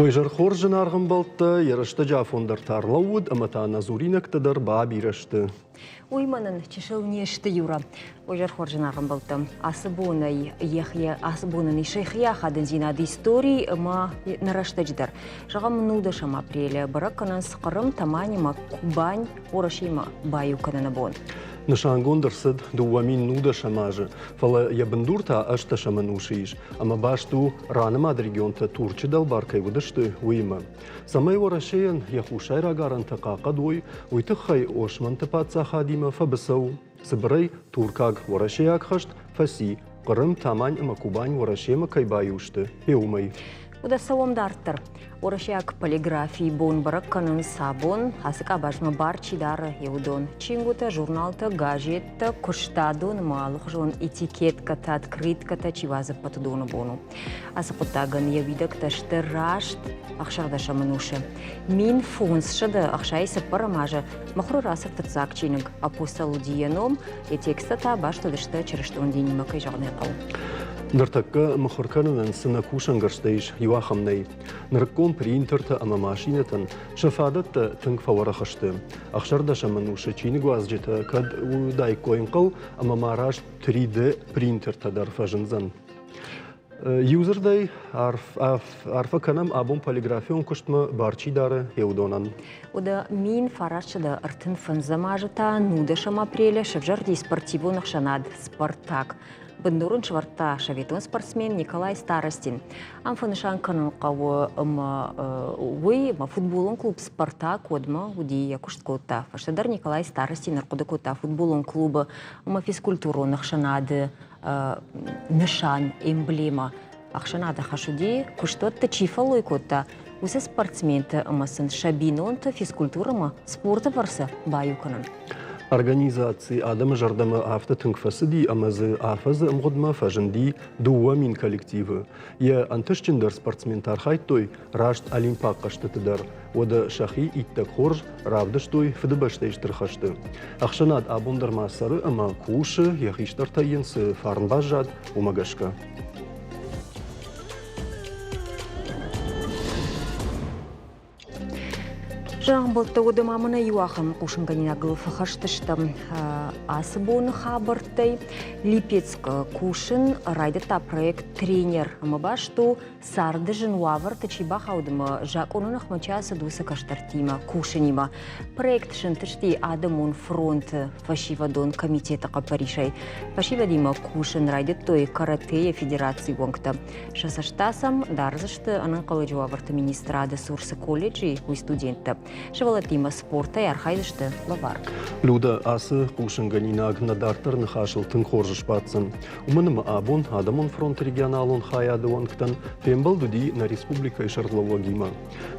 Уой зӕрхорз зынаргъ ӕмбӕлттӕ, йӕ рӕстӕджы афон дӕр та ӕрлӕууыд ӕмӕ та нӕ дзуринӕгтӕ дӕр бабирӕ сты. Уый мӕнӕн чысыл не сты, Юра. Уой зӕрхорз зынаргъ ӕмбӕлттӕ, ацы бонӕй йӕхи ацы бонӕн ис йӕхи ахадындзинад истори ӕмӕ нӕ рӕстӕджы дӕр. Зӕгъӕм, нудӕсӕм апрелы бӕрӕг кӕнынц Хъырым, Тамань ӕмӕ Кубань Уӕрӕсеимӕ баиу кӕныны бон. Нысангонд ӕрцыд 2019 азы, фӕлӕ йӕ бындур та ӕстдӕсӕм ӕнусы ис ӕмӕ баст у, ранымад регионтӕ Турчы дӕлбар кӕй уыдысты, уыимӕ. Цӕмӕй Уӕрӕсейӕн йӕ хуссайраг арӕнтӕ хъахъхъӕд уой, уый тыххӕй Османты паддзахадимӕ фӕбыцӕу. Цыбырӕй, туркаг-уӕрӕсейаг хӕст фӕци, Хъырым, Тамань ӕмӕ Кубань Уӕрӕсемӕ кӕй баиу сты, уымӕй. Уӕдӕ цӕуӕм дарддӕр. Уӕрӕсейаг полиграфийы бон бӕрӕг кӕнынц абон, ацы къабазмӕ бар чи дары, уыдон. Чингуытӕ, журналтӕ, газеттӕ, куыстадон ӕмӕ алыхуызон этикеткӕтӕ, открыткӕтӕ чи уадзы, ӕппӕт уыдоны бон у. Ацы хъуыддагӕн йӕ уидӕгтӕ сты раст ӕхсӕрдӕсӕм ӕнусы. 1564 азы мыхуыры рацыд фыццаг чиныг «Апостол уыди йӕ ном», йӕ тексттӕ та баст уыдысты чырыстон динимӕ, кӕй зӕгъын ӕй хъӕуы. Ныртӕккӕ мыхуыр кӕнынӕн цы нӕ кусӕнгӕрзтӕ ис, иу ахӕм нӕй. Нырыккон принтертӕ ӕмӕ машинӕтӕн сӕ фадӕттӕ тынг фӕуӕрӕх сты. Ӕхсӕрдӕсӕм ӕнусы чиныгуадзджытӕ кӕд уыдаиккой ӕнхъӕл, ӕмӕ ма раст 3D принтертӕ дӕр фӕзындзӕн. Иудзырдӕй, арфӕ кӕнӕм абон полиграфион куыстмӕ бар чи дары, йе уыдонӕн. Уӕдӕ 1935 азы та нудӕсӕм апрелы сӕвзӕрди спортивон ӕхсӕнад «Спартак». Бындур ын сӕвӕрдта советон спортсмен Николай Старостин. Ам фӕнысан кӕнын хъӕуы ӕмӕ уый ӕмӕ футболон клуб «Спартак» уӕдмӕ уыди йӕ куыст кодта. Фӕстӕдӕр Николай Старостин ӕрхъуыды кодта футболон клубы ӕмӕ физкультурон ӕхсӕнады нысан, эмблемӕ. Ӕхсӕнады хӕс уыди, куыстуӕтты чи фӕллой кодта, уыцы спортсменты ӕмӕ сын сӕ бинонты физкультурӕмӕ спорты фӕрцы баиу кӕнын. Организаци адӕмы зӕрдӕмӕ афтӕ тынг фӕцыди ӕмӕ дзы афӕдзы ӕмгъуыдмӕ фӕзынди 2000 коллективы. Йӕ ӕнтыстджындӕр спортсментӕ архайдтой раст олимпаг хъӕзтыты дӕр. Уӕдӕ сӕхи иттӕг хорз равдыстой Фыдыбӕстӕйы Стыр хӕсты. Ӕхсӕнад абон дӕр ма цӕры ӕмӕ кусы, йӕ хистӕртӕй йын цы фарн баззад, уымӕ гӕсгӕ. Зӕгъӕмбӕлттӕ, уӕдӕ ма мӕнӕ иу ахӕм хъусынгӕнинагыл фӕхӕст стӕм ацы боны хабӕрттӕй. Липецкы кусын райдыдта проект «Тренер» ӕмӕ баст у царды зын уавӕрты чи бахауд ӕмӕ закъоны ныхмӕ чи ацыд, уыцы кӕстӕртимӕ кусынимӕ. Проект сынтысти Адӕмон фронты фӕсивӕдон комитеты хъӕппӕрисӕй. Фӕсивӕдимӕ кусын райдыдтой каратэйы федерацийы уӕнгтӕ. Сӕ цӕст сӕм дардзысты ӕнӕнхъӕлӕджы уавӕрты министрады цур цы колледжы, уый студенттӕ. Сывӕллӕттимӕ спортӕй архайдзысты лӕвар. Люда, ацы хъусынгӕнинаг нӕ дарддӕр ныхасыл тынг хорз сбаддзӕн. Уымӕн ӕмӕ абон Адӕмон фронты регионалон хайады уӕнгтӕн фембӕлд уыди нӕ республикӕйы сӕргълӕууӕгимӕ.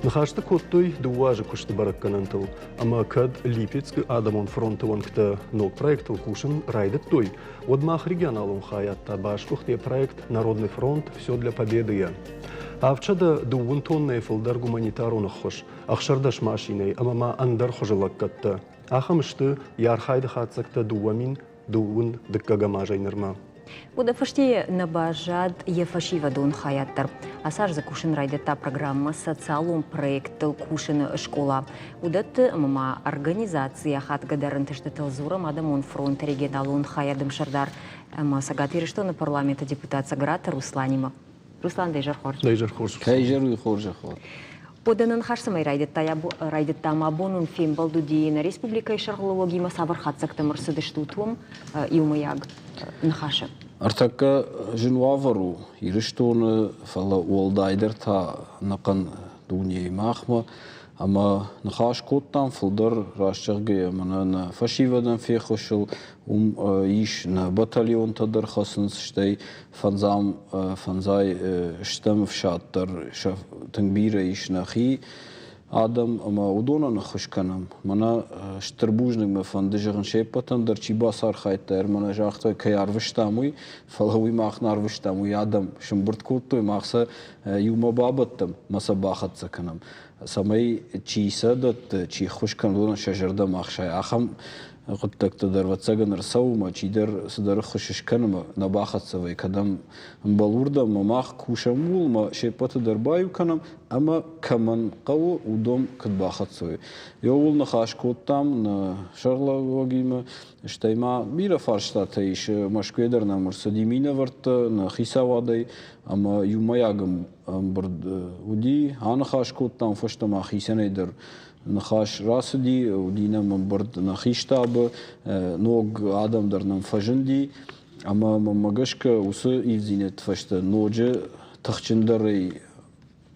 Ныхӕстӕ кодтой дыууӕ азы куысты бӕрӕггӕнӕнтыл. Ӕмӕ кӕд Липецкы Адӕмон фронты уӕнгтӕ ног проектыл кусын райдыдтой, уӕд мах регионалон хайад та басгуыхт йӕ проект «Народный фронт. Все для победы-йӕ. 730 тоннӕйы фылдӕр гуманитарон ӕххуыс, 16 машинӕйы ӕмӕ ма ӕндӕр хуызы лӕггӕдтӕ. Ахӕм сты йӕ архайды хатдзӕгтӕ 2000 дыккӕгӕм азӕй нырмӕ. Уӕдӕ фӕстейы нӕ баззад йӕ фӕсивӕдон хайад дӕр. Ацы аз дзы кусын райдыдта программӕ социалон проекттыл кусыны скъола. Уыдӕтты ӕмӕ ма организацийы ахадгӕдӕр ӕнтыстытыл дзурӕм Адӕмон фронты регионалон хайады ӕмсӕрдар ӕмӕ Цӕгат Ирыстоны парламенты депутат Цӕгӕраты Русланимӕ. Руслан, дӕ изӕр хорз. Дӕ изӕр хорз. Кӕй изӕр уый хорзӕх уӕд. Уӕдӕ нын ныхас цӕмӕй райдыдта, райдыдта ӕмӕ абон уын фембӕлд уыди нӕ республикӕйы сӕргълӕууӕгимӕ цавӕр хатдзӕгтӕм ӕрцыдыстут уым иумӕйаг ныхасы? Ӕртӕккӕ зын уавӕр у Ирыстоны, фӕлӕ уӕлдайдӕр та ӕнӕхъӕн дунейы махмӕ. Ӕмӕ ныхас кодтам фылдӕр, раст зӕгъгӕйӕ, мӕнӕ нӕ фӕсивӕдӕн феххуысыл, уым ис нӕ батальонтӕ дӕр хӕцынц, стӕй фӕндзӕм, фӕндзай стӕм ӕфсад дӕр сӕ тынг бирӕ ис нӕхи адӕм ӕмӕ уыдонӕн ӕххуыс кӕнӕм. Мӕнӕ стыр бузныг мӕ фӕнды зӕгъын се ппӕтӕн дӕр, чи бацархайдта, ӕрмӕнӕ загътой, кӕй арвыстам, уый, фӕлӕ уый мах нӕ арвыстам, уый адӕм сымбырд кодтой, мах сӕ иумӕ бабӕттӕм мӕ сӕ бахӕццӕ кӕнӕм. Цӕмӕй чи сӕ дӕтты, чи ххуыс кӕны, уыдонӕн сӕ зӕрдӕ ма хсайа. Ахӕм хъуыддӕгтӕ дӕр, ӕвӕццӕгӕн, ӕрцӕуы ӕмӕ чидӕр цыдӕр ӕххуыс скӕны ӕмӕ нӕ бахӕццӕ вӕййы, кӕдӕм ӕмбӕлы, уырдӕм ӕмӕ мах кусӕм ууыл ӕмӕ се ппӕты дӕр баиу кӕнӕм ӕмӕ кӕмӕн хъӕуы, уыдон куыд бахӕццӕ уой. Ууыл ныхас кодтам нӕ сӕргълӕууӕгимӕ, стӕй ма бирӕ фарстатӕ ис. Мӕскуыйӕ дӕр нӕм ӕрцыди минӕвӕрттӕ нӕ хицауадӕй ӕмӕ иумӕйаг ӕмбырд уыди. Аныхас кодтам фӕстӕмӕ хицӕнӕй дӕр ныхас рацыди, уыди нӕм ӕмбырд нӕхи штабы, ног адӕм дӕр нӕм фӕзынди. Ӕмӕ мӕнмӕ гӕсгӕ уыцы ивддзинӕдты фӕстӕ ноджы тыхджындӕрӕй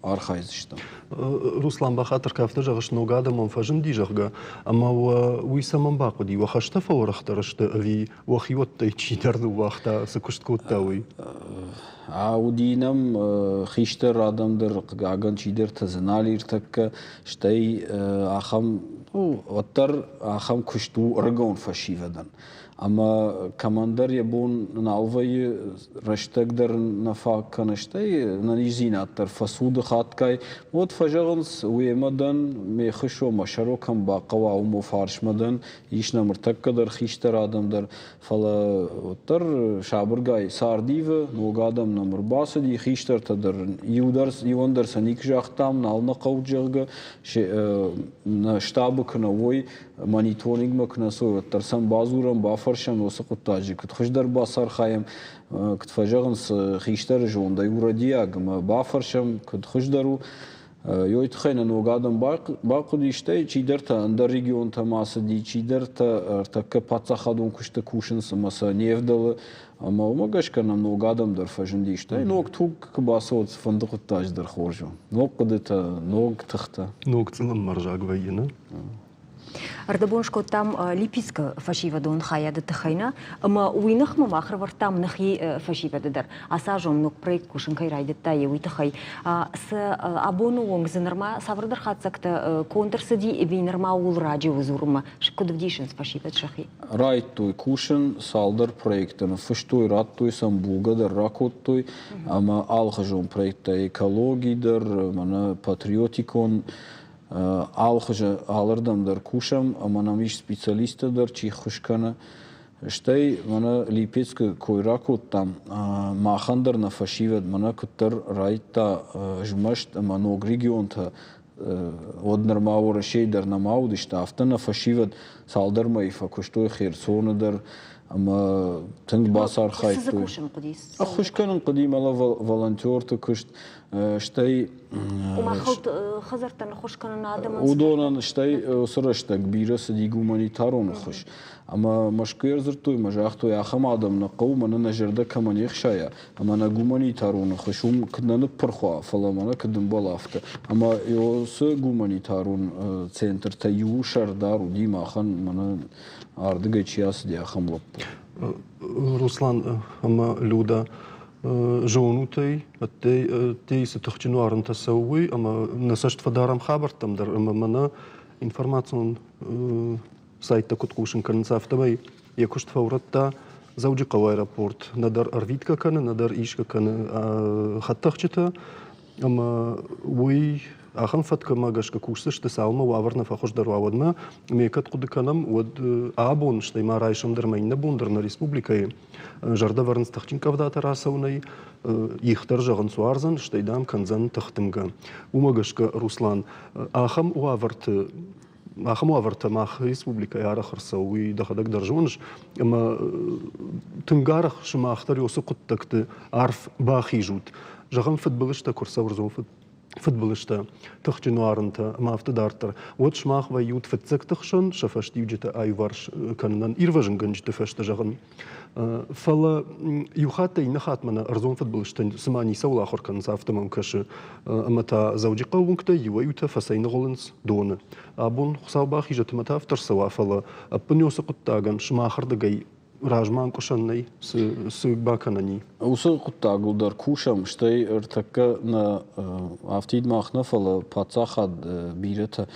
архайдзыстӕм. Руслан, бахатыр кӕ, афтӕ зӕгъыс, ног адӕмон фӕзынди, зӕгъгӕ, ӕмӕ уӕ уый цӕмӕн бахъуыди? Уӕ хӕстӕ фӕуӕрӕхдӕр сты ӕви уӕхиуӕттӕй чидӕр ныууагъта, цы куыст кодта, уый? Уыди нӕм хистӕр адӕм дӕр, хъыгагӕн, чидӕртӕ дзы нал иртӕккӕ, стӕй ахӕм, уӕддӕр ахӕм куыст у ӕрыгон фӕсивӕдӕн. Ӕмӕ кӕмӕндӕр йӕ бон нал вӕййы, рӕстӕг дӕр нӕ фаг кӕны, стӕй ӕнӕниздзинад дӕр фӕцуды хатгай. Уӕд фӕзӕгъынц, уемӕ дӕн, ме ххуыс уӕ мӕ сӕрыл кӕм бахъӕуа, уым уӕ фарсмӕ дӕн, ис нӕм ӕртӕккӕ дӕр хистӕр адӕм дӕр, фӕлӕ уӕддӕр сабыргай цард ивы, ног адӕм нӕм ӕрбацыди, хистӕртӕ дӕр иу дӕр иуӕн дӕр сӕ никуы загътам, нал нӕ хъӕут, зӕгъгӕ, нӕ штабы куы нӕ уой, мониторингмӕ куы нӕ цӕуой, уӕддӕр сӕм бадзурӕм, бафӕрсӕм, уыцы хъуыддаджы куыд хуыздӕр бацархайӕм, куыд фӕзӕгъынц, хистӕры зондӕй у рӕдийаг ӕмӕ бафӕрсӕм, куыд хуыздӕр у. Ёй тыххӕй нӕ ног адӕм бахъуыди, стӕй чидӕртӕ ӕндӕр регионтӕм ацыди, чидӕртӕ ӕртӕккӕ паддзахадон куысты кусынц ӕмӕ сӕ не вдӕлы. Ӕмӕ уымӕ гӕсгӕ нӕм ног адӕм дӕр фӕзынди. Стӕй ног туг куы бацӕуӕд, цыфӕнды хъуыддаджы дӕр хорз у. Ног хъуыдытӕ, ног тыхтӕ. Ног цъылынмӕрзаг вӕййы, нӕ? Ӕрдӕбон скодтам Липецкы фӕсивӕдон хайады тыххӕй нӕ, ӕмӕ уый ныхмӕ мах ӕрӕвӕрдтам нӕхи фӕсивӕды дӕр. Ацы азон ног проект кусын кӕй райдыдта, уый тыххӕй. Цы абоны онг дзы нырма цавӕрдӕр хатдзӕгтӕ конд ӕрцыди ӕви нырма ууыл раджы у дзурынмӕ? Куыд ӕвдисынц фӕсивӕд сӕхи? Райдтой кусын, цалдӕр проекты ныффыстой, радтой сӕм, булгӕ дӕр ракодтой ӕмӕ алыхуызон проекттӕ экологи дӕр, мӕнӕ патриотикон алыхуызы алырдӕм дӕр кусӕм ӕмӕ нӕм ис специалисттӕ дӕр, чи ххуыс кӕны. Стӕй мӕнӕ Липецкы кой ракодтам, махӕн дӕр нӕ фӕсивӕд мӕнӕ куыддӕр райдта змӕст ӕмӕ ног регионтӕ, уӕд нырма Уӕрӕсейы дӕр нӕма уыдысты, афтӕ нӕ фӕсивӕд цалдӕр мӕйы фӕкуыстой Херсоны дӕр ӕмӕ тынг бацархайдтой. Ӕххуыс кӕнын хъуыди мӕлӕ волонтерты куыст, стӕй Ома хӕлд хӕдзӕрттӕн ӕххуыс кӕнын адӕмӕн. Уыдонӕн стӕй уыцы рӕстӕг бирӕ цыди гуманитарон ӕххуыс. Ӕмӕ Мӕскуыйы ӕрдзырдтой ӕмӕ загътой, ахӕм адӕм нӕ хъӕуы, мӕнӕ нӕ зӕрдӕ кӕмӕ не хсайа, ӕмӕ нӕ гуманитарон ӕххуыс уым куыд нӕ ныппырх уа, фӕлӕ мӕнӕ куыд ӕмбӕлы, афтӕ. Ӕмӕ уыцы гуманитарон центртӕ иу сӕрдар уыди махӕн, мӕнӕ ардыгӕй чи ацыди, ахӕм лӕппу. Руслан ӕмӕ Люда, зонут ӕй, ӕддейы цы тыхджын уарынтӕ цӕуы, уый, ӕмӕ нӕ цӕст фӕдарӕм хабӕрттӕм дӕр ӕмӕ мӕнӕ информацион сайттӕ куыд хъусын кӕнынц, афтӕмӕй йӕ куыст фӕурӕдта Дзӕуджыхъӕуы аэропорт. Нӕдӕр ӕрвитгӕ кӕны, нӕдӕр исгӕ кӕны хӕдтӕхджытӕ. Ӕмӕ уый ахӕм фӕткмӕ гӕсгӕ кусдзысты, цалынмӕ уавӕр нӕ фӕхуыздӕр уа, уӕдмӕ. Ме кӕд хъуыды кӕнӕм, уӕд абон, стӕй ма райсом дӕр ӕмӕ иннӕ бон дӕр нӕ республикӕйы зӕрдӕ вӕрынц тыхджын къӕвдатӕ рацӕуынӕй, их дӕр зӕгъынц уардзӕн, стӕй, дам, кӕндзӕн тыхдымгӕ. Уымӕ гӕсгӕ, Руслан, ахӕм уавӕрты ахӕм уавӕртӕ мах республикӕйы арӕх ӕрцӕуы, уый дӕхӕдӕг дӕр зоныс, ӕмӕ тынг арӕх сымах дӕр уыцы хъуыддӕгты арф бахизут. Зӕгъӕм, фыдбылызтӕ куы рцӕуы ӕрдзон фыдбылызтӕ, тыхджын уарынтӕ ӕмӕ афтӕ дарддӕр, уӕд сымах вӕййут фыццӕгты хсӕн сӕ фӕстиуджытӕ аиуварс кӕнынӕн ирвӕзынгӕнджыты фӕстӕ зӕгъын. Фӕлӕ иу хаттӕй иннӕ хатмӕ нӕ ӕрдзон фыдбылызтӕ цыма ницӕуыл ахуыр кӕнынц, афтӕ мӕм кӕсы. Ӕмӕ та Дзӕуджыхъӕуы уынгтӕй иуӕй-иутӕ фӕцӕйныгъуылынц доны. Абон Хуыцау бахизӕд ӕмӕ та афтӕ рцӕуа, фӕлӕ ӕппын уыцы хъуыддагӕн сымахырдыгӕй размӕ ӕнкъуысӕн нӕй, цы бакӕнӕн и? Уыцы хъуыддагыл дӕр кусӕм, стӕй ӕртӕккӕ нӕ афтид мах нӕ, фӕлӕ паддзахад бирӕтӕ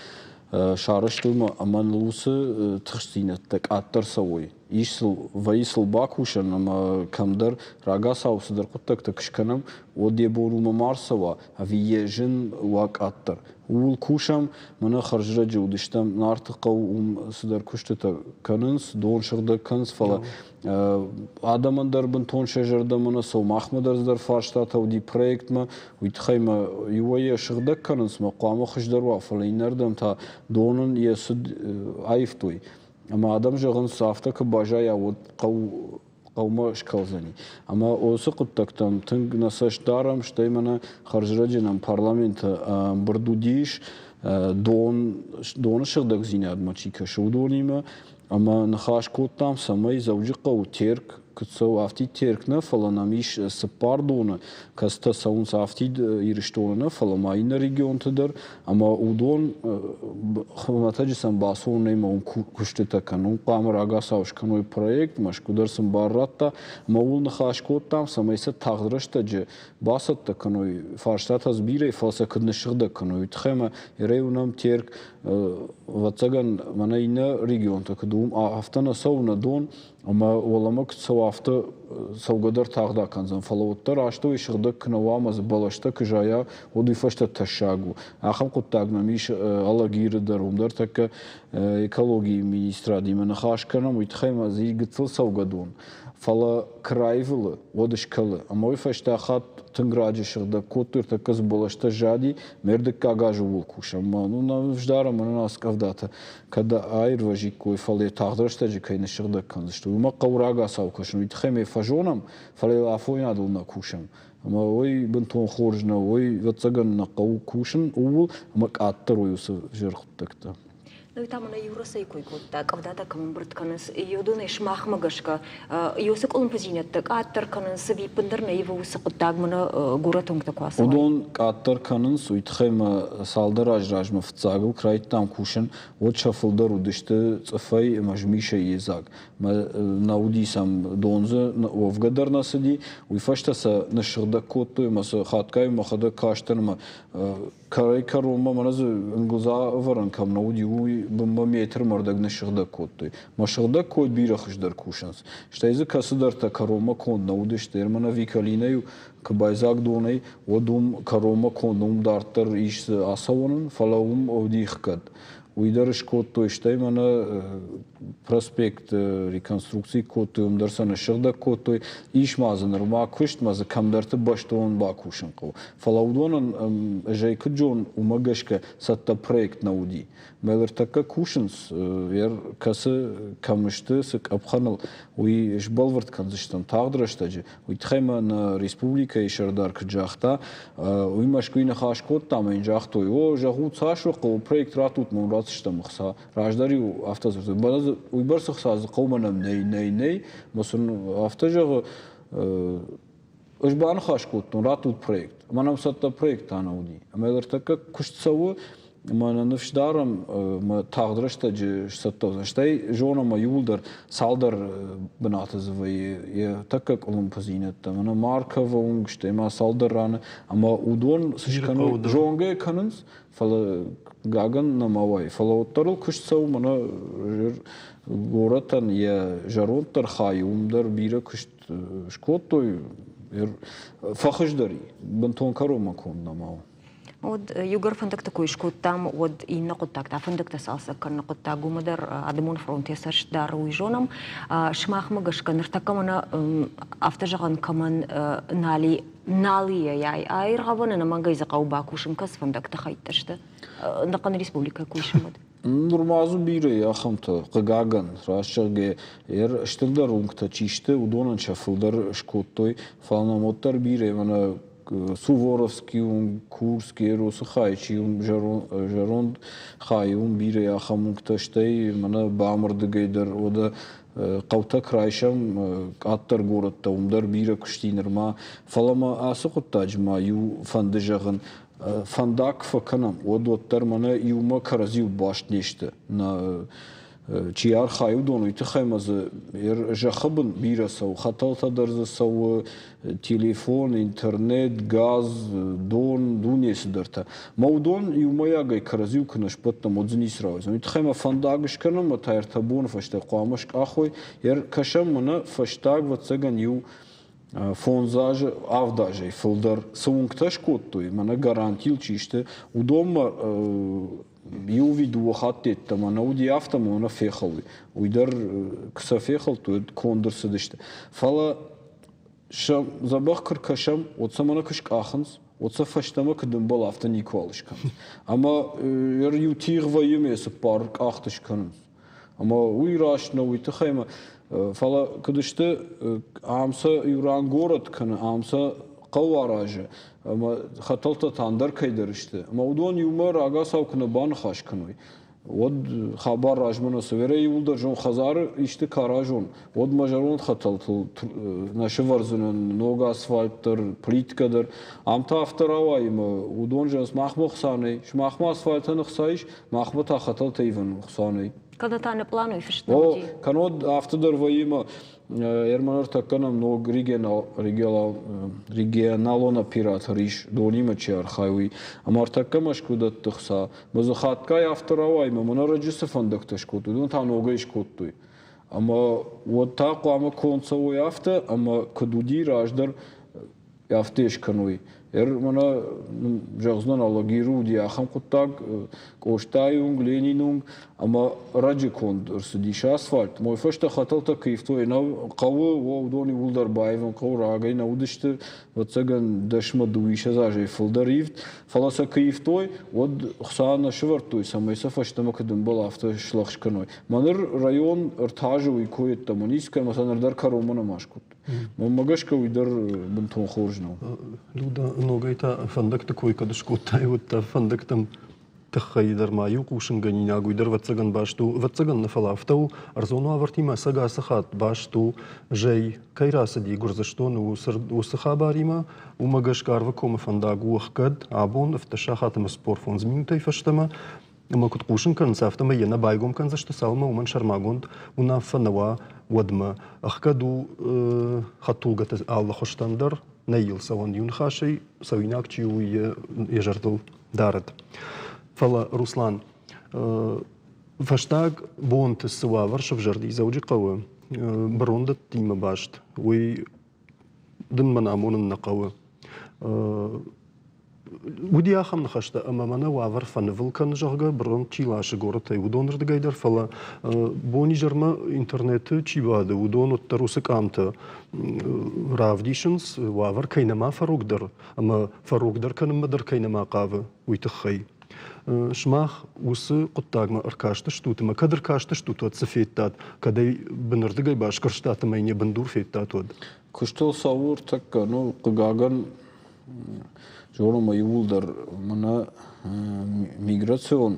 сарӕзтой ӕмӕ ныл уыцы тыхстдзинӕдтӕ къаддӕр цӕуой. Ис сыл, вӕййы сыл бакусӕн ӕмӕ кӕмдӕр рагацау цыдӕр хъуыддӕгтӕ куы скӕнӕм, уӕд йӕ бон уымӕ ма рцӕуа, ӕви йӕ зын уа къаддӕр. Ууыл кусӕм, мӕнӕ хӕрзрӕджы уыдыстӕм Нарты хъӕу, уым цыдӕр куыстытӕ кӕнынц, дон сыгъдӕг кӕнынц, фӕлӕ адӕмӕн дӕр бынтон сӕ зӕрдӕмӕ нӕ цӕуы, махмӕ дӕр цыдӕр фарстатӕ уыди проектмӕ, уый тыххӕй мӕ иуӕй йӕ сыгъдӕг кӕнынц, мӕ хъуамӕ хуыздӕр уа, фӕлӕ иннӕрдӕм та донӕн йӕ цыд аивтой. Ӕмӕ адӕм зӕгъынц, афтӕ куы баззайа, уӕд хъӕу хъӕумӕ скӕлдзӕни. Ӕмӕ уыцы хъуыддӕгтӕм тынг нӕ цӕст дарӕм, стӕй мӕнӕ хӕрзрӕджы нӕм парламенты ӕмбырд уыдис, дон, доны сыгъдӕгдзинадмӕ чи кӕсы, уыдонимӕ. Ӕмӕ ныхас кодтам, цӕмӕй Дзӕуджыхъӕуы Терк куыд цӕуы, афтид Терк нӕ, фӕлӕ нӕм ис цыппар доны, кӕцытӕ цӕуынц афтид Ирыстоны нӕ, фӕлӕ ма иннӕ регионты дӕр. Ӕмӕ уыдон хуымӕтӕджы сӕм бацӕуын ӕмӕ уым куыстытӕ кӕнын. Хъуамӕ рагацау скӕной проект, Мӕскуы дӕр сын бар радта. Ӕмӕ ууыл ныхас кодтам, цӕмӕй сӕ тагъд рӕстӕджы бацӕттӕ кӕной. Фарстатӕ дзы бирӕ, фӕлӕ сӕ куыд ныссыгъдӕг кӕной, уый тыххӕй ӕмӕ ерӕй уынӕм Терк, ӕвӕццӕгӕн, мӕнӕ иннӕ регионтӕ куыд уым, афтӕ нӕ цӕуы нӕ дон, Ӕмӕ уӕлӕмӕ куы цӕуа, афтӕ цӕугӕ дӕр тагъд акӕндзӕн, фӕлӕ уӕддӕр астӕуӕй сыгъдӕг куы нӕ уа ӕмӕ дзы бӕлӕстӕ куы зайа, уӕд уый фӕстӕ тӕссаг у. Ахӕм хъуыддаг нӕм ис Алагиры дӕр, уым дӕр тӕккӕ экологийы министрадимӕ ныхас кӕнӕм, уый тыххӕй ма дзы гыццыл цӕугӕдон. Фӕлӕ куы раивылы, уӕд скӕлы. Ӕмӕ уый фӕстӕ хатт тынг раджы сыгъдӕг кодтой, ӕртӕккӕ дзы бӕлӕстӕ зади, ме рдыккаг аз ууыл кусӕм. Ну, нӕ ныфс дарӕм, мӕнӕн ацы къӕвдатӕ кӕд аирвӕзиккой, фӕлӕ тагъд рӕстӕджы кӕй ныссыгъдӕг кӕндзысты, уымӕ хъӕуы рагацау кӕсын. Уый тыххӕй ме фӕзонӕм, фӕлӕ йыл афойнадыл нӕ кусӕм. Ӕмӕ уый бынтон хорз нӕу, уый, ӕвӕццӕгӕн, нӕ хъӕуы кусын ууыл, ӕмӕ къаддӕр уой уыцы ӕвзӕр хъуыддӕгтӕ. Ну та мӕнӕ Юросӕй кой кодта, къӕвдатӕ кӕм ӕмбырд кӕнынц, уыдонӕй сымахмӕ гӕсгӕ уыцы къуылымпыдзинӕдтӕ къаддӕр кӕнынц, ӕви ӕппындӕр нӕ ивы уыцы хъуыддаг мӕнӕ горӕтонгтӕ куы ацӕуой? Уыдон къаддӕр кӕнынц, уый тыххӕй мӕ цалдӕр азы размӕ фыццагыл куы райдыдтам кусын, уӕд сӕ фылдӕр уыдысты цъыфӕй ӕмӕ змисӕй йедзаг. Мӕ нӕ уыди сӕм дон дзы уӕвгӕ дӕр нӕ цыди, уый фӕстӕ сӕ ныссыгъдӕг кодтой ӕмӕ сӕ хатгай мӕхӕдӕг кастӕн ӕмӕ Кӕрӕй-кӕронмӕ мӕнӕ дзы ӕнгуылдзӕвӕрӕн кӕм нӕ уыди, уый бынмӕ метрмӕ ӕрдӕг ныссыгъдӕг кодтой. Мӕ сыгъдӕг код бирӕ хуыздӕр кусынц. Стӕй дзы кӕцыдӕртӕ кӕронмӕ конд нӕ уыдысты. Ӕрмӕ Викалинӕ-иу куы байдзаг донӕй, уӕд уым кӕронмӕ конд уым дарддӕр ис дзы ацӕуӕнӕн, фӕлӕ уым уыди хгӕд. Уый дӕр скодтой, стӕй мӕнӕ проспект реконструкци кодтой, уым дӕр сӕ ныссыгъдӕг кодтой. Ис ма дзы нырма куыст, ма дзы кӕмдӕрты бӕстон бакусын хъӕуы. Фӕлӕ уыдонӕн ӕз ӕй куыд зонын, уымӕ гӕсгӕ цӕттӕ проект нӕ уыди. Мӕ ныртӕккӕ кусынц, кӕцы кӕм сты, цы къӕпхӕныл, уый сбӕлвырд кӕндзыстӕм тагъд рӕстӕджы. Уый тыххӕй ма нӕ республикӕйы сӕрдар куыд загъта, уый Мӕскуыйы ныхас кодта ӕмӕ йын загътой, о, зӕгъут, цас уӕ хъӕуы, проект раттут, мӕ уын ратдзыстӕм ӕхца. Раздӕр-иу афтӕ дзырдтой, уыйбӕрц ӕхца дзы хъӕумӕ нӕм нӕй, нӕй, нӕй. Мӕ сын афтӕ зӕгъы, ӕз баныхас кодтон, раттут проект. Ӕмӕ нӕм цӕттӕ проект та нӕ уыди. Ӕмӕ ныртӕккӕ куыст цӕуы, ӕмӕ нӕ ныфс дарӕм, ӕмӕ тагъд рӕстӕджы сцӕттӕ уыдзӕн. Стӕй зонӕм, ӕмӕ иууылдӕр цалдӕр бынаты дзы вӕййы йӕ тӕккӕ къуылымпыдзинӕдтӕ. Мӕнӕ Марковы уынг, стӕй ма цалдӕр раны. Ӕмӕ уыдон цы скӕной, зонгӕ кӕнынц, фӕлӕ хъыгагӕн нӕма уайы. Фӕлӕ уӕддӕр ыл куыст цӕуы, мӕнӕ горӕтӕн йӕ зӕронддӕр хай, уым дӕр бирӕ куыст скодтой, фӕхуыздӕр и, бынтон кӕронмӕ конд нӕма у. Уӕд иугӕр фӕндӕгты кой скодтам, уӕд иннӕ хъуыддаг та фӕндӕгтӕ цалцӕг кӕныны хъуыддаг, уымӕ дӕр адӕмон фронт йӕ цӕст дары, уый зонӕм. Сымахмӕ гӕсгӕ ныртӕккӕ мӕнӕ афтӕ зӕгъӕн кӕмӕн нал и, нал и аиргъӕвӕн, ӕнӕмӕнгӕй дзы хъӕуы бакусын, кӕцы фӕндӕгты хӕйттӕ сты? Ӕнӕхъӕн республикӕ кусын уӕд. Нырма дзы бирӕ ахӕмтӕ, хъыгагӕн, раст зӕгъгӕ, стырдӕр уынгтӕ чи сты, уыдонӕн сӕ фылдӕр скодтой, фӕлӕ нӕм уӕддӕр бирӕ мӕнӕ Суворовский уынг, Курский, уыцы хай чи у, зӕронд хай уым бирӕ ахӕм уынгтӕ, стӕй мӕнӕ бамырдыгӕй дӕр уӕдӕ хъӕутӕ куы райсӕм, къаддӕр горӕттӕ, уым дӕр бирӕ куысти нырма. Фӕлӕ мӕ ацы хъуыддаджы ма иу фӕнды зӕгъын, фӕндаг куы фӕкӕнӕм, уӕд уӕддӕр мӕнӕ иумӕ кӕрӕдзиуыл баст не сты. Нӕ. чи архайы, уыдон, уый тыххӕй ма дзы зӕххы бын бирӕ цӕуы, хӕтӕлтӕ дӕр дзы цӕуы, телефон, интернет, газ, дон, дуне цыдӕртӕ. Мӕ уыдон иумӕйагӕй кӕрӕдзиу куы нӕ сбӕттӕм, уӕд дзы ницы рауайдзӕн. Уый тыххӕй мӕ фӕндаг скӕнӕм ӕмӕ та ӕртӕ боны фӕстӕ хъуамӕ скъахой. Кӕсӕм мӕнӕ фӕстаг, ӕвӕццӕгӕн, иу фондз азы, авд азӕй фылдӕр цы уынгтӕ скодтой, мӕнӕ гарантийыл чи сты, уыдонмӕ иу ӕви дыууӕ хатты йеддӕмӕ нӕ уыди, афтӕ ӕмӕ нӕ фехӕлди. Уый дӕр куы сӕ фехӕлдтой, уӕд конд ӕрцыдысты. Фӕлӕ сӕ дзӕбӕх куы ркӕсӕм, уӕд сӕ мӕнӕ куы скъахынц, уӕд сӕ фӕстӕмӕ куыд ӕмбӕлы, афтӕ никуал скӕнынц. Ӕмӕ иу тигъ вӕййы ме цыппар къахты скӕнынц. Ӕмӕ уый раст нӕу, уый тыххӕй ӕмӕ фӕлӕ куыд сты, ам сӕ иу ран горӕт кӕны, ам сӕ хъӕу аразы, ӕмӕ хӕтӕлтӕ та ӕндӕр кӕйдӕр сты. Ӕмӕ уыдон иумӕ рагацау куы нӕ баныхас кӕной, уӕд хабар размӕ нӕ цӕуы. Иууылдӕр зон хӕдзары исты куы аразон, уӕд мӕ зӕронд хӕтӕлтыл нӕ сӕвӕрдзынӕн ног асфальт дӕр, плиткӕ дӕр. Ам та афтӕ рауайы ӕмӕ уыдон зӕгъынц, махмӕ ӕхца нӕй, сымахмӕ асфальтӕн ӕхца ис, махмӕ та хӕтӕлтӕ ивӕн ӕхца нӕй. Кӕнӕ та нӕ пълан уый фыст нӕ уыди? Кӕннод афтӕ дӕр вӕййы ӕмӕ Ерман ӕртӕккӕ нӕм ног регионалон оператор ис, донимӕ чи архайы, уый. Ӕмӕ ӕртӕккӕ Мӕскуы дӕтты хца. Мӕ дзы хатгай афтӕ рауайы, ӕмӕ мӕнӕ раджы цы фӕндӕгтӕ скодтой, уыдон та ногӕй скодтой. Ӕмӕ уӕд та хъуамӕ конд цӕуой афтӕ, ӕмӕ куыд уыди раздӕр, афтӕ скӕной. Мӕнӕ зӕгъдзынӕн, Алагиры уыди ахӕм хъуыддаг, Къостайы уынг, Ленины уынг, ӕмӕ раджы конд ӕрцыдис асфальт. Мой фӕстӕ хӕтӕлтӕ куы ивтой, нӕ хъӕуы, уыдон иууылдӕр баивын хъӕуы, рагӕй нӕ уыдысты, ӕвӕццӕгӕн, дӕсмӕ дыууиссӕдз азӕй фылдӕр ивд. Фӕлӕ сӕ куы ивтой, уӕд хца нӕ сӕвӕрдтой, цӕмӕй сӕ фӕстӕмӕ куыд ӕмбӕлы, афтӕ слӕгъз кӕной. Мӕ ныр район ӕртӕ азы уый кой йеддӕмӕ ницы кӕны, ӕмӕ сӕ ныр дӕр кӕронмӕ нӕма скодтой. Мӕнмӕ гӕсгӕ уый дӕр бынтон хорз нӕу. Люда, ногӕй та фӕндӕгты кой кӕд скодтай, уӕд та фӕндӕгтӕм тыххӕй дӕр ма иу хъусынгӕнинаг, уый дӕр ӕвӕццӕгӕн баст у, ӕвӕццӕгӕн нӕ, фӕлӕ афтӕ у, ӕрдзон уавӕртимӕ ӕцӕг ацы хатт баст у, зӕй кӕй рацыди Гуырдзыстоны уыцы хабаримӕ, уымӕ гӕсгӕ Арвыкомы фӕндаг у ӕхгӕд, абон ӕфтӕ сахат ӕмӕ 45 минутӕй фӕстӕмӕ. Ӕмӕ куыд хъусын кӕнынц, афтӕмӕй йӕ нӕ байгом кӕндзысты, цалынмӕ уымӕн сӕрмагонд уынаффӕ нӕ уа, уӕдмӕ. Ӕхгӕд у хӕдтулгӕты алы хуызтӕн дӕр, нӕй йыл цӕуӕн иу ныхасӕй, цӕуинаг чи у, йӕ зӕрдыл дарӕд. Фӕлӕ, Руслан, фӕстаг бонты цы уавӕр сӕвзӕрди Дзӕуджыхъӕуы бырондӕттимӕ баст, уый дын мӕн амонын нӕ хъӕуы. Уыди ахӕм ныхӕстӕ, ӕмӕ мӕнӕ уавӕр фӕнывыл кӕн, зӕгъгӕ, бырон чи ласы горӕтӕй, уыдонырдыгӕй дӕр, фӕлӕ бонизӕрмӕ интернеты чи бады, уыдон уӕддӕр уыцы къамтӕ равдисынц, уавӕр кӕй нӕма фӕрогдӕр ӕмӕ фӕрогдӕр кӕнынмӕ дӕр кӕй нӕма хъавы, уый тыххӕй. Сымах уыцы хъуыддагмӕ ӕркастыстут ӕмӕ кӕд ӕркастыстут, уӕд цы федтат, кӕд ӕй бынырдыгӕй басгӕрстат ӕмӕ йын йӕ бындур федтат, уӕд? Куыстыл цӕуы ӕртӕккӕ, ну, хъыгагӕн, зонын ӕмӕ иууылдӕр мӕнӕ миграцион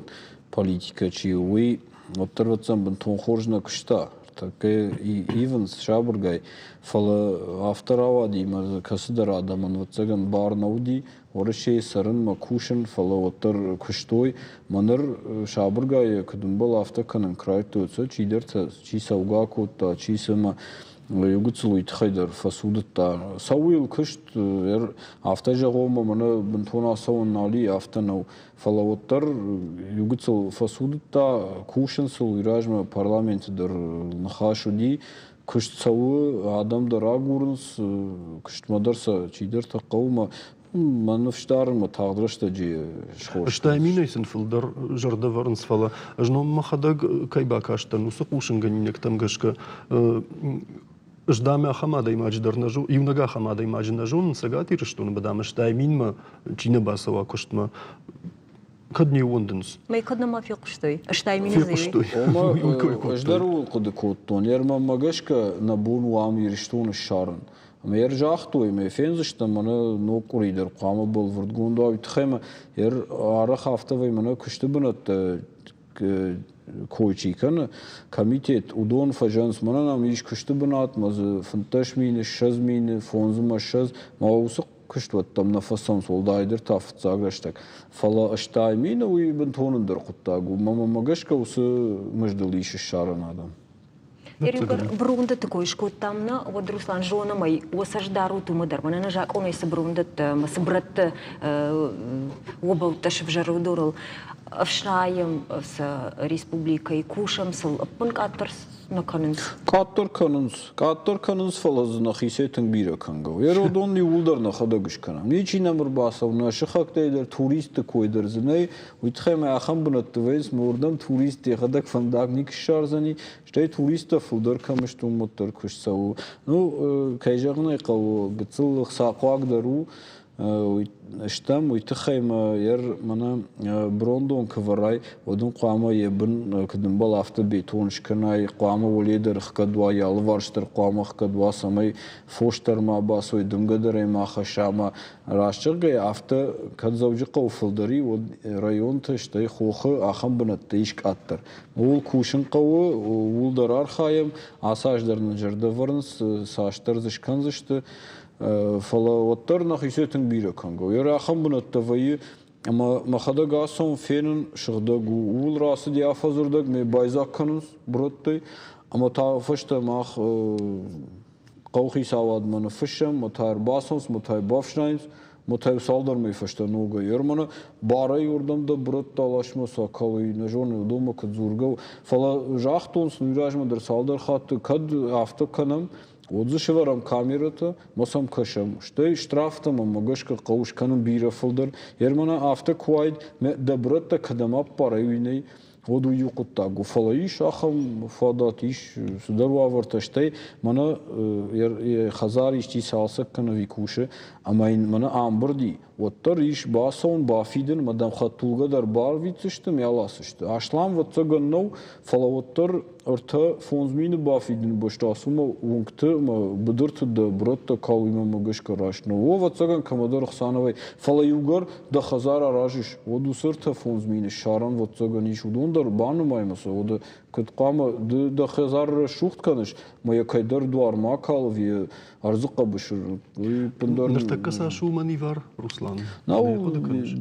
политикӕ чи у, уый уӕддӕр ӕвӕццӕгӕн бынтон хорз нӕ куыста. Ӕртӕккӕ ивынц сабыргай, фӕлӕ афтӕ рауади ӕмӕ дзы кӕцыдӕр адӕмӕн, ӕвӕццӕгӕн, бар нӕ уыди Уӕрӕсейы цӕрынмӕ кусын, фӕлӕ уӕддӕр куыстой. Мӕ ныр сабыргай куыд ӕмбӕлы, афтӕ кӕнын куы райдыдтой, сӕ чидӕртӕ чи цӕугӕ кодта, чи цымӕ иугуыцыл уый тыххӕй дӕр фӕцудыдта. Цӕуы йыл куыст, афтӕ зӕгъон, ӕмӕ мӕнӕ бынтон ацӕуын нал и, афтӕ нӕу. Фӕлӕ уӕддӕр иугуыцыл фӕцудыдта, кусынц ыл, уый размӕ парламенты дӕр ныхас уыди, куыст цӕуы, адӕм дӕр агурынц, куыстмӕ дӕр сӕ чидӕртӕ хъӕуы мӕ мӕ ныфс дарын, мӕ тагъд рӕстӕджы схорз. Стай минӕй сын фылдӕр зӕрдӕ вӕрынц, фӕлӕ ӕз ном мӕхӕдӕг кӕй бакастӕн, уыцы хъусынгӕнинӕгтӕм гӕсгӕ ӕз дам ахӕм адӕймаджы дӕр нӕ зонын, иунӕг ахӕм адӕймаджы нӕ зонын Цӕгат Ирыстоны, дам, стай минмӕ чи нӕ бацӕуа куыстмӕ, кӕд не ууӕндынц. Мӕ кӕд нӕма фехъуыстой? Стай мины Фехъуыстой. Ӕз дӕр ууыл хъуыды кодтон. Мӕнмӕ гӕсгӕ нӕ бон у ам Ирыстоны ссарын. Ӕмӕ йӕ загътой, ӕмӕ фендзыстӕм, мӕнӕ ног къуыри дӕр хъуамӕ бӕлвырдгонд уа, уый тыххӕй ӕмӕ арӕх афтӕ вӕййы, мӕнӕ куысты бынӕттӕ кой чи кӕны, комитет, уыдон фӕзӕгъынц, мӕнӕн ам ис куысты бынат, мӕ дзы 15 мины, 20 мины, фондз ӕмӕ ссӕдз, мӕ уыцы. куыстуӕттӕм нӕ фӕцӕуынц, уӕлдайдӕр та фыццаг рӕстӕг. Фӕлӕ 80 000 уый бынтон ӕндӕр хъуыддаг у. Мӕнмӕ гӕсгӕ уыцы мыздыл ис ссарӕн адӕм. Иугӕр брондӕтты кой скодтам нӕ, уӕд Руслан зонӕм ӕй, уӕ цӕст дарут уымӕ дӕр. Мӕнӕ нӕ закъонӕй цы брондӕттӕ ӕмӕ цы брӕтты уобӕуттӕ сывзӕры уыдоныл ӕфснайӕм сӕ республикӕйы, кусӕм сыл, ӕппынкъаддӕр нӕ кӕнынц? Къаддӕр кӕнынц, къаддӕр кӕнынц, фӕлӕ дзы нӕхицӕй тынг бирӕ кӕнгӕ у. Еродон иууылдӕр нӕхӕдӕг скӕнӕм. Ничи нӕм ӕрбацӕуы, нӕ сыхӕгтӕй дӕр туристты кой дӕр дзы нӕй. Уый тыххӕй ма ахӕм бынӕтты вӕййынц, ӕмӕ уырдӕм турист йӕхӕдӕг фӕндаг никуы ссардзӕни, стӕй туристтӕ фылдӕр кӕм сты, уым уӕддӕр куыст цӕуы. Ну, кӕй зӕгъын ӕй хъӕуы, гыццыл ӕхцахъуаг дӕр у, стӕм, уый тыххӕй мӕ йӕ мӕнӕ брондон куы вӕрай, уӕд ын хъуамӕ йӕ бын куыд ӕмбӕлы, афтӕ бетон скӕнай, хъуамӕ уӕле дӕр ӕхгӕд уа, йӕ алыварс дӕр хъуамӕ ӕхгӕд уа, цӕмӕй фос дӕр ма бацой, дымгӕ дӕр ӕй ма хӕсса ӕмӕ раст зӕгъгӕйӕ, афтӕ кӕд Дзӕуджыхъӕуы фылдӕр и, уӕд районты, стӕй хохы ахӕм бынӕттӕ ис къаддӕр. Ууыл кусын хъӕуы, ууыл дӕр архайӕм, ацы аз дӕр нын зӕрдӕ вӕрынц, цасдӕр дзы скӕндзысты. Фӕлӕ уӕддӕр нӕхицӕй тынг бирӕ кӕнгӕ у. Йӕ ахӕм бынӕттӕ вӕййы, ӕмӕ мӕхӕдӕг ацӕуын, фенын, сыгъдӕг у. Ууыл рацыди афӕдзырдӕг, ме байдзаг кӕнынц брӕттӕй, ӕмӕ та фӕстӕ мах хъӕухицауадмӕ ныффыссӕм, мӕ та ӕрбацӕуынц, мӕ та бафснайынц, мӕ та цалдӕр мӕй фӕстӕ ногӕй ӕрмӕны барӕй уырдӕм дӕ брӕттӕ аласмӕ сӕ калой, нӕ зоны, уыдонмӕ куыд дзургӕ у. Фӕлӕ загътон сын уый размӕ дӕр цалдӕр хатты, кӕд афтӕ кӕнӕм, уӕд дзы сӕвӕрӕм камерӕтӕ, ма сӕм кӕсӕм. Стӕй штрафтӕм ӕмӕ гӕсгӕ хъӕуы скӕнын бирӕ фылдӕр. Ермана афтӕ куы уаид, дӕ брӕттӕ кӕдӕм аппарай, уый нӕй, уӕд уый иу хъуыддаг у. Фӕлӕ ис ахӕм фадат, ис цыдӕр уавӕртӕ, стӕй мӕнӕ йӕ хӕдзар исчи цалцӕг кӕны ӕви кусы, ӕмӕ йын мӕнӕ амбырд и, уӕддӕр ис бацӕуын, бафидын, ӕмӕ дӕм хӕдтулгӕ дӕр барвитдзысты, ме аласдзысты. Аслам, ӕвӕццӕгӕн, нӕу, фӕлӕ уӕддӕр 3-5 мины бафидыны бӕсты ацу мӕ уынгты ӕмӕ быдырты дӕ брӕттӕ кал, уый мӕ гӕсгӕ раст нӕу. О, ӕвӕццӕгӕн, кӕмӕдӕр ӕхцанӕвӕй, фӕлӕ иугӕр дӕ хӕдзар аразыс, уӕд уыцы 3-5 мины ссарӕн, ӕвӕццӕгӕн, ис. Уыдон дӕр банымаймӕ сӕ, уӕдӕ куыд хъуамӕ ды дӕ хӕдзар рӕсугъд кӕныс, мӕ йӕ кӕйдӕр дуар ма кал ӕви ӕрдзы хъӕбысы, уый ӕппындӕр... Ныртӕккӕ цас у мӕн ивар, Руслан? Нау,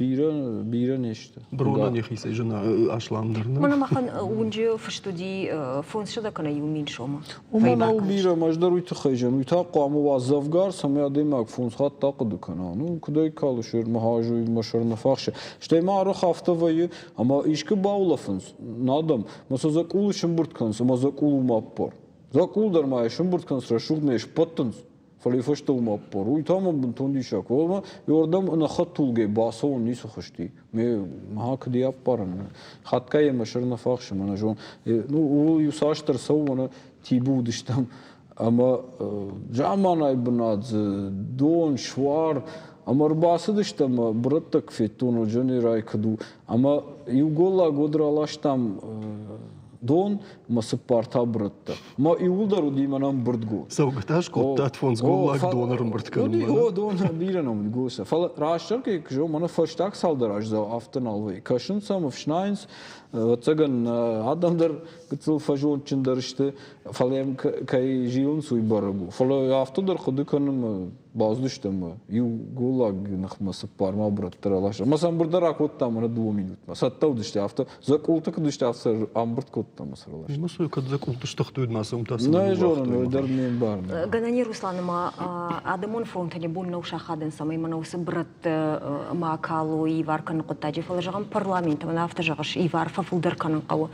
бирӕ, бирӕ не сты. Бронӕн йӕхицӕй зына асламдӕр нӕ? Мӕнӕ махӕн уынджы фыст уыди 500 кӕнӕ 1000 сомы. Уымӕн нау бирӕ, ӕз дӕр уый тыххӕй зӕгъын. Уый та хъуамӕ уа дзӕвгар, цӕмӕй адӕймаг фондз хатты ахъуыды кӕна. Ну, куыд ӕй калыс, мӕ уый мӕ сӕр нӕ фӕхсы. Стӕй ма арӕх афтӕ вӕййы, ӕмӕ искуы баулӕфынц адӕм, мӕ сӕ дзӕкъулы сӕмбырд кӕнынц, ӕмӕ дзӕкъул уымӕ аппар. Дзӕкъул дӕр ма йӕ сӕмбырд кӕнынц, рӕсугъдмӕ йӕ сбӕттынц, фӕлӕ йӕ фӕстӕ уымӕ аппар. Уый та мӕм бынтон диссаг. Уӕлмӕ уырдӕм ӕнӕхӕдтулгӕ бацӕуын ницы хуызти. Ме мӕ куыд йӕ аппарын? Хатгай йӕ мӕ сӕр нӕ фӕхсы, мӕнӕ зон. Ну, ууыл иу цасдӕр цӕуы, мӕнӕ Тибы уыдыстӕм ӕмӕ заманай бынат дзы, дон, суар, ӕмӕ ӕрбацыдыстӕм ӕмӕ бырӕттӕ куы федтон, Оджанерӕй куыд у, ӕмӕ иу голлаг уӕд раластам дон ӕмӕ цыппар та бырӕттӕ. Ӕмӕ иууылдӕр уыди мӕнӕ ӕмбырдгонд. Цӕугӕ та скодтат фондз голлаг дон ӕрӕмбырд кӕнынмӕ? О, дон бирӕ нӕм уыди голлаг. Фӕлӕ растдӕр кӕй куы зӕгъон, мӕнӕ фӕстаг цалдӕр азы афтӕ нал вӕййы. Кӕсынц ӕм, ӕфснайынц, ӕвӕццӕгӕн, адӕм дӕр гыццыл фӕзондджындӕр сты, фӕлӕ йӕм кӕй зилынц, уый бӕрӕг у. Фӕлӕ афтӕ дӕр хъуыды кӕнын бацыдыстӕм иу голлаг ныхмӕ цыппармӕ брӕтты раластам. Ӕмӕ сӕ ӕмбырд дӕр акодтам ӕнӕ дыууӕ минутмӕ. Цӕттӕ уыдысты афтӕ. Дзӕкъулты куыд уыдысты, афтӕ ӕмбырд кодтам ӕмӕ сӕ раластам. Ӕмӕ сӕ кӕд дзӕкъулты стыхтой, ма сӕм та цы Нӕ зонын, уый дӕр не мбарын. Гӕнӕн Русланы ма адӕмон фронтӕн бон нӕу сахадын, цӕмӕй мӕнӕ уыцы брӕтты ма калой ивар кӕныны хъуыддаджы, фӕлӕ зӕгъӕм, парламенты, мӕнӕ афтӕ зӕгъыс, ивар фӕфылдӕр кӕнын хъӕуы.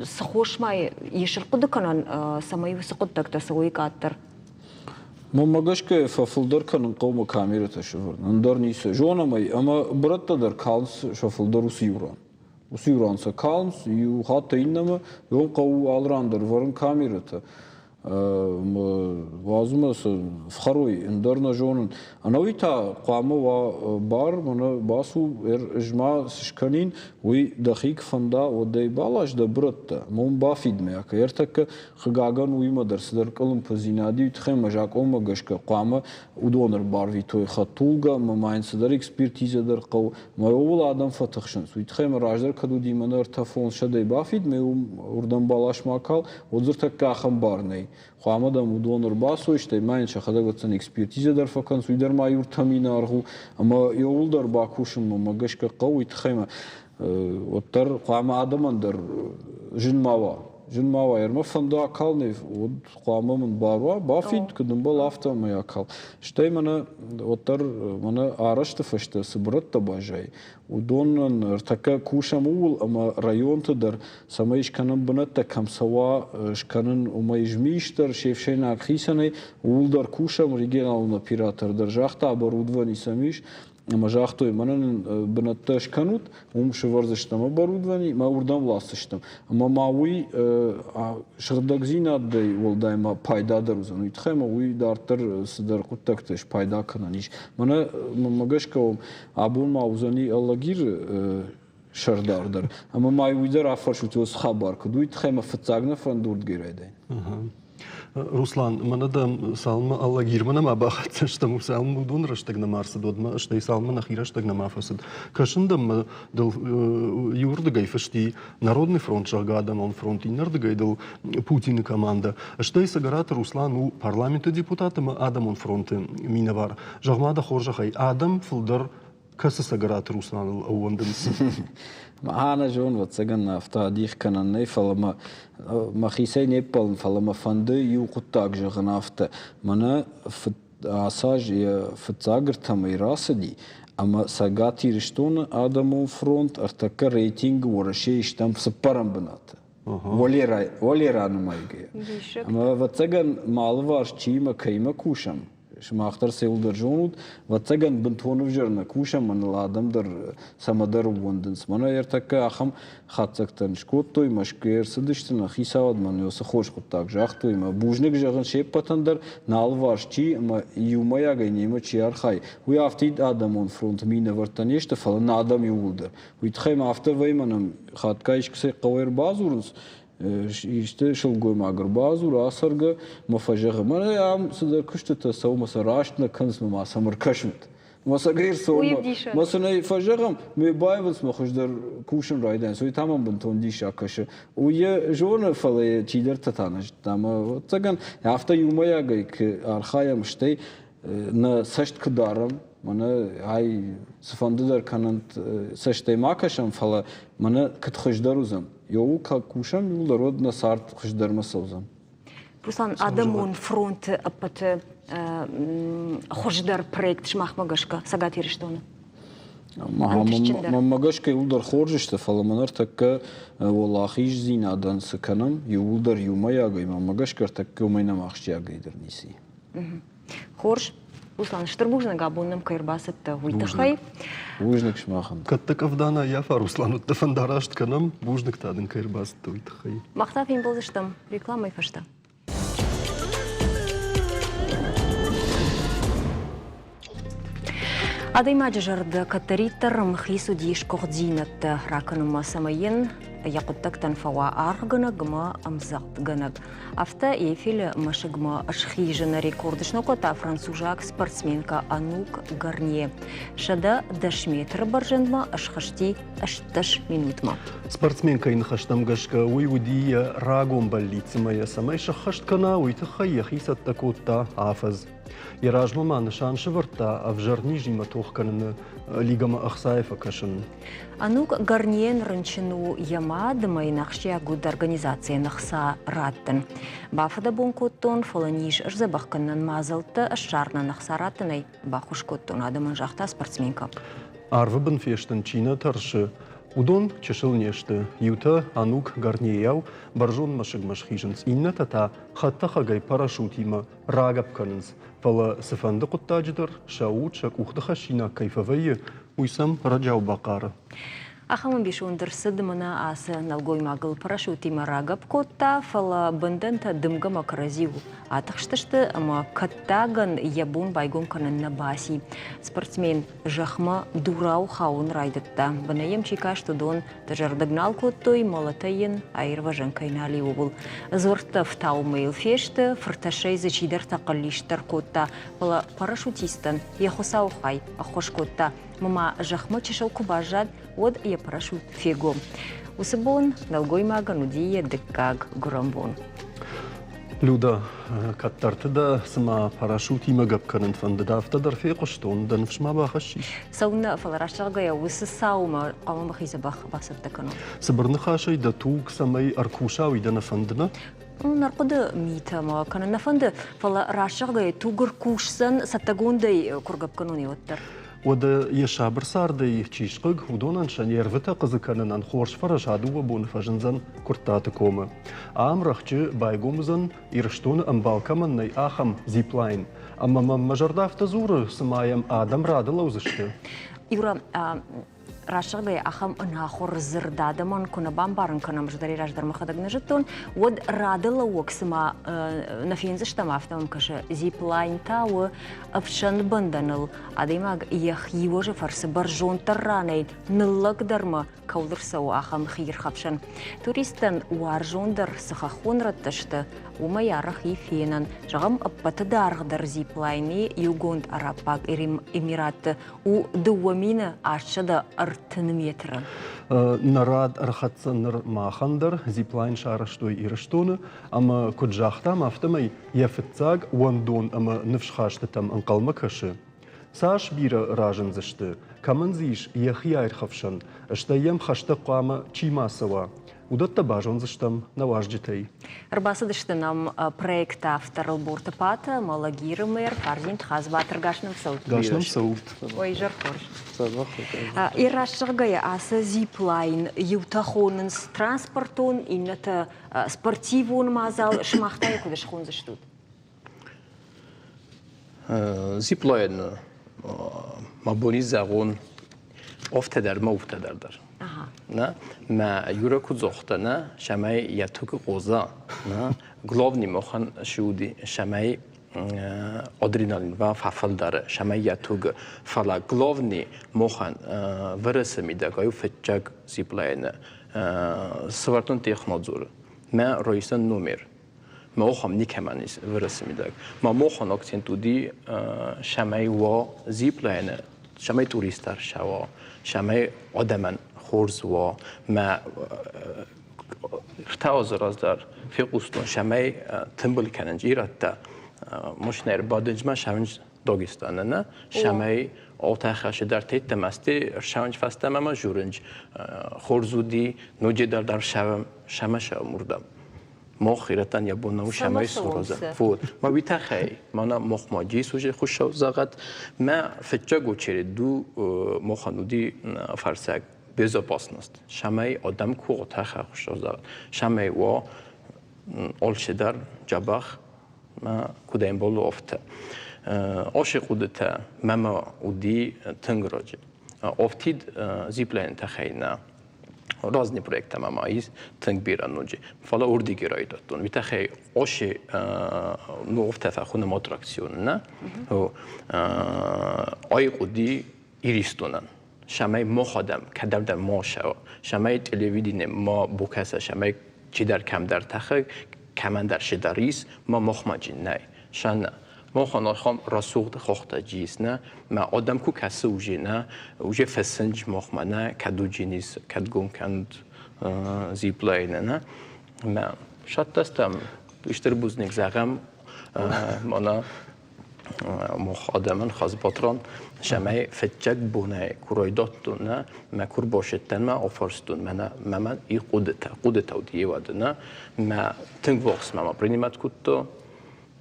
Цы хос ма ис ӕрхъуыды кӕнӕн, цӕмӕй уыцы хъуыддӕгтӕ цӕуой къаддӕр? Мӕнмӕ гӕсгӕ фӕфылдӕр кӕнын хъӕуы камерӕтӕ сӕвӕрын, ӕндӕр ницы. Зонӕм ӕй, ӕмӕ бырӕттӕ дӕр калынц сӕ фылдӕр уыцы иу ран. Уыцы иу ран сӕ калынц, иу хатт иннӕмӕ, уым хъӕуы алы ран дӕр вӕрын камерӕтӕ. Уадзынмӕ сӕ фхӕрой, ӕндӕр нӕ зонын. Ӕнӕуи та хъуамӕ уа бар, мӕнӕ бацу, ӕз ма цы скӕнин, уый дӕхи куы фӕнда, уӕд ӕй балас дӕ бырӕттӕ, ӕмӕ уым бафид мӕ. Ӕртӕккӕ Хъыгагӕн, уыимӕ дӕр цыдӕр къуылымпыдзинад и, тыххӕй ӕмӕ закъонмӕ гӕсгӕ хъуамӕ уыдон ӕрбарвитой хӕдтулгӕ ӕмӕ ма йын цыдӕр экспертизӕ дӕр хъӕуы. Ӕмӕ ууыл адӕм фӕтыхсынц. Уый тыххӕй ӕмӕ раздӕр кӕд уыди мӕнӕ 300-ӕй бафид, ӕмӕ уым уырдӕм бӕлас ма кал, уӕд дзы ӕртӕккӕ ахӕм бар нӕй. Хъуамӕ дӕм уыдон ӕрбацой, стӕй ма йын сӕхӕдӕг ӕцӕн экспертизӕ дӕр фӕкӕнынц, уый дӕр ма иу ӕртӕ аргъ у, ӕмӕ иууылдӕр бакусынмӕ мӕ гӕсгӕ хъӕуы, уый тыххӕй мӕ уӕддӕр хъуамӕ адӕмӕн дӕр зын ма уа. Зын ма уа, ӕрмӕ фӕнды акалын, уӕд хъуамӕ мын бар уа, бафид, куыд ӕмбӕл, афтӕ ӕмӕ акал. Стӕй мӕнӕ уӕддӕр мӕнӕ арӕзты фӕстӕ цы бырӕттӕ баззайы, уыдонӕн ӕртӕккӕ кусӕм ууыл ӕмӕ районты дӕр, цӕмӕй скӕнӕм бынӕттӕ, кӕм цӕуа скӕнын, уымӕй змис дӕр, се фсӕйнаг хицӕнӕй, ууыл дӕр кусӕм, регионалон оператор дӕр загъта, оборудовани сӕм ис, ӕмӕ загътой, мӕнӕн бынӕттӕ скӕнут, уым сӕвӕрдзыстӕм оборудовани, мӕ уырдӕм ласдзыстӕм. Ӕмӕ ма уый сыгъдӕгдзинадӕй уӕлдай ма пайда дӕр уыдзӕн. Уый тыххӕй ма уый дарддӕр цыдӕр хъуыддӕгты спайда кӕнӕн ис. Мӕнӕ мӕнмӕ гӕсгӕ абон ма уыдзӕни Алагиры сӕрдар дӕр. Ӕмӕ ма уый дӕр афӕрсут уыцы хабар куыд, уый тыххӕй мӕ фыццаг нӕ фӕнды уырдгӕй райдайын. Руслан, мӕнӕ дӕм цалынмӕ Алагирмӕ нӕма бахӕццӕ стӕм, цалынмӕ уыдон рӕстӕг нӕма ӕрцыд, уӕдмӕ, стӕй цалынмӕ нӕхи рӕстӕг нӕма фӕцыд. Кӕсын дӕм, мӕ дыл иуырдыгӕй фысти Народный фронт, зӕгъгӕ, адӕмон фронт, иннӕрдыгӕй дыл Путины командӕ. Стӕй Цӕгӕраты Руслан у парламенты депутат ӕмӕ адӕмон фронты минӕвар. Зӕгъ-ма дӕ хорзӕхӕй, адӕм фылдӕр кӕцы Цӕгӕраты Русланыл ӕууӕндынц? Ӕнӕзон, ӕвӕццӕгӕн, афтӕ адих кӕнӕн нӕй, фӕлӕ мӕ мӕхицӕй не ппӕлын, фӕлӕ мӕ фӕнды иу хъуыддаг зӕгъын афтӕ. Мӕнӕ ацы аз йӕ фыццаг ӕртӕмӕй рацыди, ӕмӕ Цӕгат Ирыстоны адӕмон фронт ӕртӕккӕ рейтингы Уӕрӕсейы стӕм цыппӕрӕм бынаты. Уӕле ранымайгӕйӕ. Ӕмӕ, ӕвӕццӕгӕн, мӕ алыварс чиимӕ кӕимӕ кусӕм, сымах дӕр цӕуылдӕр зонут, ӕвӕццӕгӕн, бынтон ӕвзӕр нӕ кусӕм, мӕныл адӕм дӕр цӕмӕдӕр ӕууӕндынц. Мӕнӕ ӕртӕккӕ ахӕм хатдзӕгтӕн скодтой, Мӕскуыйӕ ӕрцыдысты, нӕ хицауад мӕн уыцы хорз хъуыддаг загътой ӕмӕ бузныг зӕгъын се ппӕтӕн дӕр, нӕ алыварс чи ӕмӕ иумӕйагӕй немӕ чи архайы, уый афтид адӕмон фронты минӕвӕрттӕ не сты, фӕлӕ нӕ адӕм иууылдӕр. Уый тыххӕй ма афтӕ вӕййы, мӕнӕн хатгай искуыцӕй хъӕуӕй ӕрбадзурынц, исты сылгоймаг ӕрбадзуры ацӕргӕ мӕ фӕзӕгъы, мӕнӕ ам цыдӕр куыстытӕ цӕуы мӕ сӕ раст нӕ кӕнынц мӕ ма сӕм ӕркӕсут. Мӕ сӕ ӕрцӕуы мӕ сын ӕй фӕзӕгъӕм, ме баивынц мӕ хуыздӕр кусын райдайынц, уый та мӕм бынтон диссаг кӕсы. Уый йӕ зоны, фӕлӕ йӕ чидӕртӕ та нӕ зыдта. Ӕмӕ ӕвӕццӕгӕн, афтӕ иумӕйагӕй куы архайӕм, стӕй нӕ цӕст куы дарӕм, мӕнӕ ай цыфӕнды дӕр кӕнӕнт, цӕстӕй ма кӕсӕм, фӕлӕ мӕнӕ куыд хуыздӕр уыдзӕн. Иууыл кусӕм, иууылдӕр уӕд нӕ цард хуыздӕрмӕ цӕудзӕн. Руслан, адӕмон фронты ӕппӕты хуыздӕр проект сымахмӕ гӕсгӕ Цӕгат Ирыстоны? Мӕнмӕ гӕсгӕ иууылдӕр хорз сты, фӕлӕ мӕ ныртӕккӕ уӕлахиздзинадӕн цы кӕнӕм, иууылдӕр иумӕйагӕй, мӕнмӕ гӕсгӕ ӕртӕккӕ уымӕй нӕм ахсджиагӕй дӕр ницы и. Хорз. Руслан, стыр бузныг абон нӕм кӕй ӕрбацыдтӕ, уый тыххӕй. Бузныг сымахӕн. Кӕд дӕ къӕвда нӕ ӕййафа, Руслан, уӕд дӕ фӕндараст кӕнӕм. Бузныг та дын кӕй ӕрбацыдтӕ, уый тыххӕй. Мах та фембӕлдзыстӕм рекламӕйы фӕстӕ. Адӕймаджы зӕрдӕ кӕддӕриддӕр ӕмхиц уыди сгуыхтдзинӕдтӕ ракӕнынмӕ, цӕмӕй йын йӕ хъуыддӕгтӕн фӕуа аргъгӕнӕг ӕмӕ ӕмдзӕгъдгӕнӕг. Афтӕ Эйфелы мӕсыгмӕ схизыны рекорд сног кодта французаг спортсменкӕ Анук Гарнье. 110 метры бӕрзӕндмӕ схызти 18 минутмӕ. Спортсменкӕйы ныхӕстӕм гӕсгӕ, уый уыди йӕ рагон бӕллиц ӕмӕ йӕ цӕмӕй сӕххӕст кӕна, уый тыххӕй йӕхи цӕттӕ кодта афӕдз. Йӕ размӕ ма нысан сӕвӕрдта ӕвзӕр низимӕ тох кӕныны лигӕмӕ ӕхцайы фӕкӕсын. Анук Гарниен рынчын у йӕ мад ӕмӕ йын ахсджиаг уыд организацийӕн ӕхца раттын. Бафыдӕбон кодтон, фӕлӕ низ сдзӕбӕх кӕнынӕн мадзӕлттӕ ссарынӕн ӕхца раттынӕй баххуыс кодтон адӕмӕн, загъта спортсменкӕ. Арвы бын фестын чи нӕ тӕрсы, уыдон чысыл не сты. Иутӕ Анук Гарнейау бӕрзонд мӕсыгмӕ схизынц, иннӕтӕ та хӕдтӕхӕгӕй парашютимӕ рагӕпп кӕнынц, фӕлӕ цыфӕнды хъуыддаджы дӕр сӕ уд сӕ къухты хӕссинаг кӕй фӕвӕййы, уый сӕм ӕрӕджиау бахъары. Ахӕм ӕмбисонд ӕрцыд мӕнӕ ацы нӕлгоймагыл парашютимӕ рагӕпп кодта, фӕлӕ бӕндӕнтӕ дымгӕмӕ кӕрӕдзиуыл атыхстысты ӕмӕ кӕттагӕн йӕ бон байгом кӕнын нӕ баци. Спортсмен зӕхмӕ дурау хауын райдыдта. Бынӕй йӕм чи каст, уыдон дызӕрдыг нал кодтой, мӕлӕтӕй йын аирвӕзӕн кӕй нал и, ууыл. Дзуӕрттӕ ӕфтауынмӕ йыл фесты, фыртӕссӕй дзы чидӕртӕ хъыллист дӕр кодта, фӕлӕ парашютистӕн йӕ хуыцауы хай ӕххуыс кодта, ӕмӕ ма зӕхмӕ чысыл куы баззад, уӕд йӕ парашют фегом. Уыцы бон нӕлгоймагӕн уыди йӕ дыккаг гуырӕнбон. Люда, кӕддӕрты дӕ цыма парашютимӕ гӕпп кӕнын фӕндыд, афтӕ дӕр фехъуыстон, дӕ ныфс ма бахӕссис? Цӕуылнӕ, фӕлӕ раст зӕгъгӕйӕ, уыцы цаумӕ хъуамӕ мӕхи дзӕбӕх бацӕттӕ кӕнон. Цыбыр ныхасӕй дӕ туг цӕмӕй ӕркуса, уый дӕ нӕ фӕнды, нӕ? Нӕ рхъуыды митӕ мӕ кӕнын нӕ фӕнды, фӕлӕ раст зӕгъгӕйӕ, туг ӕркусдзӕн, цӕттӕгондӕй куы ргӕпп кӕнон, уӕддӕр. Уӕдӕ йӕ сабыр цардӕй чи схъыг, уыдонӕн сӕ нервытӕ хъыдзы кӕнынӕн хорз фӕрӕз а дыууӕ боны фӕзындзӕн Куырттаты комы. Ам рӕхджы байгом уыдзӕн, Ирыстоны ӕмбал кӕмӕн нӕй, ахӕм зиплайн. Ӕмӕ мӕм мӕ зӕрдӕ афтӕ дзуры, цыма йӕм адӕм рады лӕудзысты. Юра, раст зӕгъгӕйӕ, ахӕм ӕнахуыр дзырд адӕмӕн куы нӕ бамбарын кӕнӕм, ӕз дӕр раздӕр мӕхӕдӕг нӕ зыдтон, уӕд рады лӕууӕг цыма нӕ фендзыстӕм, афтӕ мӕм кӕсы. Зиплайн та у ӕфсӕн бӕндӕныл адӕймаг йӕхи уӕзы фӕрцы бӕрзонддӕр ранӕй ныллӕгдӕрмӕ кӕуыл ӕрцӕуы, ахӕм хиирхӕфсӕн. Туристтӕн уарзондӕр цы хӕххон рӕттӕ сты, уымӕй арӕх и фенӕн. Зӕгъӕм, ӕппӕты даргъдӕр зиплайны Иугонд Араббаг Эмиратты у 2830 метры. Нӕ рад ӕрхӕццӕ ныр махӕн дӕр. Зиплайн сарӕзтой Ирыстоны ӕмӕ, куыд загътам, афтӕмӕй йӕ фыццаг уӕндон ӕмӕ ныфсхастытӕм ӕнхъӕлмӕ кӕсы. Цас бирӕ разындзысты, кӕмӕн дзы ис йӕхи аирхӕфсӕн, стӕй йӕм хӕстӕг хъуамӕ чи ма цӕуа, уыдӕттӕ базондзыстӕм нӕ уазджытӕй. Ӕрбацыдысты нӕм проекты автор Ӕлборты Пата ӕмӕ Лагиры мэр Фарзин Тхазбатыр. Гас нӕм цӕут. Гас нӕм цӕут. Ой, изӕр хорз. Раст зӕгъгӕйӕ, ацы зиплайн иутӕ хонынц транспортон, иннӕтӕ спортивон мадзал. Сымах та йӕ куыд схондзыстут? Зиплайн ма бони зӕгъун офтӕдӕр ма уфтӕдӕр дӕр. На, мӕ Юра куд зогъта, на, шамай я тук къоза, на, главный мохан шуди, шамай адреналин ва фӕффулдӕр, шамай я туг, фӕлӕ главный мохан вырысы мидӕг аю фыццаг зиплайны сывӕрдтон технадзоры. Мӕ райсан номер. Мохам никӕмӕн ис вырысы мидӕг. Ма мохан акцент уыди, цӕмӕй уа зиплайны, цӕмӕй туристтӕ ӕрцӕуа, цӕмӕй адӕмӕн хорз уа. Мӕ ӕртӕ азы раздӕр фехъуыстон, цӕмӕй тымбыл кӕнынц ирӕттӕ машинӕ ӕрбадынц ма сӕвынц Дагестаны, нӕ? Цӕмӕй алтӕхӕсы дӕр теттӕмӕсты ӕрцӕуынц фӕстӕмӕ ма журынц. Хорз уыди, ноджыдӕр дӕр сӕвӕм, сӕмӕ сӕвӕм уырдӕм. Мох ирӕттӕн йӕ бон нӕу сӕмӕй суроза. Вот. Ма уый тӕхӕй, мӕнӕ мохмӕ джис уже хуыссау зӕгъӕт. Мӕ фыццаг очередь ду мохӕн уыди фӕрсӕг безопасность. Сӕмӕй адӕм ку тӕхӕ хуыссау зӕгъӕт. Сӕмӕй уа алчидӕр дзӕбӕх мӕ куыд ӕмбӕлы афтӕ. Оши хъуыдытӕ мӕмӕ уыди тынг раджы. Афтид зиплайны тӕхӕй нӕ. Разни проекттӕ ма ис тынг бирӕ ноджы. Фӕлӕ уырдыги райдыдтон. Уый тыххӕй оши ногтӕ фӕхуынӕм аттракцион, нӕ? Ай хъуыди Иристонӕн. Цӕмӕй мах адӕм кӕдӕмдӕр ма сӕуа, цӕмӕй телевидение ма бакӕса, цӕмӕй чидӕр кӕмдӕр тӕхӕг, кӕмӕндӕр чидӕр ис, ма махмӕ джин нӕй. Сӕнӕ. Махӕн ахӕм рӕсугъд хохтӕ ис, нӕ? Мӕ адӕм ку кӕсы уже, нӕ? Уже фӕсынч махмӕ, нӕ? Кӕд уджин ис, кӕд гом кӕнут зиплайны, нӕ? Мӕ сӕттӕстӕм стыр бузныг зӕгъӕм, мӕнӕ мох адӕмӕн хӕзбатран, цӕмӕй фыццаг бонӕй ку райдӕдтон, нӕ, мӕ ку рбасидтӕн, мӕ афарстон, мӕнӕ мӕмӕ и хъуыдытӕ, хъуыдытӕ уыди еуӕды, нӕ, мӕ тынг вахс мӕмӕ принимать кодта,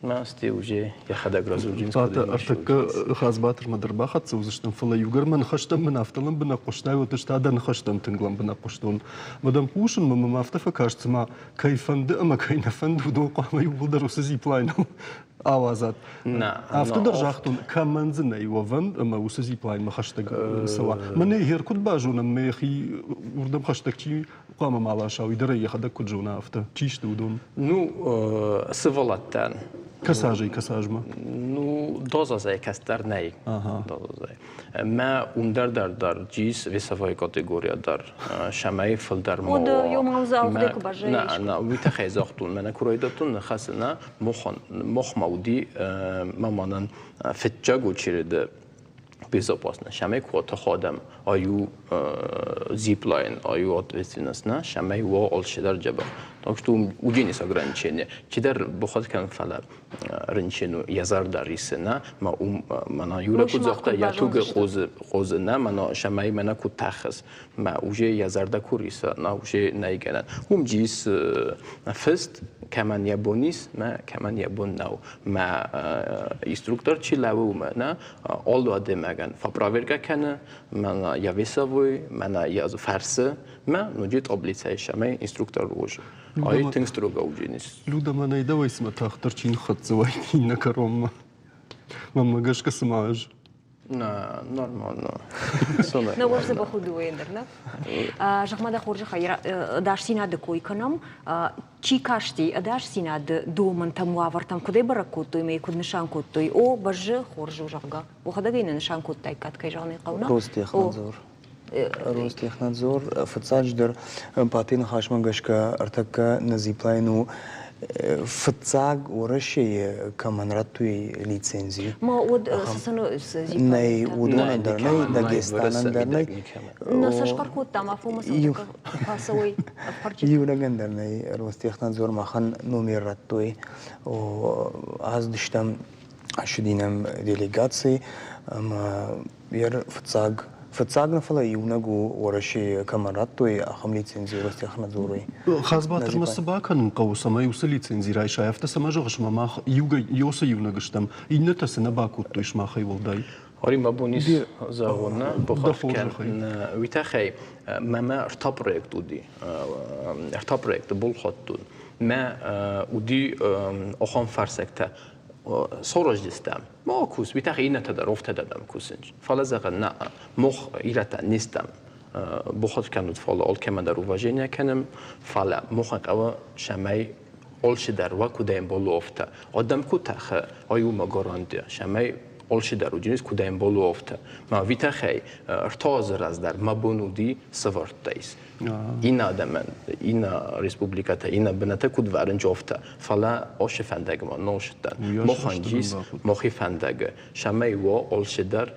мӕ сте уже йӕхӕдӕг разурджин. Фатӕ ӕртӕккӕ Хадзбатырмӕ дӕр бахӕццӕ уыдзыстӕм, фӕлӕ иугӕр мӕ ныхӕстӕм мын афтӕ лӕмбынӕг хъуыстай, уӕд ӕз та дӕ ныхӕстӕм тынг лӕмбынӕг хъуыстон. Мӕ дӕм хъусын, мӕ мӕм афтӕ фӕкаст, цыма кӕй фӕнды ӕмӕ кӕй нӕ фӕнды, уыдон хъуамӕ иууылдӕр уыцы зиплайныл ауадзат. Афтӕ дӕр загътон, кӕмӕн дзы нӕй уӕвӕн ӕмӕ уыцы зиплайнмӕ хӕстӕг цӕуа. Мӕнӕ гъер куыд базонӕм, мӕхи уырдӕм хӕстӕг чи хъуамӕ ма ласа, уый дӕр ӕй йӕхӕдӕг куыд зона, афтӕ. Чи сты уыдон? Ну, сывӕллӕттӕн. Кӕцы кӕцы азмӕ? Ну, дозазӕй кӕстӕр нӕй. Дозазӕй. Мӕ уым дӕр дӕр дӕр джис весовой категория дӕр сӕмӕй фылдӕр ма уа. На, уый тыххӕй загътон, мӕнӕ куы райдыдтон ныхасы, мохмӕ уыди мӕ мӕнӕн фыццаг очереды. Безопасно. Шамай квота ходам, аю зиплайн, аю ответственность на шамай во олшидар джаба. Так что уджинис ограничение. Чидар бухот кан фала рынчину язар дарисына, ма ум мана юра кудзохта я туга хоз хозына, мана шамай мана кутахас, ма уже язарда куриса, на уже найгана. Ум джис фест кӕмӕн йӕ бон ис, мӕ кӕмӕн йӕ бон нӕу. Мӕ инструктор чи лӕууы, уымӕ нӕ алы адӕймагӕн фӕпроверкӕ кӕны, мӕнӕ йӕ весовой, мӕнӕ йӕ фӕрсы, мӕ ноджы таблицӕйы сӕмӕй инструктор уызы. Ай тынг строго уыджинис. Люда, мӕнӕй дӕуӕй цымӕ тагъддӕр чи ныххӕццӕ уаид иннӕ кӕронмӕ? Мӕнмӕ гӕсгӕ цыма ӕз. На, нормально. Нӕ уӕрзы бахудуйы дӕр, нӕ? Зӕгъ-ма дӕ хорзӕхӕй, ӕдасдзинады кой кӕнӕм. Чи касти ӕдасдзинады домӕнтӕм, уавӕртӕм, куыдӕй бӕрӕг кодтой ӕмӕ куыд нысан кодтой? О, бӕззы, хорз у, зӕгъгӕ. Уӕхӕдӕг ӕй нӕ нысан кодтаиккат, кӕй зӕгъын ӕй хъӕуы, нӕ? Ростехнадзор. Ростехнадзор фыццаджыдӕр Патый ныхасмӕ гӕсгӕ ӕртӕккӕ нӕ зиплайн у фыццаг Уӕрӕсейы кӕмӕн радтой лицензи. Ма уӕд Нӕй, уыдонӕн дӕр нӕй, Дагестанӕн дӕр нӕй. Нӕ сӕ схъӕр кодтам, афонмӕ фӕцӕуой ӕфхӕрджытӕ. Иунӕгӕн дӕр нӕй Ростехнадзор махӕн номер радтой. Аздыстӕм ссыди нӕм делегаци ӕмӕ йӕ фыццаг фыццаг нӕ, фӕлӕ иунӕг у Уӕрӕсейы кӕмӕн радтой, ахӕм лицензи Ростехнадзорӕй. Хадзбатырмӕ цы бакӕнын хъӕуы, цӕмӕй уыцы лицензи райсай, афтӕ цӕмӕ зӕгъыс, ӕмӕ мах иугай иунӕг стӕм, иннӕтӕ цы нӕ бакодтой сымахӕй уӕлдай? Ори мӕ бон ис зӕгъон, нӕ бахахх кӕн. Уый тыххӕй мӕмӕ ӕртӕ проект уыди. Ӕртӕ проекты балхӕдтон. Мӕ уыди ахӕм фӕрсӕгтӕ сараздзыстӕм. Ма кус, уый тыххӕй иннӕтӕ дӕр афтӕ дӕр кусынц. Фӕлӕ зӕгъын, нӕ, мах ирӕттӕ не стӕм. Бахатыр кӕнут, фӕлӕ алкӕмӕн дӕр уважение кӕнӕм, фӕлӕ махӕн хъӕуы, цӕмӕй алчидӕр уа куыд ӕмбӕлы, афтӕ. Адӕм куы тӕхы, ай у мӕ гарантия, цӕмӕй алчидӕр уыдис куыд ӕмбӕлы, афтӕ. Мӕ уый ӕртӕ азы раздӕр мӕ бон уыди сӕвӕрдтаис. Иннӕ адӕмӕн, иннӕ республикӕтӕ, иннӕ бынӕттӕ куыд вӕрынч, афтӕ. Фӕлӕ асы фӕндагмӕ нозтӕн. Махӕн ис махи фӕндагы, цӕмӕй уа алчидӕр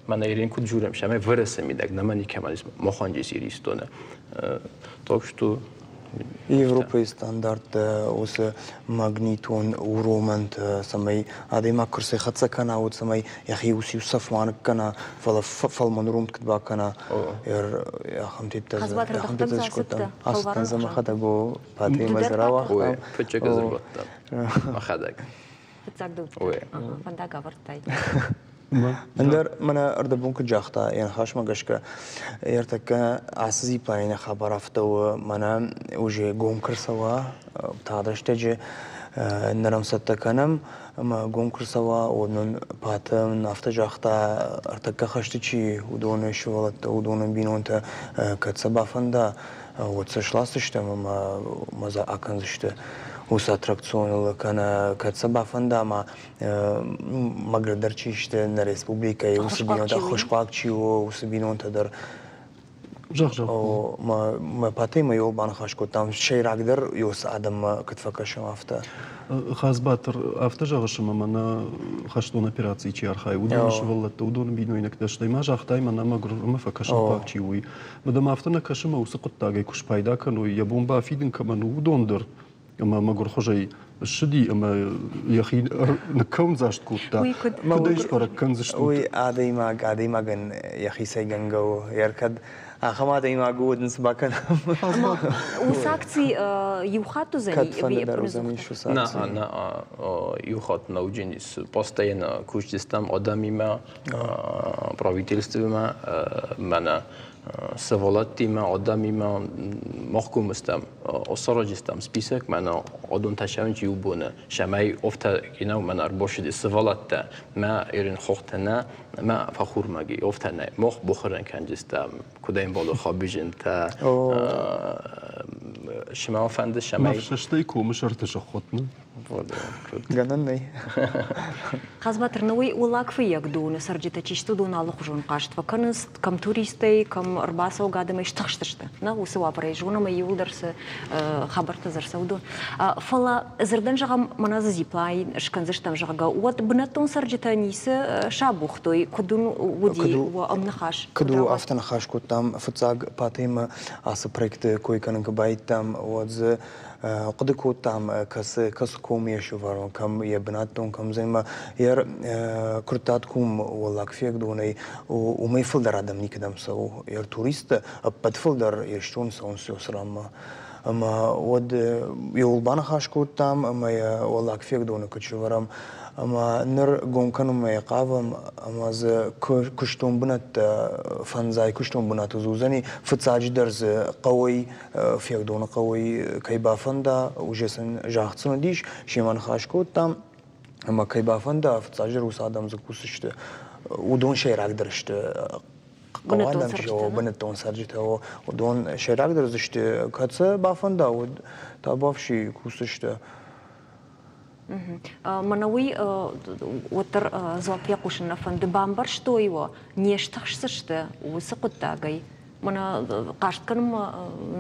мӕнӕ Ирин куыд дзурӕм, цӕмӕй Уӕрӕсе мидӕг нӕмӕ никӕмӕн ис махӕн ис Иристоны. Так что Европӕйы стандарттӕ уыцы магнитон уромӕнтӕ, цӕмӕй адӕймаг куы рцӕйхӕццӕ кӕна, уӕд цӕмӕй йӕхи уыциу цӕф ма ныккӕна, фӕлӕ фӕлмӕн уромд куыд бакӕна, ахӕм типтӕ дзы скодтам. Ацыдтӕн дзы мӕхӕдӕг о Патриймӕ дзы рауагътам. Фыццаг дзы рбадтӕн мӕхӕдӕг. Фыццаг ду фӕндаг ӕвӕрдтай. Ӕндӕр мӕнӕ ӕрдӕбон куыд загъта, йӕ ныхасмӕ гӕсгӕ, ӕртӕккӕ ацы зиплайны хабар афтӕ у, мӕнӕ уже гом куы рцӕуа, тагъд рӕстӕджы ныр ӕм цӕттӕ кӕнӕм, ӕмӕ гом куы рцӕуа, уӕд нын Патӕ афтӕ загъта, ӕртӕккӕ хӕсты чи, уыдоны сывӕллӕттӕ, уыдоны бинонтӕ кӕд сӕ бафӕнда, уӕд сӕ сласдзыстӕм ӕмӕ ма дзы акӕндзысты уыцы аттракционыл, кӕнӕ кӕд сӕ бафӕнда ма мӕгуырдӕр чи сты нӕ республикӕйы, уыцы бинонтӕ, ӕххуысхъуаг чи у, уыцы бинонтӕ дӕр. Зӕгъ, Мӕ патӕй йыл баныхас кодтам, сӕйрагдӕр уыцы адӕммӕ куыд фӕкӕсӕм, афтӕ. Хадзбатыр, афтӕ зӕгъыс, ӕмӕ мӕнӕ хӕстон операцийы чи архайы, уыдоны сывӕллӕттӕ, уыдоны бинойнӕгтӕ, стӕй ма загътай, мӕнӕ мӕгуырмӕ фӕкӕсынхъуаг чи у, уый. Мӕ афтӕ нӕ кӕсы, ӕмӕ уыцы хъуыддагӕй куы спайда кӕной, йӕ бон бафидын кӕмӕн у, уыдон дӕр ӕмӕ мӕгуырхуызӕй ссыди ӕмӕ йӕхи ныккӕуындзаст кодта. Куыд ӕй сбӕрӕг кӕндзыстут? Уый адӕймаг адӕймагӕн йӕхицӕй гӕнгӕ у. Ӕркӕд ахӕм адӕймаг у, уӕд ын цы бакӕнӕм? Уыцы акци иу хатт уыдзӕни? Кӕдфӕнды дӕр уыдзӕнис уыцы акци. Нӕ, иу хатт нӕ уыдзӕнис. Постоянно кусдзыстӕм адӕмимӕ, правительствимӕ, мӕнӕ сывӕллӕттимӕ, адӕмимӕ мах кумыстӕм, сараздзыстӕм список, мӕнӕ адон тӕсӕвынч иу боны, цӕмӕй офтӕ кинау мӕнӕ ӕрбацыди сывӕллӕттӕ, мӕ ирин хохтӕ нӕ, мӕ фӕхурмаги, офтӕ нӕ, мах бохырын кӕндзыстӕм, куыд ӕмбӕлы хабижинтӕ, сымӕ фӕнды, цӕмӕй... Ӕфсӕстӕй комы сӕрты сыххуыт, не? Гӕнӕн нӕй. Хазбатыр, нӕ уый Уӕллаг Фыййагдоны цӕрджытӕ чи сты, уыдон алыхуызон хъаст фӕкӕнынц, кӕм туристтӕй, кӕм ӕрбацӕугӕ адӕмӕй стыхстысты. Нӕ уыцы уавӕрӕй зонӕм ӕмӕ иууылдӕр цы хабӕрттӕ дзы ӕрцӕуы, уыдон. Фӕлӕ дзырдӕн зӕгъӕм, мӕнӕ дзы зиплайн скӕндзыстӕм, зӕгъгӕ, уӕд бынӕттон цӕрджытӕ ницы сабухтой, куыд уын уыди уӕ ӕмныхас? Куыд у, афтӕ ныхас кодтам фыццаг Патемы ацы проекты кой кӕнын куы байдыдтам, уӕд дзы хъуыды кодтам, кӕцы, кӕцы ком йӕ сывӕрон, кӕм йӕ бынӕттон, кӕм ӕмӕ йӕ Куырттат ком Уӕллаг Фиагдонӕй уымӕй фылдӕр адӕм никӕдӕм цӕуы. Йӕ туристтӕ ӕппӕт фылдӕр Ирыстоны цӕуынц Йосраммӕ. Ӕмӕ уӕд иуыл баныхас кодтам ӕмӕ йӕ Уӕллаг Фиагдоны куыд сӕвӕрӕм. Ӕмӕ ныр гом кӕнынмӕ йӕ хъавӕм ӕмӕ дзы куыстон бынӕттӕ, фӕндзай куыстон бынаты дзы уыдзӕни. Фыццаджыдӕр дзы хъӕуӕй Фиагдоны хъӕуӕй кӕй бафӕнда, уже сын загъд сын уыдис, семӕ ныхас кодтам, ӕмӕ кӕй бафӕнда, фыццаджыдӕр уыцы адӕм дзы кусдзысты. Уыдон сӕйрагдӕр сты хъӕуы чи бынӕттон цӕрджытӕ, уыдон сӕйрагдӕр уыдзысты, кӕд сӕ бафӕнда, уӕд табуафси кусдзысты. Мӕнӕ уый уӕддӕр дзуапп фехъусын нӕ фӕнды. Бамбӕрстой уӕ, не стыхсдзысты уыцы хъуыддагӕй? Мӕнӕ хъаст кӕнынмӕ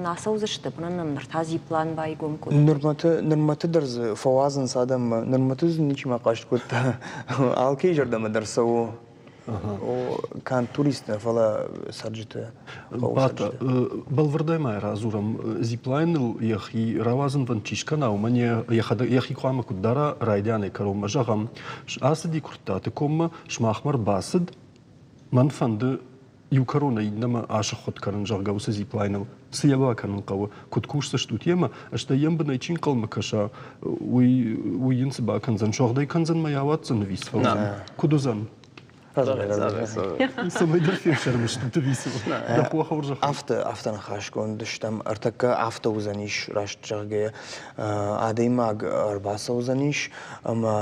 нӕ ацӕудзысты, мӕнӕ нын ныр та зиплан байгом кодтой. Нырмӕты, нырмӕты дӕр дзы фӕуадзынц адӕммӕ, нырмӕты дзы ничима хъаст кодта. Алкӕй зӕрдӕмӕ дӕр цӕуы. Канд туристтӕ, фӕлӕ цӕрджыты. Бата, бӕлвырдӕй ма радзурӕм, зиплайныл йӕхи рауадзынвӕнд чи скӕна, уымӕн йӕхи хъуамӕ куыд дара райдианӕй кӕронмӕ. Зӕгъӕм, ацыди Куырттаты коммӕ, сымахмӕ ӕрбацыд, мӕн фӕнды иу кӕронӕй иннӕмӕ асыххуытт кӕнын, зӕгъгӕ, уыцы зиплайныл. Цы йӕ бакӕнын хъӕуы, куыд кусдзыстут йемӕ, стӕй йӕм бынӕй чи нхъӕлмӕ кӕса, уый, уый йын цы бакӕндзӕн? Согъдӕй кӕндзӕн мӕ йӕ ауадздзӕн ӕви цы фӕуыдзӕн? Куыд уыдзӕн? Цӕмӕйдӕр фефсӕрмы стут ӕви цы? Дӕ хорзӕх. Афтӕ, афтӕ ныхасгонд стӕм. Ӕртӕккӕ афтӕ уыдзӕнис, раст зӕгъгӕйӕ. Адӕймаг ӕрбацӕудзӕнис ӕмӕ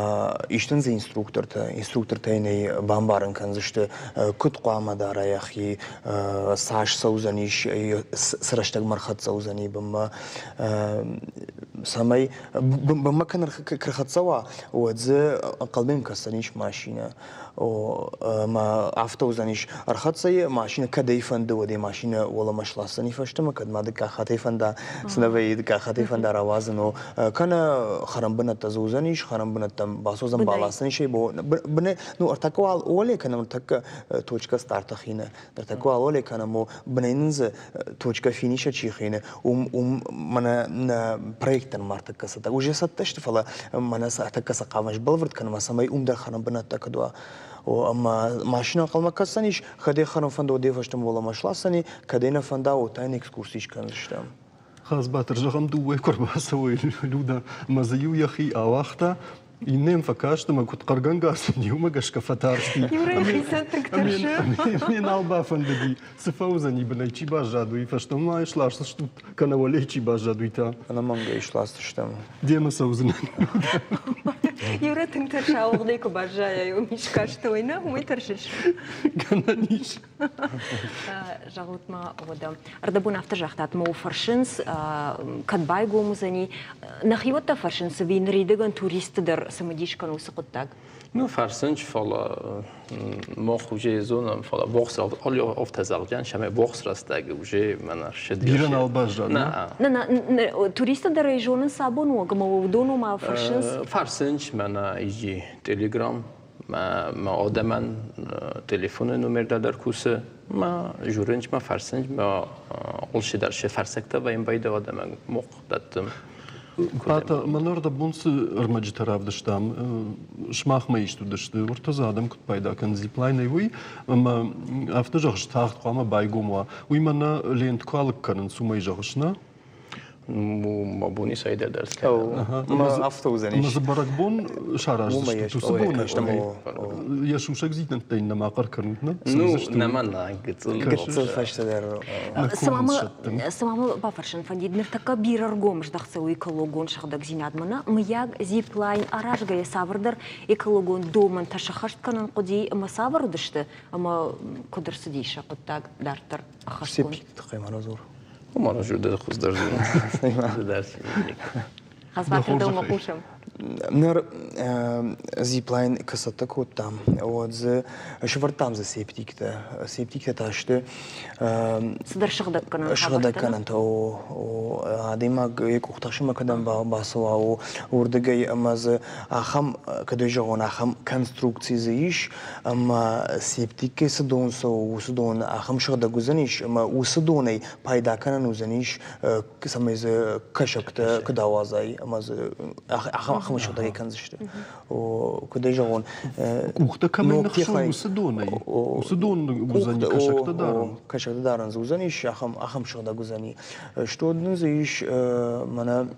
истын дзы инструктортӕ, инструктортӕ йын ӕй бамбарын кӕндзысты, куыд хъуамӕ дара йӕхи, цас цӕудзӕнис, цы рӕстӕгмӕ ӕрхӕццӕ уыдзӕни бынмӕ, цӕмӕй бынмӕ куы рхӕццӕ уа, уӕд дзы ӕнхъӕлмӕ кӕсдзӕнис машинӕ. Ӕмӕ афтӕ уыдзӕнис, ӕрхӕццӕ йӕ машинӕ, кӕд ӕй фӕнды, уӕд ӕй машинӕ уӕлӕмӕ сласдзӕни фӕстӕмӕ, кӕд ма дыккаг хатт ӕй фӕнда, цы нӕ вӕййы, дыккаг хатт ӕй фӕнда рауадзын, о, кӕнӕ хӕрӕн бынӕттӕ дзы уыдзӕнис, хӕрӕн бынӕттӕм бацӕудзӕн, баласдзӕнис ӕй, бынӕй, ну, ӕртӕккӕ уал уӕле кӕнӕм, ӕртӕккӕ точка старта хины, ӕртӕккӕ уал уӕле кӕнӕм, о, бынӕй нын дзы точка финиша чи хины, уым, уым мӕнӕ нӕ проекттӕн ма ӕртӕккӕ цӕттӕ, уже цӕттӕ сты, фӕлӕ мӕнӕ сӕ ӕртӕккӕ сӕ хъавын сбӕлвырд кӕнынмӕ, цӕмӕй уым дӕр хӕрӕн бынӕттӕ куыд уа. О, ӕмӕ машинӕ ӕнхъӕлмӕ кӕсдзӕн ис, кӕд ӕй хӕрын фӕнда, уӕд ӕй фӕстӕмӕ уӕлӕмӕ сласдзӕни, кӕд ӕй нӕ фӕнда, уӕд та йын экскурси скӕндзыстӕм. Хазбатыр, зӕгъӕм, дыууӕ куы ӕрбацӕуой Люда, ӕмӕ дзы иу йӕхи ауагъта, иннӕ йӕм фӕкаст ӕмӕ куыд хъӕргӕнгӕ ацыди, уымӕ гӕсгӕ фӕтарсти. Юрӕ йӕхицӕн тынг тӕрсы. Ӕмӕ нал бафӕндыди, цы фӕуыдзӕни бынӕй чи баззад, уый фӕстӕмӕ ма сласдзыстут, кӕнӕ уӕле чи баззад, уый та. Ӕнӕмӕнгӕй сласдзыстӕм. Демӕ цӕудзынӕн. Юрӕ тынг тӕрсы, ауыгъдӕй куы баззайай, уым искастой, нӕ, уымӕй тӕрсыс? Гӕнӕн ис. Зӕгъут ма, уӕдӕ, ӕрдӕбон афтӕ загътат, мӕ фӕрсынц, кӕд байгом уыдзӕни. Нӕхиуӕттӕ фӕрсынц ӕви ныридӕгӕн туристты дӕр цымыдис кӕны уыцы хъуыддаг? Ну, фӕрсынц, фӕлӕ мах уже зонӕм, фӕлӕ бокс афтӕ зӕгъдзӕн, цӕмӕй бокс рӕстӕг уже мӕнӕ ссыд. Бирӕ нал баззад. Нӕ. Нӕ, нӕ, туристты дӕр ӕй зонынц абон онг, ӕмӕ уыдон ома фӕрсынц. Фӕрсынц мӕнӕ изи Телеграм, мӕ адӕмӕн телефоны номер дӕр кусы, мӕ журынч, мӕ фӕрсынч, мӕ алчидӕр се фӕрсӕгтӕ вӕййын байдӕ адӕмӕн мох дӕттын. Пата, мӕн ӕрдӕбон цы ӕрмӕджытӕ равдыстам, сымахмӕ ист уыдысты, уыртӕ дзы адӕм куыд пайда кӕнынц зиплайнӕй, уый, ӕмӕ афтӕ зӕгъыс, тагъд хъуамӕ байгом уа. Уый мӕнӕ лент куы алыг кӕнынц, уымӕй зӕгъыс, нӕ? Мӕ бони сайдӕ дӕр скӕнӕм. Афтӕ уыдзӕнис. Ӕмӕ дзы бӕрӕгбон сараздзыстут уыцы бон? Йӕ сусӕгдзинӕдтӕ йын нӕма хъӕр кӕнут, нӕ? Ну, нӕма нӕ, гыццыл. Гыццыл фӕстӕдӕр. Цыма мӕ бафӕрсын фӕндид, ныртӕккӕ бирӕ ргом здӕхт цӕуы экологон сыгъдӕгдзинадмӕ, нӕ? Мыййаг, зиплайн аразгӕйӕ цавӕрдӕр экологон домӕнтӕ сӕххӕст кӕнын хъуыди ӕмӕ цавӕр уыдысты ӕмӕ куыд ӕрцыди сӕ хъуыддаг дарддӕр ӕххӕстгонд? Сеппиты тыххӕй ма радзур. Ма радзур, дӕ хуыздӕр Хазбатыр, дӕумӕ хъусӕм. Ныр зиплайн куы цӕттӕ кодтам, уӕд дзы сӕвӕрдтам дзы септиктӕ. Септиктӕ та сты цыдӕр сыгъдӕггӕнӕн сыгъдӕггӕнӕнтӕ. Адӕймаг йӕ къухтӕхсынмӕ кӕдӕм бацӕуа, уырдыгӕй ӕмӕ дзы ахӕм, кӕд зӕгъон, ахӕм конструкци дзы ис, ӕмӕ септикӕй цы дон цӕуы, уыцы дон ахӕм сыгъдӕг уыдзӕнис, ӕмӕ уыцы донӕй пайда кӕнӕн уыдзӕнис, цӕмӕй дзы кӕсӕгтӕ куыд ауадзай ӕмӕ дзы ахӕм сыгъдӕгӕй кӕндзысты. Куыд ӕй зӕгъон, къухтӕ кӕмӕй ныхсой, уыцы донӕй? Уыцы дон уыдзӕни кӕсӕгтӕ дарын? Кӕсӕгтӕ дарын дзы уыдзӕнис, ахӕм сыгъдӕг уыдзӕни. Стод дзы ис мӕнӕ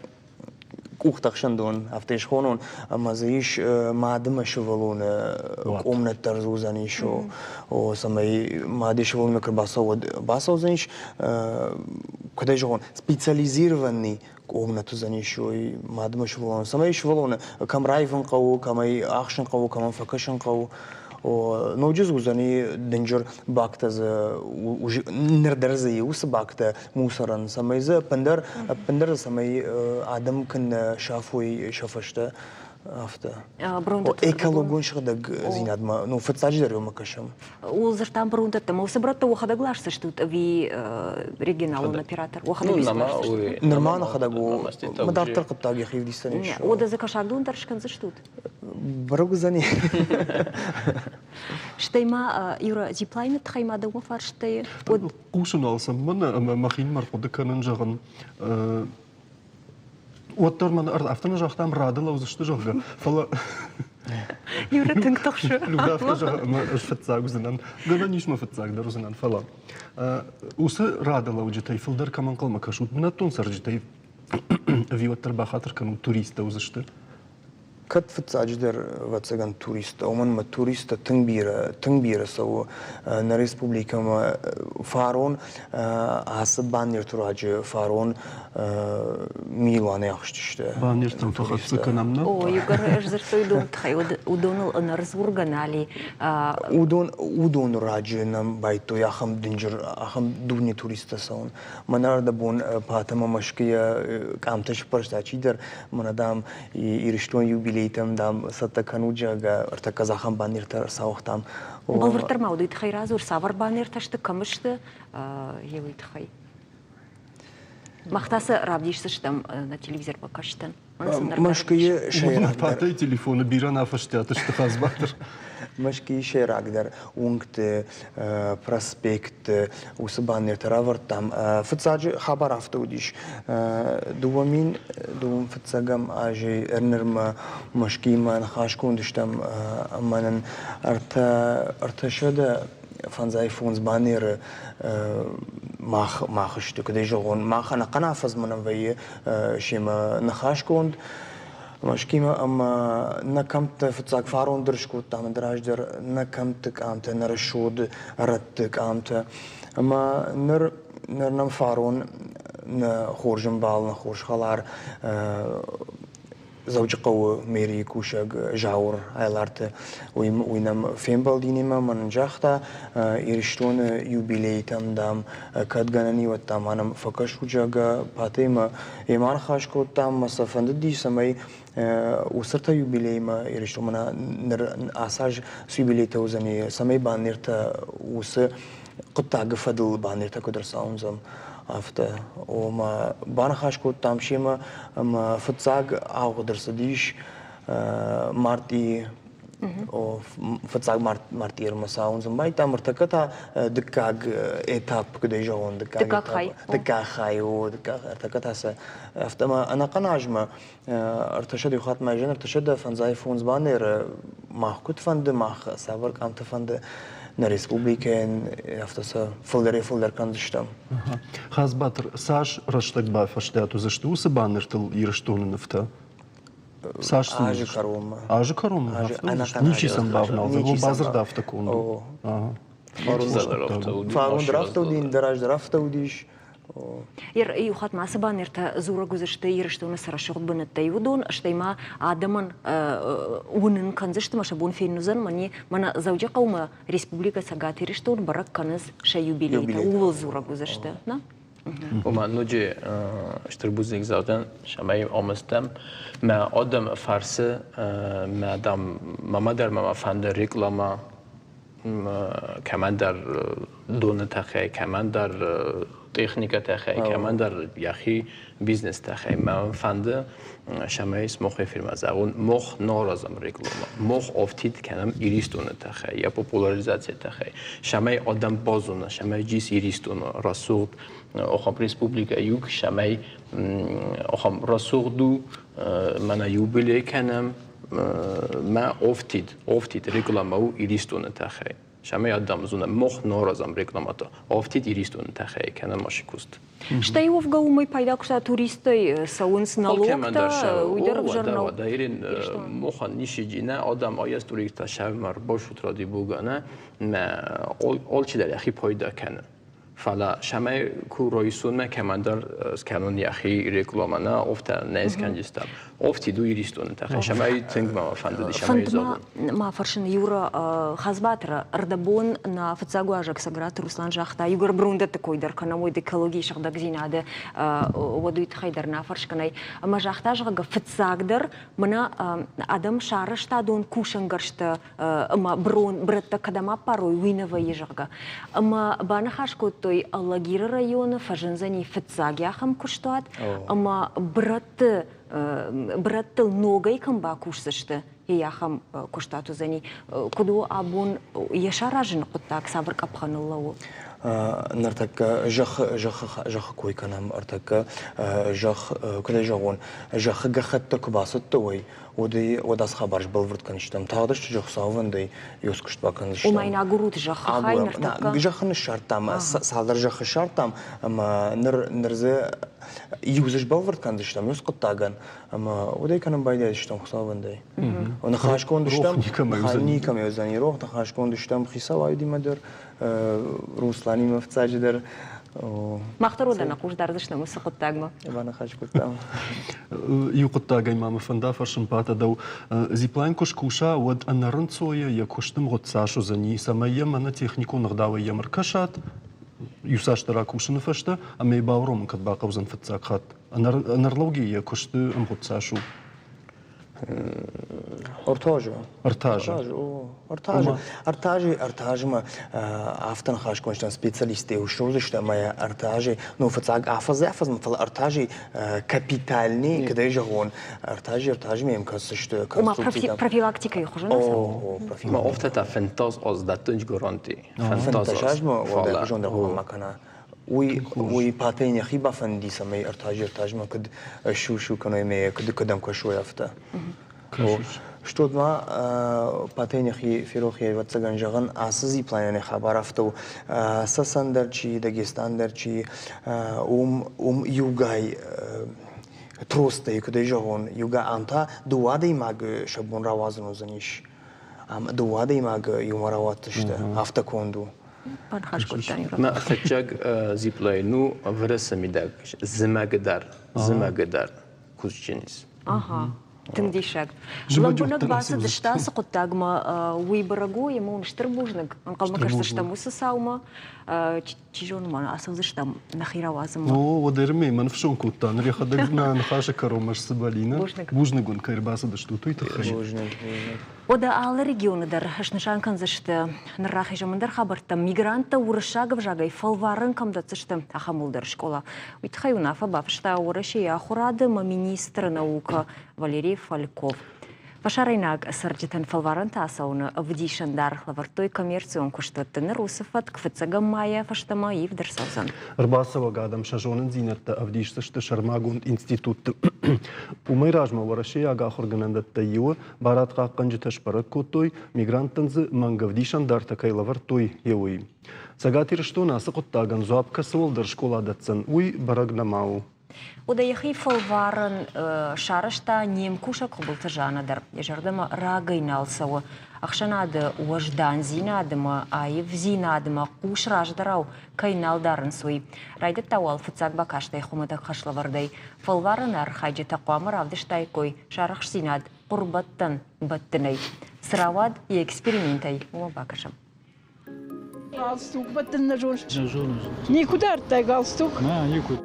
къухтӕхсӕндон, афтӕ схонон, ӕмӕ дзы ис мады мӕ сывӕллоны къомнӕт дӕр дзы уыдзӕнис, о, цӕмӕй мады сывӕллонмӕ куы рбацӕуӕд, бацӕудзӕнис, куыд ӕй зӕгъон, специализированный къомнӕт уыдзӕнис, ой, мадмӕ сывӕллоны, цӕмӕй сывӕллоны кӕм раивын хъӕуы, кӕм ӕй ӕхсын хъӕуы, кӕм ӕм фӕкӕсын хъӕуы, ноджы дзы уыдзӕни дынджыр бактӕ дзы, ныр дӕр дзы уыцы бактӕ мусорӕн, цӕмӕй дзы ӕппындӕр, ӕппындӕр дзы цӕмӕй адӕм куыннӕ сафой сӕ фӕстӕ, афтӕ. Экологон сыгъдӕгдзинадмӕ, ну, фыццаджыдӕр уымӕ кӕсӕм. Ууыл дзырдтам брондӕттӕм. Уыцы брӕттӕ уӕхӕдӕг ласдзыстут ӕви регионалон оператор? Уӕхӕдӕг ласдзыстут? Нырма нӕхӕдӕг у. Мӕ дарддӕр хъуыддаг йӕхи ӕвдисӕн ис. Уӕдӕ дзы кӕсагдон дӕр скӕндзыстут? Бӕрӕг уыдзӕни. Стӕй ма, Юра, зиплайны тыххӕй ма дӕумӕ фарстӕй? Хъусын алцӕм мӕн ӕмӕ мӕхинымӕр хъуыды кӕнын, зӕгъын, уӕддӕр мӕн афтӕ нӕ загътам, рады лӕудзысты, зӕгъгӕ, фӕлӕ Юра тынг тыхсы. Люда афтӕ зӕгъы, ӕмӕ ӕз фыццаг уыдзынӕн. Гӕнӕн ис мӕ фыццаг дӕр уыдзынӕн, фӕлӕ уыцы рады лӕуджытӕй фылдӕр кӕм ӕнхъӕлмӕ кӕсут, бынӕттон цӕрджытӕй ӕви уӕддӕр бахатыр кӕнут, туристтӕ уыдзысты? Кӕд фыццаджыдӕр, ӕвӕццӕгӕн, туристтӕ, уымӕн ӕмӕ туристтӕ тынг бирӕ, тынг бирӕ цӕуы нӕ республикӕмӕ. Фарон ацы баннерты руаджы фарон милуанӕй ахызтысты. Баннертӕм фӕхӕццӕ кӕнӕм, нӕ? О, иугӕр ӕз дзырдтой уыдон тыххӕй, уыдоныл ӕнӕрдзургӕ нал и. Уыдон, уыдон раджы нӕм байдтой ахӕм дынджыр, ахӕм дуне туристтӕ цӕуын. Мӕнӕ ӕрдӕбон Патӕмӕ Мӕскуыйӕ къамтӕ сыппӕрста чидӕр, мӕнӕ, дам, Ирыстон юбилейтӕм, дам, цӕттӕ кӕнут, зӕгъгӕ, ӕртӕккӕ ахӕм баннертӕ ӕрцауыгътам. Бӕлвырддӕр ма уый тыххӕй радзур, цавӕр баннертӕ сты, кӕм сты, йе уый тыххӕй. Мах та сӕ равдисдзыстӕм нӕ телевизормӕ кӕсджытӕн. Мӕскуыйы сӕйрагдӕр... Патӕйы телефоны бирӕ нӕ фӕстиат сты Хазбатыр. Мӕскуыйы сӕйрагдӕр уынгты, проспектты уыцы баннертӕ равӕрдтам. Фыццаджы хабар афтӕ уыдис. 2000 фыццӕгӕм азӕй ӕрнырмӕ Мӕскуыимӕ ныхасгонд стӕм ӕмӕ нын 355 баннеры мах, мах сты, куыд ӕй зӕгъон, мах ӕнӕхъӕн афӕдзмӕ нӕм вӕййы семӕ ныхасгонд. Мӕскуымӕ ӕмӕ нӕ кӕмттӕ фыццаг фарон дӕр скодтам, ӕндӕр раздӕр нӕ кӕмтты къамтӕ, нӕ рӕсугъд рӕтты къамтӕ. Ӕмӕ ныр, ныр нӕм фарон нӕ хорз ӕмбал, нӕ хорз хӕлар Дзӕуджыхъӕуы мэрийы кусӕг Зауыр Айларты, уый, уый нӕм фембӕлди немӕ ӕмӕ нын загъта, Ирыстоны юбилейтӕм, дам, кӕд гӕнӕн и, уӕд, дам, ма нӕм фӕкӕсут, зӕгъгӕ, Патӕимӕ йемӕ аныхас кодтам ӕмӕ сӕ фӕндыди, цӕмӕй уыцы ӕртӕ юбилеймӕ Ирыстонмӕ ныр ацы аз цы юбилейтӕ уыдзӕни, цӕмӕй баннертӕ уыцы хъуыддагы фӕдыл баннертӕ куыд ӕрцауындзӕм, афтӕ. Ома баныхас кодтам семӕ ӕмӕ фыццаг агъуыд ӕрцыдис мартъийы фыццаг мартъийы ӕрмӕцауындзын байдтам, ӕртӕккӕ та дыккаг этап, куыд ӕй зӕгъон, дыккаг хай. Дыккаг хай, о, дыккаг, ӕртӕккӕ та сӕ афтӕ ӕмӕ ӕнӕхъӕн азмӕ ӕртӕсӕдӕ иу хатт ма изӕн 355 баннеры мах куыд фӕнды, мах цавӕр къамты фӕнды нӕ республикӕйӕн, афтӕ сӕ фылдӕрӕй-фылдӕр кӕндзыстӕм. Хазбатыр, цас рӕстӕг бафӕстиат уыдзысты уыцы баннертыл Ирыстоны нывтӕ? Цас Азы кӕронмӕ. Азы кӕронмӕ? Ничи сӕм бавналдзӕн, бадзырд афтӕ конд у. Фарон дӕр афтӕ уыди, ӕндӕр аз дӕр афтӕ уыдис. Иу хатт ма ацы баннертӕ дзурӕг уыдзысты Ирыстоны цы рӕсугъд бынӕттӕй уыдон, стӕй ма адӕмӕн уынын кӕндзысты ӕмӕ сӕ бон фенын уыдзӕн, мӕнӕ Дзӕуджыхъӕумӕ Республикӕ Цӕгат Ирыстон бӕрӕг кӕнынц сӕ юбилейтӕ, ууыл дзурӕг уыдзысты. Ома ноджы стыр бузныг зӕгъдзӕн, цӕмӕй омыстӕм мӕ адӕмы фӕрцы мӕ дам мамӕ дӕр мӕ фӕнды реклама кӕмӕндӕр доны тӕхӕй, кӕмӕндӕр техникӕ тӕхӕй, кӕмӕндӕр йӕхи бизнес тӕхӕй. Мӕ фӕнды, цӕмӕй смохе фирмӕ зӕгъон, мох наразам реклама, мох афтид кӕнӕм Иристоны тӕхӕй, йӕ популяризацийы тӕхӕй, цӕмӕй адӕм базона, цӕмӕй джис Иристоны рӕсугъд ахӕм республикӕ юг, цӕмӕй ахӕм рӕсугъд у, мӕнӕ юбилей кӕнӕм, мӕ офтид реклама у Иристоны тӕхӕй. Цӕмӕй адӕм зона, мох наразам рекламата, офтид Иристоны тӕхӕй кӕнӕм ашы куст. Стӕй уӕвгӕ уымӕй пайда куыста туристтӕй цӕуынц налогтӕ, уый дӕр ӕвзӕр нӕу. Ирин мохан нишиджи нӕ адӕм аяс туристтӕ сӕвмар бошутради бугана мӕ алчидӕр йӕхи пайда кӕны. Фӕлӕ цӕмӕй ку райсунмӕ кӕмӕндӕр скӕнун йӕхи рекламӕ нӕ, офтӕ нӕ скӕндзыстӕм. Офти ду Иристоны тӕхӕй, цӕмӕй тынг мӕ фӕндыди, цӕмӕй зӕгъон. Ма фӕрсын Юра Хазбатыры ӕрдӕбон нӕ фыццаг уазӕг Саграты Руслан загъта, иугӕр брондӕтты кой дӕр кӕнӕм, уӕд экологийы сыгъдӕгдзинады, уӕд уый тыххӕй дӕр нӕ фӕрскӕнӕй. Ӕмӕ загъта, зӕгъгӕ, фыццагдӕр мӕнӕ адӕм сарӕзтадон кусӕнгӕрзтӕ ӕмӕ брон брӕттӕ кӕдӕм аппарой, уый нӕ вӕййы, зӕгъгӕ. Ӕмӕ баныхас кодтой Алагиры районы фӕзындзӕни фыццаг ахӕм куыстуат, ӕмӕ брӕтты брӕттыл ногӕй кӕм бакусдзысты, йе ахӕм куыстуат уыдзӕни. Куыд у абон йӕ саразыны хъуыддаг, цавӕр къӕпхӕныл лӕууы? Ныртӕккӕ зӕххы кой кӕнӕм, ӕртӕккӕ зӕхх, куыд ӕй зӕгъон, зӕххы гӕххӕттӕ куы бацӕттӕ уой, уӕд ацы хабар сбӕлвырд кӕндзыстӕм. Тагъд рӕстӕджы хуыцаувӕндӕй ёс куыст бакӕндзыстӕм. Ома йын агурут зӕххы хай ныртӕккӕ? Зӕххы ныссардтам, цалдӕр зӕххы ссардтам, ӕмӕ ныр дзы иу дзы сбӕлвырд кӕндзыстӕм ёс хъуыддагӕн, ӕмӕ уӕдӕй кӕнын байдайдзыстӕм хуыцаувӕндӕй. Ныхасгонд стӕм, никӕмӕ уыдзӕни рох, ныхасгонд стӕм хицауадимӕ дӕр, Русланимӕ фыццаджыдӕр. Мах дӕр уӕдӕ нӕ хъус дардзыстӕм уыцы хъуыддагмӕ. Баныхас кодтам. Иу хъуыддагӕй ма мӕ фӕнда фӕрсын Пата дӕу. Зиплайн куы скуса, уӕд ӕнӕрынцойӕ йӕ куысты мгъуыд цас уыдзӕни, цӕмӕй йӕм ӕнӕ техникон ӕгъдауӕй йӕм ӕркӕсат, иуцасдӕр акусыны фӕстӕ, ӕмӕ йӕ бауромын кӕд бахъӕудзӕн фыццаг хатт? Ӕнӕрлӕугӕ йӕ куысты ӕмгъуыд цас у? Ӕртӕ азы. Ӕртӕ азы. Ӕртӕ азы. Ӕртӕ азы ӕртӕ азмӕ афтӕ ныхас кодтам специалисттӕ ссудзысты ӕмӕ ӕртӕ азы, ну, фыццаг афӕдзӕй-афӕдзмӕ, фӕлӕ ӕртӕ азы капитальный, куыдӕй зӕгъон, ӕртӕ азы ӕртӕ азмӕ йӕм кӕсдзысты конструкцитӕ. Профилактикӕйы хуызӕн О, профилактика. Офтӕ та фентаз аз дӕттынч гаранти. Фентаз азмӕ уӕлдай хуызон дӕр хъуамӕ ма кӕна. Уый, уый патӕй нӕхи бафӕнди, цӕмӕй ӕртӕ азы ӕртӕ азмӕ куыд су-су кӕной ӕмӕ куыд кӕдӕм кӕсой, афтӕ. Стод ма патӕй нӕхи ферох ӕвӕццӕгӕн зӕгъын, ацы зиплайнӕн хабар афтӕ у. Цӕцӕн дӕр чи, Дагестан дӕр чи, уым, уым иугай тростӕй, куыд ӕй зӕгъон, иугай ам та дыууӕ адӕймагы сӕ бон рауадзын уыдзӕнис. Ам дыууӕ адӕймагы иумӕ рауадздзысты, афтӕ конд у. Баныхас кодтам. Мӕ фыццаг зиплайн у Вырысы мидӕг зымӕгы дӕр, зымӕгы дӕр кусджынис. Ага. Тынг диссаг. Лӕмбынӕг бацыдысты ацы хъуыддагмӕ, уый бӕрӕг у, ӕмӕ уын стыр бузныг. Ӕнхъӕлмӕ кӕсдзыстӕм уыцы цаумӕ. Чи зоны ма ацӕудзыстӕм нӕхи рауадзынмӕ. О, уӕд ӕрмӕ мӕн фсон кодта. Ныр йӕхӕдӕг нӕ ныхасы кӕронмӕ сцыбӕлина. Бузныг. Бузныг уын, кӕй ӕрбацыдыстут, уый тыххӕй. Бузныг, бузныг. Уӕдӕ алы регионы дӕр снысан кӕндзысты ныр рахизӕм ӕндӕр хабӕрттӕм. Мигранттӕ уырыссаг ӕвзагӕй фӕлварӕн кӕм дӕтдзысты, ахӕм уӕлдӕр скъола. Уый тыххӕй уынаффӕ бафыста Уӕрӕсейы ахуырады ӕмӕ министры наукӕ Валерий Фальков. Фӕсарӕйнаг цӕрджытӕн фӕлварӕнтӕ ацӕуыны ӕвдисӕндар лӕвӕрдтой коммерцион куыстуӕтты. Ныр уыцы фӕтк фыццӕгӕм майӕ фӕстӕмӕ ивд ӕрцӕудзӕн. Ӕрбацӕуӕг адӕм сӕ зонындзинӕдтӕ ӕвдисдзысты сӕрмагонд институтты. Уымӕй размӕ уӕрӕсейаг ахуыргӕнӕндӕттӕй иуы Барадхъахъхъӕнджытӕ сбӕрӕг кодтой, мигранттӕн дзы мӕнгӕвдисӕндартӕ кӕй лӕвӕрдтой, йе уый. Цӕгат Ирыстоны ацы хъуыддагӕн дзуапп кӕцы уӕлдӕр скъола дӕтдзӕн, уый бӕрӕг нӕма у. Уӕдӕ йӕхи фӕлварӕн сарӕзта не мкусӕг Хуыбылты Жаннӕ дӕр. Йӕ зӕрдӕмӕ рагӕй нал цӕуы. Ӕхсӕнады уӕздандзинадмӕ, аивдзинадмӕ хъус раздӕрау кӕй нал дарынц, уый. Райдыдта уал фыццаг бакастӕй хуымӕтӕг хӕслӕвӕрдӕй. Фӕлварӕны архайджытӕ хъуамӕ равдыстаиккой сӕ арӕхстдзинад хъуырбӕттӕн бӕттынӕй. Цы рауад йӕ экспериментӕй, уымӕ бакӕсӕм. Галстук бӕттын нӕ зоныс? Нӕ зонын. Никуы дардтай галстук? Нӕ, никуы.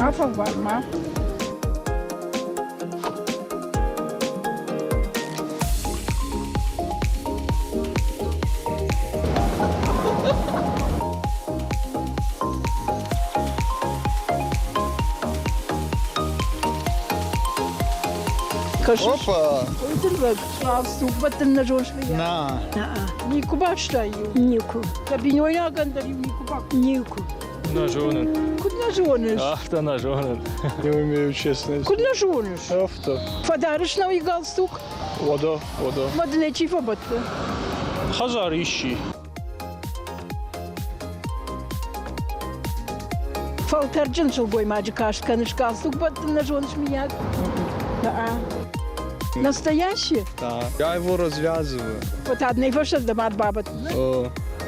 Афӕлвар ма. Опа! Галстук бӕттын нӕ зоныс? На. Никуы бастай-иу? Никуы. Дӕ бинойнагӕн дӕр-иу никуы бакодтай? Никуы. Нӕ зонын. Куыд нӕ зоныс? Афтӕ нӕ зонын. Не умею, честно. Куыд нӕ зоныс? Афтӕ. Фӕдарыс нӕуи галстук? Уӕдӕ, уӕдӕ. Мӕ дын ӕй чи фӕбӕтты? Хӕдзар исчи. Фӕлтӕрджын сылгоймаджы каст кӕныс, галстук бӕттын нӕ зоныс, миййаг? Настоящий? Да. Я его развязываю. Вот одной фӕстӕ мад бабӕт.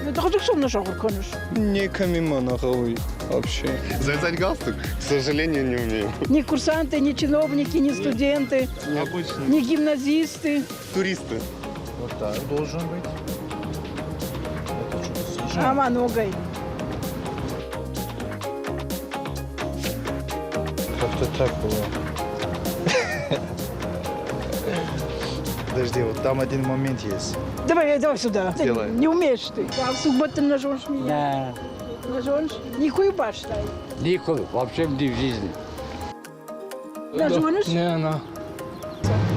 Ну, ты хоть сом нашел кӕныс? Неками моноховый вообще. Завязать галстук, к сожалению, не умею. Ни курсанты, ни чиновники, ни студенты, Обычно. ни гимназисты. Туристы. Вот так должен быть. Это что-то слишком. Ама ногой. Как-то так было. Подожди, вот там один момент есть. Давай, давай сюда. Делай. Не умеешь ты. Галстук бӕттын нӕ зоныс меня? Да. Нӕ зоныс? Никуы бастай. Никуы, вообще в жизни. Нӕ зоныс? Не, на.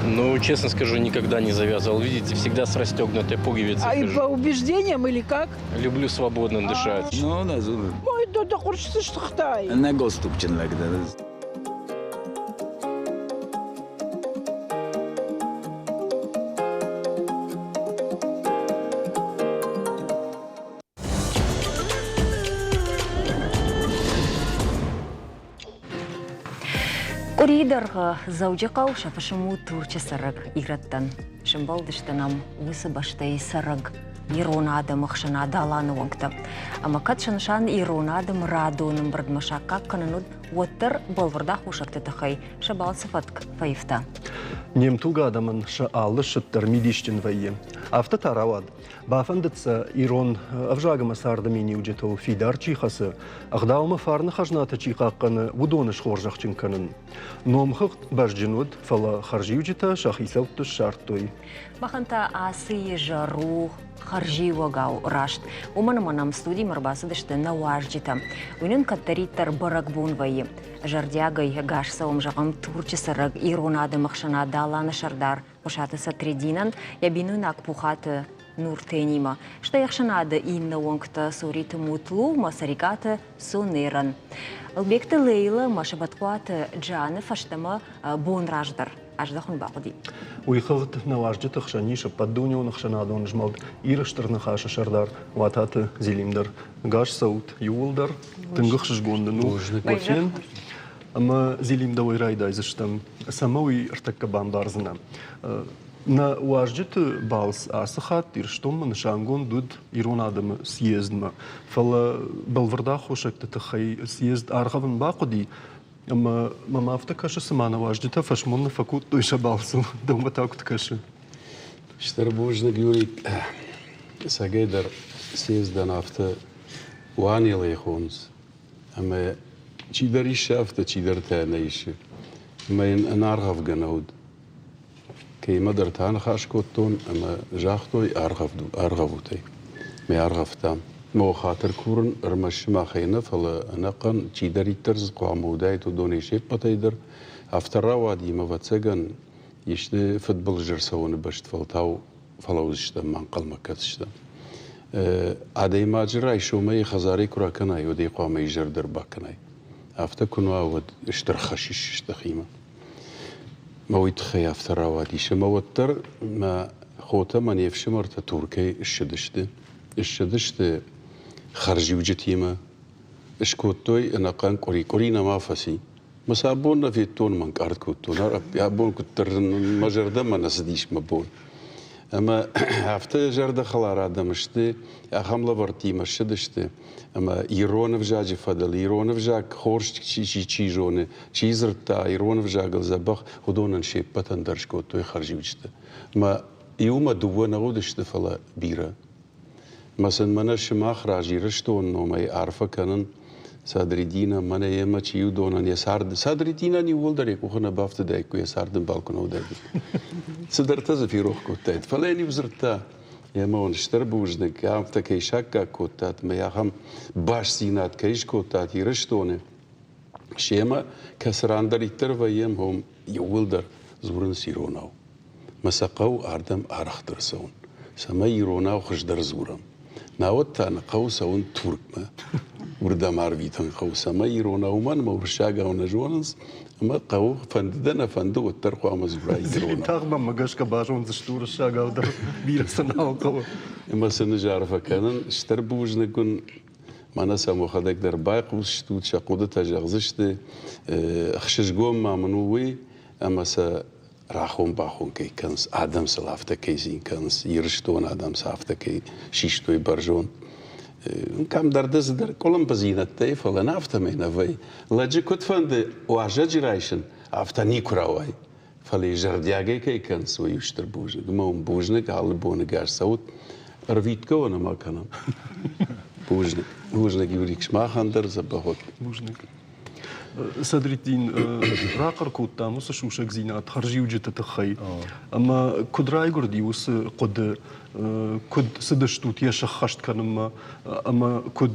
Ну, честно скажу, никогда не завязывал. Видите, всегда с расстегнутой пуговицей А и хожу. по убеждениям или как? Люблю свободно дышать. Ну, нӕ зонын. Ой, да да хъуырсты Нӕ галстукджын лӕг дӕн. Къуырийы дӕргъы Дзӕуджыхъӕу сӕ фысым у Турчы цӕрӕг ирӕттӕн. Сӕмбӕлдысты нӕм уыцы бӕстӕйы цӕрӕг ирон адӕмы хсӕнад Аланы уӕнгтӕ. Ӕмӕ кӕд сӕ нысан ирон адӕмы радон ӕмбырдмӕ саккаг кӕнын уыд, уӕддӕр бӕлвырд аххосӕгты тыххӕй сӕ балцы фӕтк фӕивта. Не мтуг адӕмӕн сӕ алы ссыд дӕр мидисджын вӕййы. Афтӕ та рауад. Бафӕндыд сӕ ирон ӕвзаг ӕмӕ царды миниуджытыл фидар чи хӕцы, ӕгъдаумӕ фарны хӕзнатӕ чи хъахъхъӕны, уыдоны схорзӕхджын кӕнын. Номхыгъд бӕзджын уыд, фӕлӕ хӕрзиуджытӕ сӕ хицӕутты ссардтой. Махӕн та ацы изӕр у хӕрзиуӕгау раст. Уымӕн ӕмӕ нӕм студимӕ ӕрбацыдысты нӕ уазджытӕ. Уый нын кӕддӕриддӕр бӕрӕгбон вӕййы. Зӕрдиагӕй ӕгас цӕуӕм, зӕгъӕм, Турчы цӕрӕг ирон адӕмы ӕхсӕнад Аланы сӕрдар Хъуысаты Сатрединӕн йӕ бинойнаг Пухаты Нуртенимӕ, стӕй ӕхсӕнады иннӕ уӕнгтӕ Цориты Мутлу ӕмӕ Цӕрикъаты Сонерӕн. Ӕлбегты Лейлӕ ӕмӕ Сӕбӕтхъуаты Джаны фӕстӕмӕ бон раздӕр аздӕхын бахъуыди. Уый хыгъд нӕ уазджыты хсӕн ис ӕппӕтдунеон ӕхсӕнадон змӕлд Иры Стыр Ныхасы сӕрдар Уататы Зелим дӕр. Гас цӕут иууылдӕр. Тынг ӕхсызгон нын у уӕ фенд. Ӕмӕ Зелим дӕуӕй райдайдзыстӕм, цӕмӕ уый ӕртӕккӕ бамбардзынӕ. Нӕ уазджыты балц ацы хатт Ирыстонмӕ нысангонд уыд ирон адӕмы съездмӕ. Фӕлӕ бӕлвырд аххосӕгты тыххӕй съезд аргъӕвын бахъуыди, ӕмӕ мӕм афтӕ кӕсы, цыма нӕ уазджытӕ фӕсмон нӕ фӕкодтой сӕ балцыл. Дӕумӕ та куыд кӕсы? Стыр бузныг, Юрий. Ӕцӕгӕйдӕр съездӕн афтӕ уанелӕй хонынц. Ӕмӕ чидӕр исы афтӕ, чидӕртӕ нӕ исы. Ӕмӕ йын ӕнӕаргъӕвгӕ нӕ уыд. Кӕимӕдӕр та ныхас кодтон ӕмӕ загътой аргъӕвут ӕй. Мӕ аргъӕвтам. Мӕ хатыр курын ӕрмӕст сымахӕй нӕ, фӕлӕ ӕнӕхъӕн чидӕриддӕр дзы хъуамӕ уыдаид, уыдонӕй се ппӕтӕй дӕр. Афтӕ рауади ӕмӕ, ӕвӕццӕгӕн, исты фыдбылыз ӕрцӕуыны бӕсты фӕлтау фӕлӕудзыстӕм, ма ӕнхъӕлмӕ кӕсдзыстӕм. Адӕймаджы райсомӕй хӕдзарӕй куы ракӕнай, уӕд ӕй хъуамӕ изӕр дӕр бакӕнай. Афтӕ куы нӕ уа, уӕд стыр хӕс ис дӕхимӕ. Мӕ уый тыххӕй афтӕ рауадис. Ӕмӕ уӕддӕр мӕ хотӕ мӕ не фсымӕртӕ Туркӕй ссыдысты. Ссыдысты хӕрзиуджытимӕ, скодтой ӕнӕхъӕн къуыри. Къуыри нӕма фӕци. Мӕ сӕ бон нӕ федтон, мӕ ӕнкъард кодтон. Абон куыддӕр мӕ зӕрдӕмӕ нӕ цыдис мӕ бон. Ӕмӕ афтӕ зӕрдӕхӕлар адӕм сты, ахӕм лӕвӕрттимӕ ссыдысты, ӕмӕ ирон ӕвзаджы фӕдыл, ирон ӕвзаг хорз чи зоны, чи дзырдта ирон ӕвзагыл дзӕбӕх, уыдонӕн се ппӕтӕн дӕр скодтой хӕрзиуджытӕ. Ӕмӕ иумӕ дыууӕ нӕ уыдысты, фӕлӕ бирӕ. Мӕ сын мӕнӕ сымах раз Ирыстоны номӕй арфӕ кӕнын Садриддинӕн, мӕнӕ йемӕ чи уыдонӕн йӕ цард. Садриддинӕн иууылдӕр йӕ къухы нӕ бафтыдаиккой, йӕ цардӕмбал куы нӕ уыдаид. Цыдӕртӕ дзы ферох кодтаид. Фӕлӕ йын-иу дзырдта, ӕмӕ уын стыр бузныг, афтӕ кӕй саккаг кодтат ӕмӕ ахӕм бастдзинад кӕй скодтат Ирыстоны, семӕ кӕцырандӕриддӕр вӕййӕм, уым иууылдӕр дзурынц иронау. Мӕ сӕ хъӕуы ардӕм арӕхдӕр цӕуын, цӕмӕй иронау хуыздӕр дзурӕм. Науӕд та нӕ хъӕуы цӕуын Туркмӕ. Уырдӕм арвитын хъӕуы, цӕмӕй иронау, уымӕн ӕмӕ уырыссагау нӕ зонынц, ӕмӕ хъӕуы фӕнды дӕ нӕ фӕнды, уӕддӕр хъуамӕ дзурай иронау. Тагъд мӕм гӕсгӕ базондзысты уырыссагау дӕр, бирӕ сын нал хъӕуы. Ӕмӕ сын ӕз арфӕ кӕнын, стыр бузныг уын, мӕнӕ сӕм уӕхӕдӕг дӕр байхъусстут, сӕ хъуыдытӕ зӕгъдзысты. Ӕхсызгон ма мын у уый, ӕмӕ сӕ рахон-бахон кӕй кӕнынц, адӕм сыл афтӕ кӕй цин кӕнынц, Ирыстоны адӕм сӕ афтӕ кӕй систой бӕрзонд. Кӕмдӕр дӕ цыдӕр къуылымпыдзинӕдтӕй, фӕлӕ нӕ афтӕмӕй нӕ вӕййы. Лӕджы куыд фӕнды уазӕджы райсын, афтӕ никуы рауайы. Фӕлӕ зӕрдиагӕй кӕй кӕнынц, уый у стыр бузныг. Ӕмӕ уын бузныг, алы боны гӕс цӕут. Ӕрвитгӕ уӕ нӕма кӕнӕм. Бузныг. Бузныг, Юрик, сымахӕн дӕр дзӕбӕх уӕд. Бузныг. Садриддин рахъӕр кодтам уыцы сусӕгдзинад хӕрзиуджыты тыххӕй. Ӕмӕ куыд райгуырди уыцы хъуыды, куыд цыдыстут йӕ сӕххӕст кӕнынмӕ ӕмӕ куыд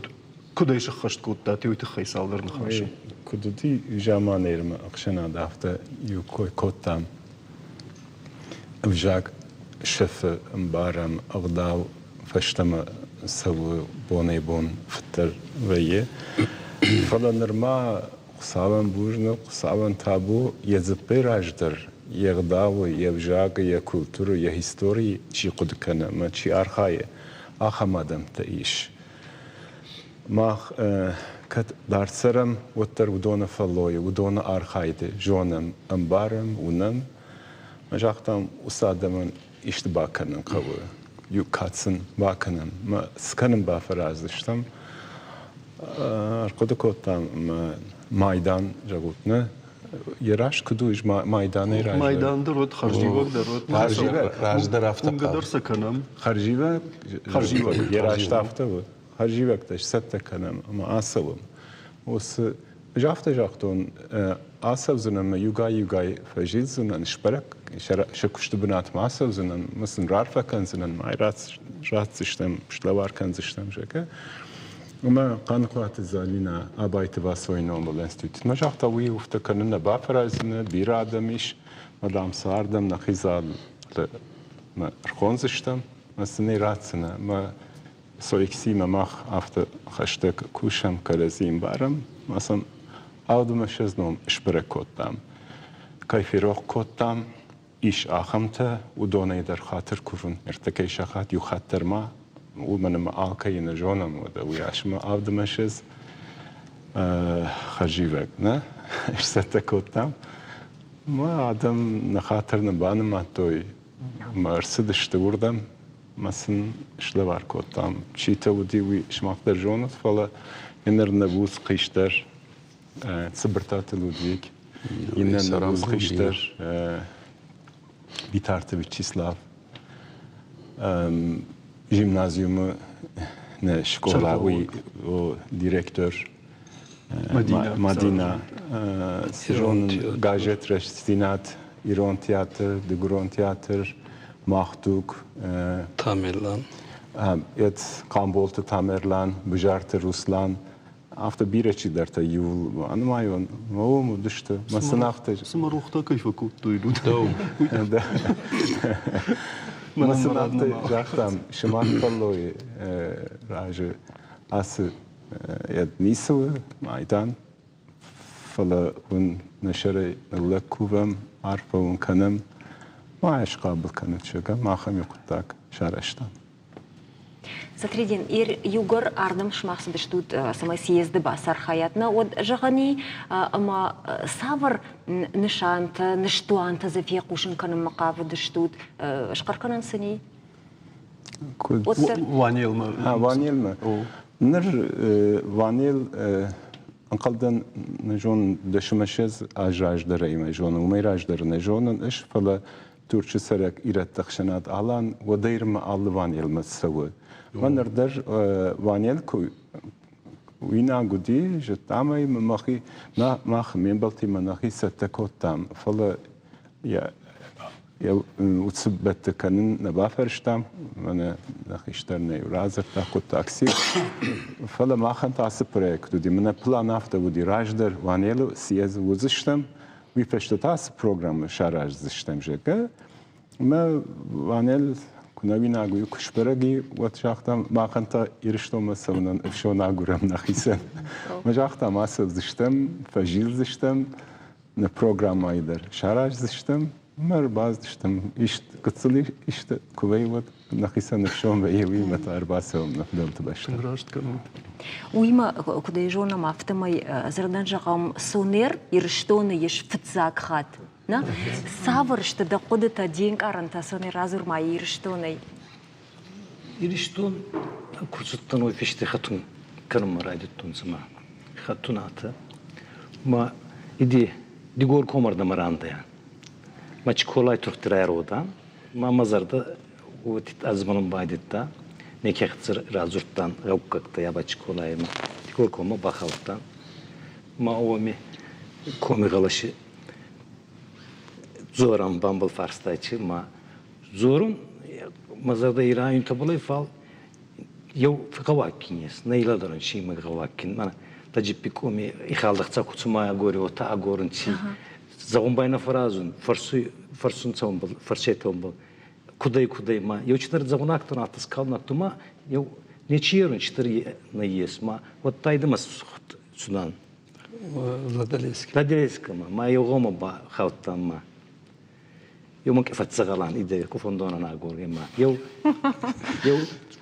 куыд ӕй сӕххӕст кодтат, уый тыххӕй цалдӕр ныхасы. Куыд уыди заманӕй ӕхсӕнад, афтӕ иу кой кодтам. Ӕвзаг сӕфы, ӕмбарӕм, ӕгъдау фӕстӕмӕ цӕуы бонӕй-бон фыддӕр вӕййы. Фӕлӕ нырма Хуыцауӕн бузныг, Хуыцауӕн табу, йӕ дзыппӕй раздӕр йе гъдауы, йе взагы, йӕ культурӕ, йӕ историйы чи хъуыды кӕны ӕмӕ чи архайы, ахӕм адӕмтӕ ис. Мах кӕд дард цӕрӕм, уӕддӕр уыдоны фӕллойы, уыдоны архайды зонӕм, ӕмбарӕм, уынӕм. Мӕ загътам, уыцы адӕмӕн исты бакӕнын хъӕуы, иу кад сын бакӕнӕм, мӕ цы кӕнын бафӕраздзыстӕм. Ӕрхъуыды кодтам ӕмӕ майдан, зӕгъут, нӕ? Йӕ раст куыд у, майданӕй раздӕр. Майдан дӕр уӕд, хӕрзиуӕг дӕр уӕд. Хӕрзиуӕг раздӕр афтӕ Уынгӕ дӕр сӕ кӕнӕм. Хӕрзиуӕг? Хӕрзиуӕг. Йӕ раст афтӕ у. Хӕрзиуӕгтӕ сцӕттӕ кӕнӕм ӕмӕ ацӕуӕм. Уыцы Ӕз афтӕ загътон, ацӕудзынӕн ӕмӕ иугай-иугай фӕзилдзынӕн, сбӕрӕг сӕ куысты бынатмӕ ацӕудзынӕн, ӕмӕ сын раарфӕ кӕндзынӕн, мӕ ратдзыстӕм, слӕвар кӕндзыстӕм, зӕгъгӕ. Ӕмӕ Хъаныхъуаты Залинӕ Абайты Васойы номыл институтмӕ загъта, уый уфтӕ кӕнын нӕ бафӕраздзынӕ, бирӕ адӕм ис, мӕ дам сӕ ардӕм нӕхи залы ӕрхондзыстӕм, ӕмӕ сын ӕй ратдзынӕ. Мӕ Соексимӕ мах афтӕ хӕстӕг кусӕм, кӕрӕдзи ӕмбарӕм, ӕмӕ сӕм авдмӕ ссӕдз ном сбӕрӕг кодтам. Кӕй ферох кодтам, ис ахӕмтӕ, уыдонӕй дӕр хатыр курын. Ӕртыккӕй сахат иу хатт дӕр ма, уымӕн ӕмӕ алкӕйы нӕ зонӕм, уӕдӕ уый асмӕ авдмӕ ссӕдз хӕрзивӕг нӕ сцӕттӕ кодтам. Мӕ адӕм нӕ хатыр нӕ банымадтой ӕмӕ ӕрцыдысты уырдӕм. Мӕ сын слӕвар кодтам. Читӕ уыди, уый сымах дӕр зонут, фӕлӕ ныр нӕ буц хистӕр Цыбыртаты Людвиг, иннӕ нӕ буц хистӕр Битарты Вячеслав, гимназиумы нӕ скъола, уый директор Мадина, зонын газет Рӕстдзинад, Ирон театр, Дыгурон театр, Махтуг. Тамерлан. Эт Хъамболты Тамерлан, Бызарты Руслан. Афтӕ бирӕ чидӕртӕ иуыл анымайон, уым уыдысты. Мӕ сын афтӕ... Цыма рохтӕ кӕй фӕкодтой, Мӕ сын афтӕ загътам, сымах фӕллойы разы ацы ницы у майдан, фӕлӕ уын нӕ сӕрӕй ныллӕг кувӕм, арфӕ уын кӕнӕм, ма схъабыл кӕнут, зӕгъӕм, ахӕм иу хъуыддаг сарӕзтам. Сатридин, иугӕр ардӕм сымах цыдыстут, цӕмӕй съезды бацархайат, нӕ уӕд зӕгъӕн и, ӕмӕ цавӕр нысантӕ, ныстуантӕ дзы фехъусын кӕнынмӕ хъавыдыстут, схъӕр кӕнӕн сын и? Ванелмӕ. Ванелмӕ. Ныр Ванел ӕнхъӕлдӕн нӕ зонын, дӕсӕмӕссӕдз аз раздӕр ӕй мӕ зонын, уымӕй раздӕр нӕ зонын ӕз, фӕлӕ Турчы цӕрӕг ирӕтты ӕхсӕнад Алан уӕдӕй алы Ванелмӕ цӕуы. Мӕн ныр дӕр Ванел куы уинаг уыди, зыдтам ӕй, мӕхи, мах ме мбӕлттимӕ нӕхи цӕттӕ кодтам, фӕлӕ йӕ уыцы бӕтты кӕнын нӕ бафӕрстам, мӕнӕ нӕ хистӕр нӕ радзырдта хъуыддаг Фӕлӕ махӕн та ацы проект уыди, мӕнӕ план афтӕ уыди, раздӕр Ванелы съезд уыдзыстӕм, уый фӕстӕ та ацы программӕ сараздзыстӕм, зӕгъгӕ. Мӕ Ванел куы нӕуинаг уый куы сбӕрӕг и, уӕд загътам, махӕн та Ирыстонмӕ цӕуынӕн ӕфсон агурӕм нӕхицӕн. Мӕ загътам, ацӕудзыстӕм, фӕзилдзыстӕм, нӕ программӕйы дӕр сараздзыстӕм, мӕ ӕрбацыдыстӕм, ист гыццыл исты куы вӕййы, уӕд нӕхицӕн ӕфсон вӕййы, уыимӕ та ӕрбацӕуӕм нӕ фыдӕлты бӕстӕм. Раст кӕнут. Уыимӕ, куыд ӕй зонӕм, афтӕмӕй дзырдӕн зӕгъӕм, Сонер Ирыстоны ис фыццаг хатт. Нӕ? Цавӕр сты дӕ хъуыдытӕ, де нкъарӕнтӕ Сонер радзур ма Ирыстонӕй? Иристон ку цудтӕн, уой фӕсте хӕтун кӕнунмӕ райдӕдтон цума хӕтунатӕ. Ма иди Дигоркомӕрдӕмӕ рандӕн. Ма Чиколай тургъти райродан. Ма мӕ зӕрдӕ уотид ӕзмӕлун байдӕдта. Неке хӕццӕ радзурдтан гъӕуккӕгтӕ яба Чиколаймӕ. Дигоркоммӕ бахаудтан. Ма уоми коми гъӕлӕси дзорӕн бамбал фарстайчи ма Дзорун, мӕ зӕрдӕ ирайун фал еу гъӕуаггин ес, нӕ лӕдӕрун си мӕ гъӕуаггин. Мӕнӕ таджиппи коми ихалдӕхца ку цума агори, уотӕ агорун ци. Зӕгъун бай нӕ фӕразун, фӕрсуй, фӕрсун цӕунбӕл, фӕрсетӕунбӕл. Кудӕй, кудӕй ма. Еу чидӕр зӕгъун актон атас калнаг тума, еу нечи ерун чидӕр нӕййес ма. Уӕдта идӕмӕ цудан. Ладалески. Ладалескама, ма еу гъома ба хаудтан ма. Еу мӕ фӕццӕгъӕлӕн идӕ ку фондонӕн агоргӕ ма. Еу еу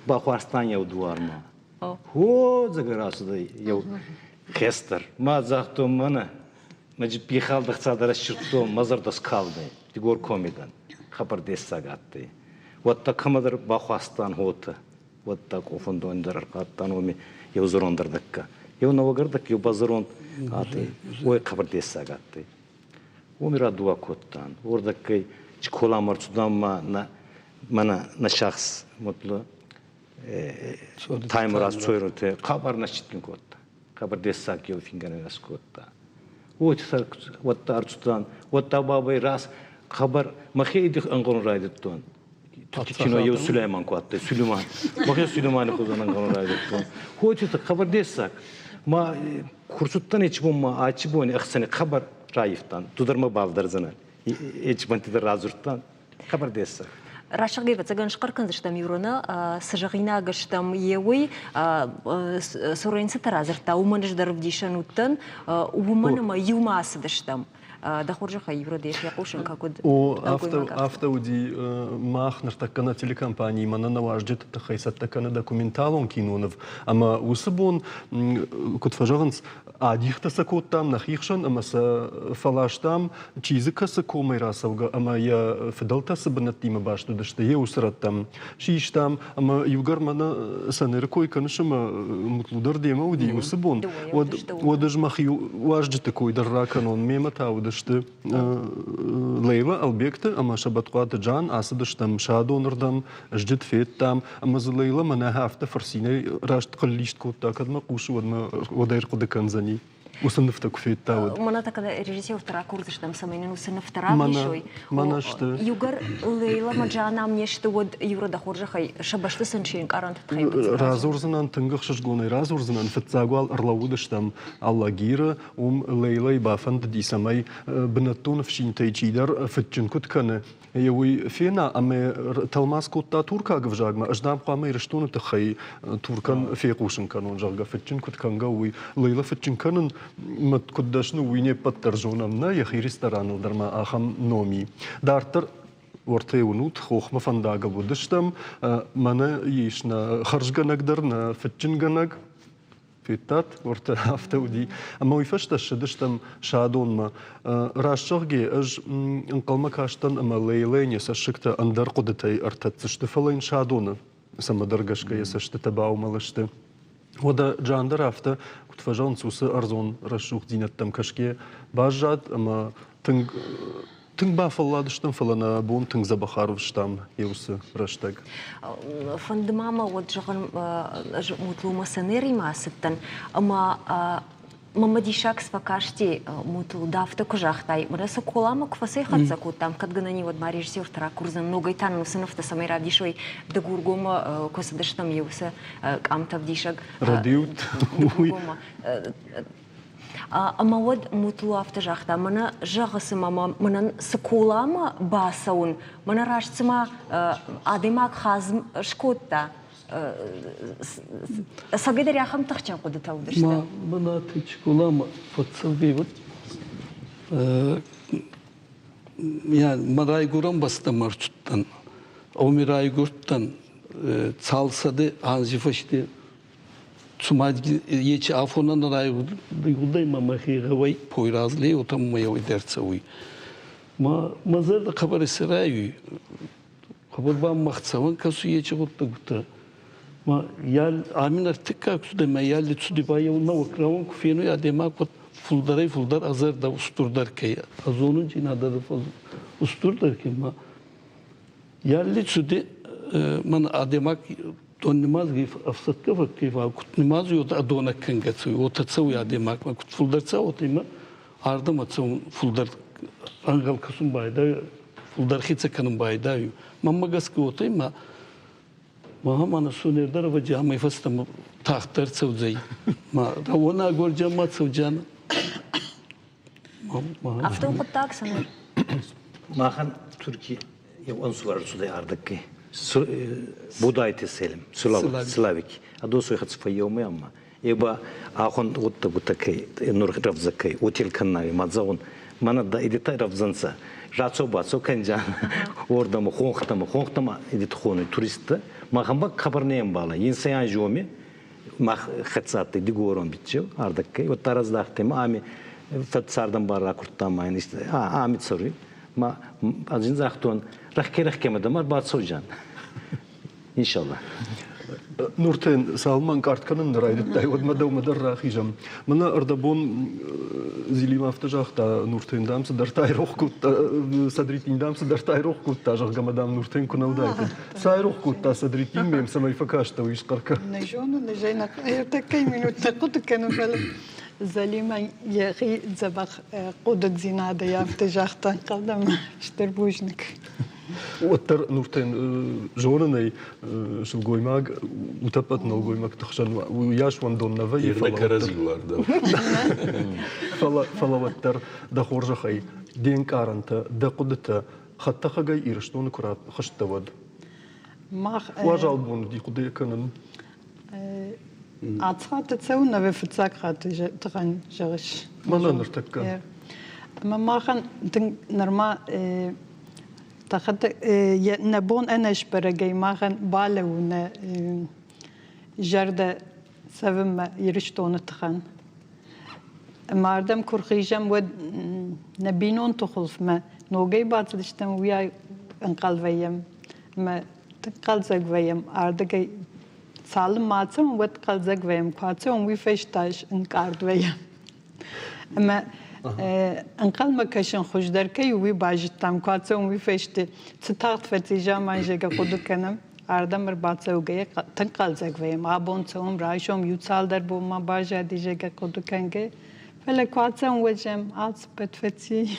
бахуарстан еу дуармӕ. Хо дзӕгӕ рацудӕй еу хестӕр. Ма загътон мӕнӕ мӕ джиппи халдӕхцадӕр ссирдтон, мӕ зӕрдӕ скалдӕй. Дигор комедӕн. Хабар дессаг адтӕй. Уӕдта кӕмӕдӕр бахуастан хотӕ. Уӕдта къофондони дӕр ӕрхъадтан уоми еу зӕронд ӕрдӕгкӕ. Еу нӕуӕг ӕрдӕг, еу базӕронд адтӕй. Уой хъӕбӕр дессаг адтӕй. Уоми радуа кодтан. Уордӕггӕй Чиколамӕ ӕрцудан ма нӕ мӕнӕ нӕ сахс мутлу Таймураз Цойроте хъӕбӕр нӕ цитгин кодта. Хъӕбӕр дессаг еу фингӕнӕн кодта. Уотӕ ӕрцудан, уӕдта бабӕй рас хъӕбӕр мӕхе ӕнгъӕлун райдӕдтон. Кино еу Сулейман ку адтӕй, Сулейман. Мӕхе Сулеймани хузӕн ӕнгъӕлун райдӕдтон. Уотӕ хъӕбӕр дессаг. Ма курсуттан ечи бон ма ачи бони ӕхсӕни хъӕбӕр райивтан. Ту дӕр ма бавдӕрдзӕнӕ. Ечи бонти дӕр радзурдтан. Хъӕбӕр дессаг. Рӕсугъд ӕвӕццӕгӕн схъӕр кӕндзыстӕм ироны, цы зӕгъинаг стӕм, йе уый Суренцыты радзырдта, уымӕн ӕз дӕр ӕвдисӕн уыдтӕн, уымӕн ӕмӕ иумӕ ацыдыстӕм. Дӕ хорзӕхӕй, Юра, дӕ фехъусын кӕ, куыд О, афтӕ уыди. Мах ныртӕккӕ нӕ телекомпанийы мӕнӕ нӕ уазджыты тыххӕй цӕттӕ кӕны документалон киноныв. Ӕмӕ уыцы бон, куыд фӕзӕгъынц, адихтӕ сӕ кодтам нӕхи хсӕн ӕмӕ сӕ фӕластам, чи дзы кӕцы комӕй рацӕугӕ ӕмӕ йӕ фыдӕлтӕ цы бынӕттимӕ баст уыдысты, йе уыцы рӕттӕм систам. Ӕмӕ иугӕр мӕнӕ Санеры кой кӕныс ӕмӕ Мутлу дӕр демӕ уыди уыцы бон, уӕд, уӕд ӕз мӕхи уазджыты кой дӕр ракӕнон. Мемӕ та уыдысты Лейла Албегты ӕмӕ Сӕбӕтхъуаты Джан, ацыдыстӕм Садонырдӕм, зджыд федтам, ӕмӕ дзы Лейла мӕнӕ афтӕ фырцинӕй раст хъыллист кодта, кӕд мӕ хъусы, уӕд мӕ уӕд ӕрхъуыды кӕндзӕни. Уыцы нывтӕ куы федта, уӕд. Мӕнӕ та кӕд режиссерты ракурдзыстӕм, цӕмӕй нын уыцы нывтӕ равдисой. Мӕнӕ сты. Иугӕр Лейла ӕмӕ Джан ам не сты, уӕд Юра дӕ хорзӕхӕй сӕ бӕсты сын се нкъарӕнты тыххӕй Радзурдзынӕн, тынг ӕхсызгонӕй радзурдзынӕн. Фыццаг уал ӕрлӕууыдыстӕм Алагиры, уым Лейлайы бафӕндыди, цӕмӕй бынӕттон ӕфсинтӕй чидӕр фыдджын куыд кӕны, уый фена ӕмӕ тӕлмац кодта туркаг ӕвзагмӕ. Ӕз дам хъуамӕ Ирыстоны тыххӕй Туркӕн фехъусын кӕнон, зӕгъгӕ, фыдджын куыд кӕнгӕ, уый. Лейла фыдджын кӕнын куыд дӕсны, уый не ппӕт дӕр зонӕм, нӕ йӕхи рестораныл дӕр ма ахӕм ном и. Дарддӕр. Уӕртӕ уынут, хохмӕ фӕндагыл уыдыстӕм. Мӕнӕ ис нӕ хӕрзгӕнӕг дӕр, нӕ фыдджынгӕнӕг. Федтат, уӕртӕ афтӕ уыди. Ӕмӕ уый фӕстӕ ссыдыстӕм Садонмӕ. Раст зӕгъгӕ, ӕз ӕнхъӕлмӕ кастӕн ӕмӕ Лейлӕйӕн йӕ цӕссыгтӕ ӕндӕр хъуыдытӕй ӕртӕддзысты, фӕлӕ йын Садоны цӕмӕдӕр гӕсгӕ йӕ цӕстытӕ баумӕл сты. Уӕдӕ Джан дӕр афтӕ, куыд фӕзӕгъынц, уыцы ӕрдзон рӕсугъддзинӕдтӕм кӕсгӕ баззад ӕмӕ тынг тынг бафӕлладыстӕм, фӕлӕ нӕ бон тынг дзӕбӕх арвыстам йӕ уыцы рӕстӕг. Фӕнды ма мӕ уӕд зӕгъын, ӕз Мутлумӕ Санеримӕ ацыдтӕн ӕмӕ мӕмӕ диссаг фӕкасти Мутлу, ды афтӕ куы загътай, мӕнӕ сӕ Коламӕ куы фӕцӕйхӕццӕ кодтам, кӕд гӕнӕн уӕд ма режиссертӕ ракурдзӕн, ногӕй та нын уыцы нывтӕ цӕмӕй равдисой, Дыгургоммӕ куы цыдыстӕм, иу уыцы къамтӕвдисӕг Рӕдиут, уый. Ӕмӕ уӕд Мутлу афтӕ загъта, мӕнӕ зӕгъы, цыма мӕнӕн цы коламӕ бацӕуын, мӕнӕ раст цыма адӕймаг хазм скодта. Цӕгӕйдӕр ахӕм тыхджын хъуыдытӕ уыдысты. Ма бынаты Чколамӕ фӕцӕугӕ уыд. Мӕ райгуырӕн бӕстӕмӕ ӕрцыдтӕн. Оми райгуырдтӕн цалцӕды анзи фӕсте Цума ечи афонӕн райгурдӕй ма мӕхе гъӕуай пойразлей, уотӕ мӕ еуӕй дӕр цӕуй. Ма мӕ зӕрдӕ хъӕбӕр исрайуй. Хъӕбӕр ба мӕхцӕуӕн кӕсуй ечи гъуддӕгутӕ. Ма ял амин ӕртиккаг цудӕй ма ялли цуди ба еу нӕуӕг рауӕн ку фенуй адӕймаг уӕд фулдӕрӕй-фулдӕр ӕ зӕрдӕ устурдӕр ке ӕ зонундзийнадӕ устурдӕр ке ма ялли цуди мӕн адӕймаг дон нимадзги ӕфсӕдгӕ фӕккӕй, куд нимадзуй, уотӕ донӕ кӕнгӕ цӕуй, уотӕ цӕуй адӕймагмӕ, куд фулдӕр цӕуа, уотӕ имӕ ардӕмӕ цӕун фулдӕр ӕнгъӕл кӕсун байдайуй, фулдӕр хицӕ кӕнун байдайуй. Мӕнмӕ гӕсгӕ уотӕ ма ма мӕнӕ сунердӕр ӕвӕдзи амӕй фӕстӕмӕ тагъддӕр цӕудзӕй. Ма рауонӕ агорджан ма цӕуджан. Афтӕ хъуыддаг цӕмӕн? Махӕн Турки еу ӕнсувӕр ӕрцудӕй ардӕгги. Будайти Селим, Славик. Адосой хӕццӕ фӕййеумӕ ӕма е ба ахон гъуддӕгутӕ кӕй нур рӕвдзӕ кӕй утил кӕннай ма зӕгъун мӕнӕ да идетӕ рӕвдзӕнцӕ рацо-бацо кӕнджан уордӕмӕ хонхтӕмӕ хонхтӕмӕ идет хонуй туристтӕ махӕн ба хабар не ӕмбӕлӕ инсай анзи уоми мах хӕццӕ адтӕй дигорон биччеу ардӕггӕй уӕдта раздахтӕй ма ами фӕццардӕн бар ракурдта ма ин ами цӕруй ма ӕз ин загътон рӕхке-рӕхкемӕ дӕмӕ ӕрбацӕуджан иншаллах Нуртен, цалынмӕ ӕнкъард кӕнын райдыдтай, уӕдмӕ дӕумӕ дӕр рахизӕм. Мӕнӕ ӕрдӕбон Зилим афтӕ загъта, Нуртен, дам, цыдӕртӕ айрох кодта, Садриддин, дам, цыдӕртӕ айрох кодта, зӕгъгӕ, мӕ, дам, Нуртен куы нӕ уыдаид. Цы айрох кодта Садриддин мем, цӕмӕй фӕкастӕ, уый схъӕр кӕн. Нӕ зонын, ӕз ӕй ӕртӕккӕ минут нӕ хъуыды кӕнын, фӕлӕ Залимӕн йӕхи дзӕбӕх хъуыдыдзинадӕй афтӕ загъта, ӕнхъӕлдӕн стыр бузныг. Уӕддӕр Нуртен зонын ӕй, сылгоймаг утӕппӕт нӕлгоймӕгты хсӕн уыйас уӕндон нӕ вӕййы. Фӕлӕ кӕрӕдзийыл ардӕм. Фӕлӕ уӕддӕр дӕ хорзӕхӕй де нкъарӕнтӕ, дӕ хъуыдытӕ хӕдтӕхӕгӕй Ирыстоны куы рахызтӕ, уӕд. Мах Уазал бон уыди хъуыды кӕнын. Ацы хатты цӕуын ӕви фыццаг хатт тыхӕн зӕгъыс? Мӕнӕ ныртӕккӕ. Ӕмӕ махӕн тынг нырма нӕ бон ӕнӕсбӕрӕгӕй махӕн балӕууы нӕ зӕрдӕ цӕвынмӕ Ирыстоны тыхӕн. Ӕмӕ ардӕм куы рхизӕм, уӕд нӕ бинонты хуылфмӕ ногӕй бацыдыстӕм, уыйай ӕнхъӕл вӕййӕм. Ӕмӕ тынг хъӕлдзӕг вӕййӕм. Ардыгӕй цалынмӕ ацӕуӕм, уӕд хъӕлдзӕг вӕййӕм. Куы ацӕуӕм, уый фӕстӕ ӕнкъард вӕййӕм. Ӕмӕ ӕнхъӕлмӕ кӕсын хуыздӕр кӕй у, уый базыдтам. Куы ацӕуӕм, уый фӕсте цы тагъд фӕци заман, зӕгъгӕ, хъуыды кӕнӕм. Ардӕм ӕрбацӕугӕйӕ тынг хъӕлдзӕг вӕййӕм. Абон цӕуӕм, райсом иу цалдӕр бонмӕ баззади, зӕгъгӕ, хъуыды кӕнгӕ. Фӕлӕ куы ацӕуӕм, уӕд зӕм алцыппӕт фӕци.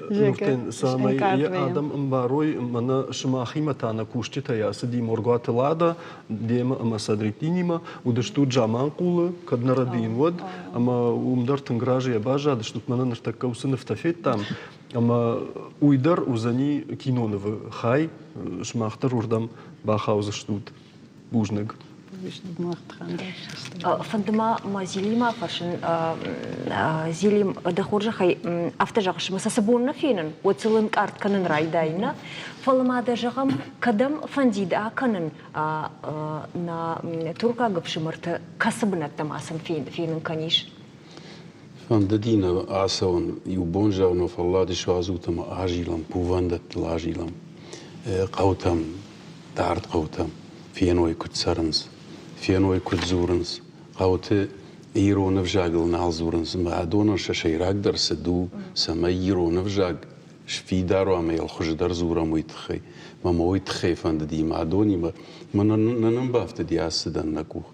Нуртен, цӕмӕй йӕ адӕм ӕмбарой, мӕнӕ сымахимӕ та нӕ кусджытӕй ацыди Моргуаты Лада, демӕ ӕмӕ Садриддинимӕ, уыдыстут Заманхъулы, кӕд нӕ рӕдийын, уӕд, ӕмӕ уым дӕр тынг разыйӕ баззадыстут, мӕнӕ ныртӕккӕ уыцы нывтӕ федтам, ӕмӕ уый дӕр уыдзӕни кинонывы хай, сымах дӕр уырдӕм бахаудзыстут. Бузныг. Бузныг мах тыххӕн дӕр. Фӕнды ма мӕ Зилимӕ фӕрсын, Зилим, дӕ хорзӕхӕй, афтӕ зӕгъыс, ӕмӕ сӕ цы бон нӕ фенын, уӕд сыл ӕнкъард кӕнын райдайын, нӕ? Фӕлӕ ма дӕ зӕгъӕм, кӕдӕм фӕндид акӕнын нӕ туркаг ӕфсымӕрты, кӕцы бынӕттӕ ма сын фенын кӕнис? Фӕндыди нӕ ацӕуын, иу бон зӕгъын, фӕллад суадзут ӕмӕ азилӕм, кувӕндӕттыл азилӕм, хъӕутӕм, дард хъӕутӕм, феной, куыд цӕрынц, феной, куыд дзурынц. Хъӕуты ирон ӕвзагыл нал дзурынц. Ӕмӕ адонӕн сӕ сӕйрагдӕр цыд у, цӕмӕй ирон ӕвзаг сфидар уа ӕмӕ йыл хуыздӕр дзурӕм, уый тыххӕй. Мӕ мӕ уый тыххӕй фӕндыди мӕ адонимӕ. Мӕнӕ нын бафтыди ацыдӕн нӕ къух.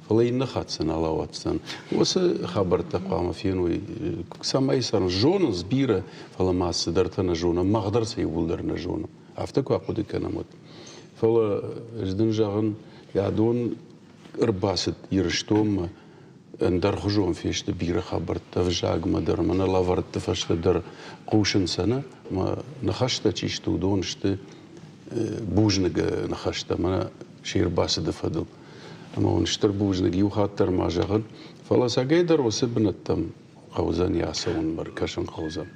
Фӕлӕ иннӕ хатт сӕ нал ауадздзӕн. Уыцы хабӕрттӕ хъуамӕ феной, цӕмӕй цӕрынц. Зонынц бирӕ, фӕлӕ ма цыдӕртӕ нӕ зонӕм, мах дӕр сӕ иууылдӕр нӕ зонӕм. Афтӕ куы ахъуыды кӕнӕм, уӕд. Фӕлӕ ӕз дын зӕгъын, адон ӕрбацыд Ирыстонмӕ, ӕндӕрхуызон фесты бирӕ хабӕрттӕ ӕвзагмӕ дӕр, мӕнӕ лӕвӕртты фӕстӕ дӕр хъусын сӕ нӕ, мӕ ныхӕстӕ чи сты, уыдон сты бузныг ныхӕстӕ мӕнӕ се рбацыды фӕдыл. Ӕмӕ уын стыр бузныг иу хатт дӕр ма зӕгъын, фӕлӕ цӕгӕйдӕр уыцы бынӕттӕм хъӕудзӕн йӕ ацӕуынмӕ ӕркӕсын хъӕудзӕн.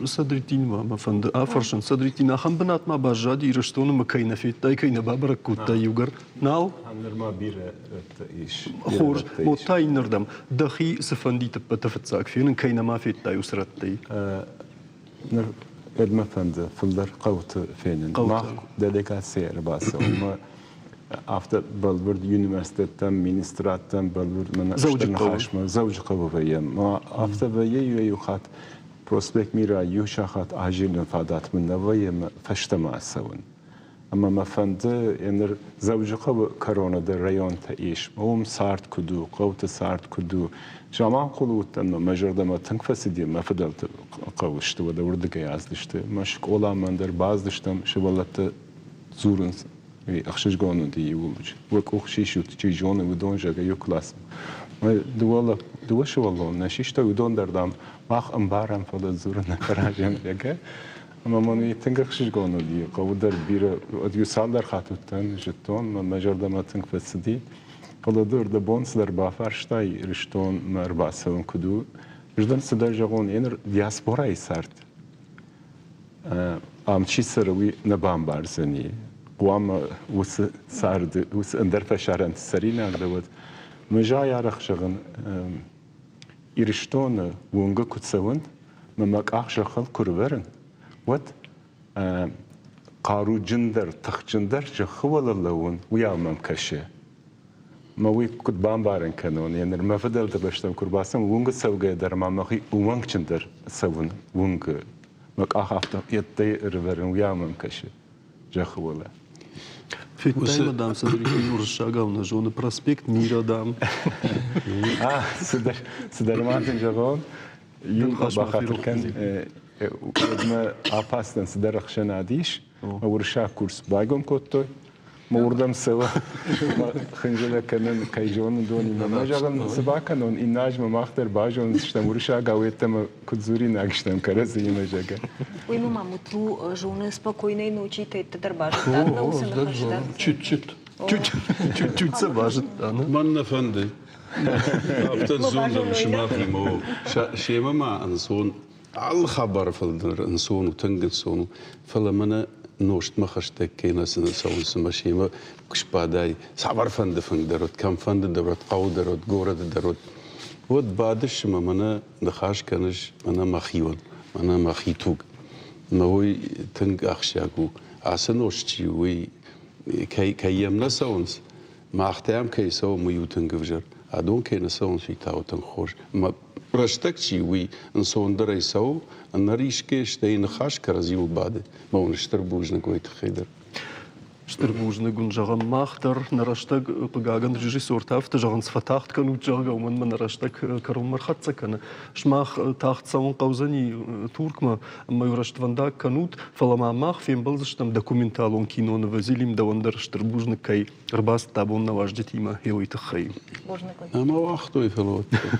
Садреттинмӕ мӕ фӕнды афӕрсын. Садреттин ахӕм бынатмӕ баззади Ирыстоны мӕ кӕй нӕ федтай, кӕй нӕ бабӕрӕг кодтай иугӕр? Нал? Нырма бирӕ рӕтты ис. Хорз, вот та иннӕрдӕм. Дӕхи цы фӕндид ӕппӕты фыццаг фенын, кӕй нӕма федтай уыцы рӕттӕй? Ныр кӕд мӕ фӕнды фылдӕр хъӕуты фенын. Мах делегацийӕ ӕрбацӕуӕм. Афтӕ бӕлвырд университеттӕм, министрадтӕм бӕлвырд мӕнӕ стыр ныхасмӕ Дзӕуджыхъӕуы вӕййӕм. Афтӕ вӕййы иуӕй-иу хатт проспект Мира иу сахат азилын фадат мын нӕ вӕййы ӕмӕ фӕстӕмӕ ацӕуын. Ӕмӕ мӕ фӕнды ныр Дзӕуджыхъӕуы кӕроны дӕр районтӕ ис. Уым цард куыд у, хъӕуты цард куыд у. Заманхъулы уыдтӕн мӕ мӕ зӕрдӕмӕ тынг фӕцыди, мӕ фыдӕлты хъӕуы сты, уӕдӕ уырдыгӕй ацыдысты. Мӕ скъоламӕ дӕр бацыдыстӕм, сывӕллӕттӕ дзурынц ӕхсызгон уыди иууыл. Уӕ къух сисут, чи зоны, уыдон, зӕгъгӕ, иу класс. Дыууӕ сывӕллон нӕ систой, уыдон дӕр, дам, мах ӕмбарӕм, фӕлӕ дзурын нӕ фӕразӕм, зӕгъгӕ. Ӕмӕ мын уый тынг ӕхсызгон уыди. Хъӕуы дӕр бирӕ, иу цалдӕр хатт уыдтӕн, зыдтон, мӕ зӕрдӕмӕ тынг фӕцыди. Фӕлӕ ды ӕрдӕбон цыдӕр бафарстай, Ирыстонмӕ ӕрбацӕуын куыд у. Ӕз дӕм цыдӕр зӕгъон, еныр диаспорайы цард ам чи цӕры, уый нӕ бамбардзӕни. Хъуамӕ уыцы царды, уыцы ӕндӕр фӕсарӕнты цӕринаг дӕ уӕд. Мызӕй арӕх зӕгъын, Ирыстоны уынгы куы цӕуын, мӕ мӕ къах зӕххыл куы рывӕрын, уӕд хъаруджындӕр, тыхджындӕр зӕххы уӕлӕ лӕууын, уыйау мӕм кӕсы. Мӕ уый куыд бамбарын кӕнон, йӕ ныр мӕ фыдӕлты бӕстӕм куы рбацӕуын, уынгы цӕугӕйӕ дӕр ма мӕхи ууӕнкджындӕр цӕуын уынгы. Мӕ къах афтӕ йедтӕй ӕрывӕрын, уыйау мӕм кӕсы зӕххы уӕлӕ. Федтай ма, дам, Садреттин уырыссагау нӕ зоны проспект Мира, дам. Цыдӕр, цыдӕр ма дын зӕгъон, иу бахатыр кӕн, уӕдмӕ апастӕн цыдӕр ӕхсӕнад ис, уырыссаг курс байгом кодтой, Мӕ уырдӕм цӕуы хынджылӕг кӕнын, кӕй зонын донимӕ. Мӕ зӕгъын, цы бакӕнон, иннӕ аз мӕ мах дӕр базондзыстӕм уырыссагау йеддӕмӕ куыд дзуринаг стӕм кӕрӕдзиимӕ, зӕгъгӕ. Уый ма Мутлу зоны спокойной ночи тӕтты дӕр базыдта, нӕ уыцы ныхӕстӕ. Чуть-чуть. Чуть-чуть сӕ базыдта. Мӕн нӕ фӕнды. Афтӕ дзурдзӕн сымахимӕ. Семӕ ма ӕнцон Алы хабары фылдӕр ӕнцон у, тынг ӕнцон у, фӕлӕ мӕнӕ нозтмӕ хӕстӕг кӕй нӕ цӕуынц ӕмӕ семӕ куы сбадай, цавӕрфӕнды фынг дӕр уӕд, кӕмфӕнды дӕр уӕд, хъӕуы дӕр уӕд, горӕты дӕр уӕд, уӕд бадыс ӕмӕ мӕнӕ ныхас кӕныс мӕнӕ мӕхион, мӕнӕ мӕхи туг. Ӕмӕ уый тынг ахсджиаг у. Ацы нозт чи у, уый кӕй, кӕй йӕм нӕ цӕуынц, Мах дӕм кӕй цӕуӕм, уый у тынг ӕвзӕр. Адон кӕй нӕ цӕуынц, уый та у тынг хорз. Ӕмӕ рӕстӕг чи у, уый ӕнцондӕрӕй цӕуы, ӕнӕрисгӕ, стӕй ныхас кӕрӕдзиуыл бады. Мӕ уын стыр бузныг уый тыххӕй дӕр. Стыр бузныг уын зӕгъӕм мах дӕр. Нӕ рӕстӕг, хъыгагӕн, режиссертӕ афтӕ зӕгъынц, фӕтагъд кӕнут, зӕгъгӕ, уымӕн ӕмӕ нӕ рӕстӕг кӕронмӕ ӕрхӕццӕ кӕны. Сымах тагъд цӕуын хъӕудзӕни Туркмӕ, ӕмӕ иу рӕствӕндаг кӕнут, фӕлӕ ма мах фембӕлдзыстӕм документалон кинонывы Зелим дӕуӕн дӕр стыр бузныг кӕй ӕрбацыд абон нӕ уазджытимӕ, уый тыххӕй. Ӕмӕ уагътой, фӕлӕ уӕддӕр.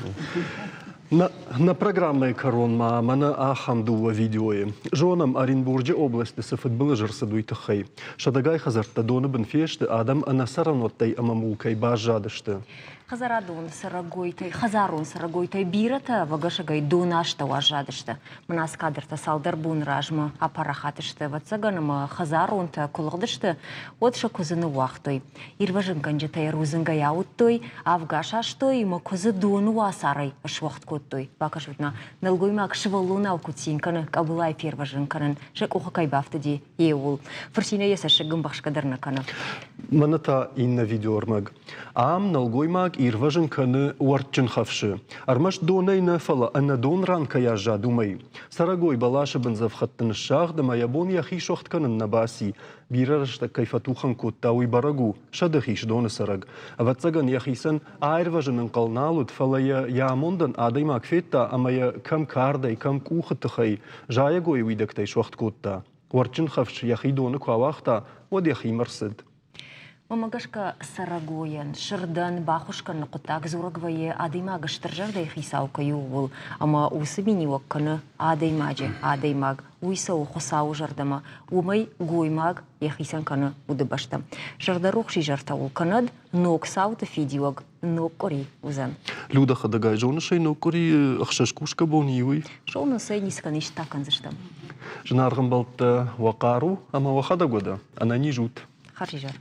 Нӕ программӕйы кӕрон ма мӕнӕ ахӕм дыууӕ видеойы. Зонӕм, Оренбурджы областы цы фыдбылыз ӕрцыд, уый тыххӕй. Сӕдӕгай хӕдзӕрттӕ доны бын фесты, адӕм ӕнӕ цӕрӕнуӕттӕй ӕмӕ мулкӕй баззадысты. Хӕдзарадон цӕрӕгойтӕй, хӕдзарон цӕрӕгойтӕй бирӕтӕ ӕвӕгӕсӕгӕй доны астӕу аззадысты. Мӕнӕ кадртӕ цалдӕр боны размӕ апарахат сты, ӕвӕццӕгӕн, ӕмӕ хӕдзаронтӕ куы лыгъдысты, уӕд сӕ куыдзы ныууагътой. Ирвӕзынгӕнджытӕ йӕ рудзынгӕй ауыдтой, авг асастой ӕмӕ куыдзы доны уацарӕй суӕгъд кодтой. Бакӕсут ма, нӕлгоймаг сывӕллонау куыд цин кӕны къӕбылайы фервӕзын кӕнын, сӕ къухы кӕй бафтыди, ууыл. Фырцинӕй йӕ цӕссыг ӕмбӕхсгӕ дӕр нӕ кӕны. Мӕнӕ та иннӕ видеоӕрмӕг. Ам нӕлгоймаг ирвӕзын кӕны уӕртджын хӕфсы. Ӕрмӕст донӕй нӕ, фӕлӕ ӕнӕдон ран кӕй аззад, уымӕй. Цӕрӕгой бӕласы бындзӕфхӕдты ныссагъд ӕмӕ йӕ бон йӕхи суӕгъд кӕнын нӕ баци. Бирӕ рӕстӕг кӕй фӕтухӕн кодта, уый бӕрӕг у, сӕдыхис доны цӕрӕг. Ӕвӕццӕгӕн, йӕхицӕн аирвӕзын ӕнхъӕл нал уыд, фӕлӕ йӕ йӕ амондӕн адӕймаг федта ӕмӕ йӕ кӕм кардӕй, кӕм къухы тыхӕй зайӕгойы уидӕгтӕй суӕгъд кодта. Уӕртджын хӕфс йӕхи доны куы ауагъта, уӕд йӕхимӕ рцыд. Уымӕ гӕсгӕ цӕрӕгойӕн, сырдӕн баххуыс кӕныны хъуыддаг дзурӕг вӕййы адӕймаг стыр зӕрдӕйы хицау кӕй у, ууыл, ӕмӕ уыцы миниуӕг кӕны адӕймаджы адӕймаг, уый цӕуы Хуыцауы зӕрдӕмӕ, уымӕй гоймаг йӕхицӕн кӕны удыбӕстӕ. Зӕрдӕрухс изӕртӕ уыл кӕнӕд, ног цауты фидиуӕг ног къуыри уыдзӕн. Люда хӕдӕгай зоныс ӕй ног къуыри ӕхсӕз кусгӕ бон и уый? Зонын сӕ ницы кӕн, исты та кӕндзыстӕм. Зынаргъ ӕмбӕлттӕ, уӕ хъару ӕмӕ уӕхӕдӕг уӕдӕ ӕнӕниз ут. Хӕрзизӕр.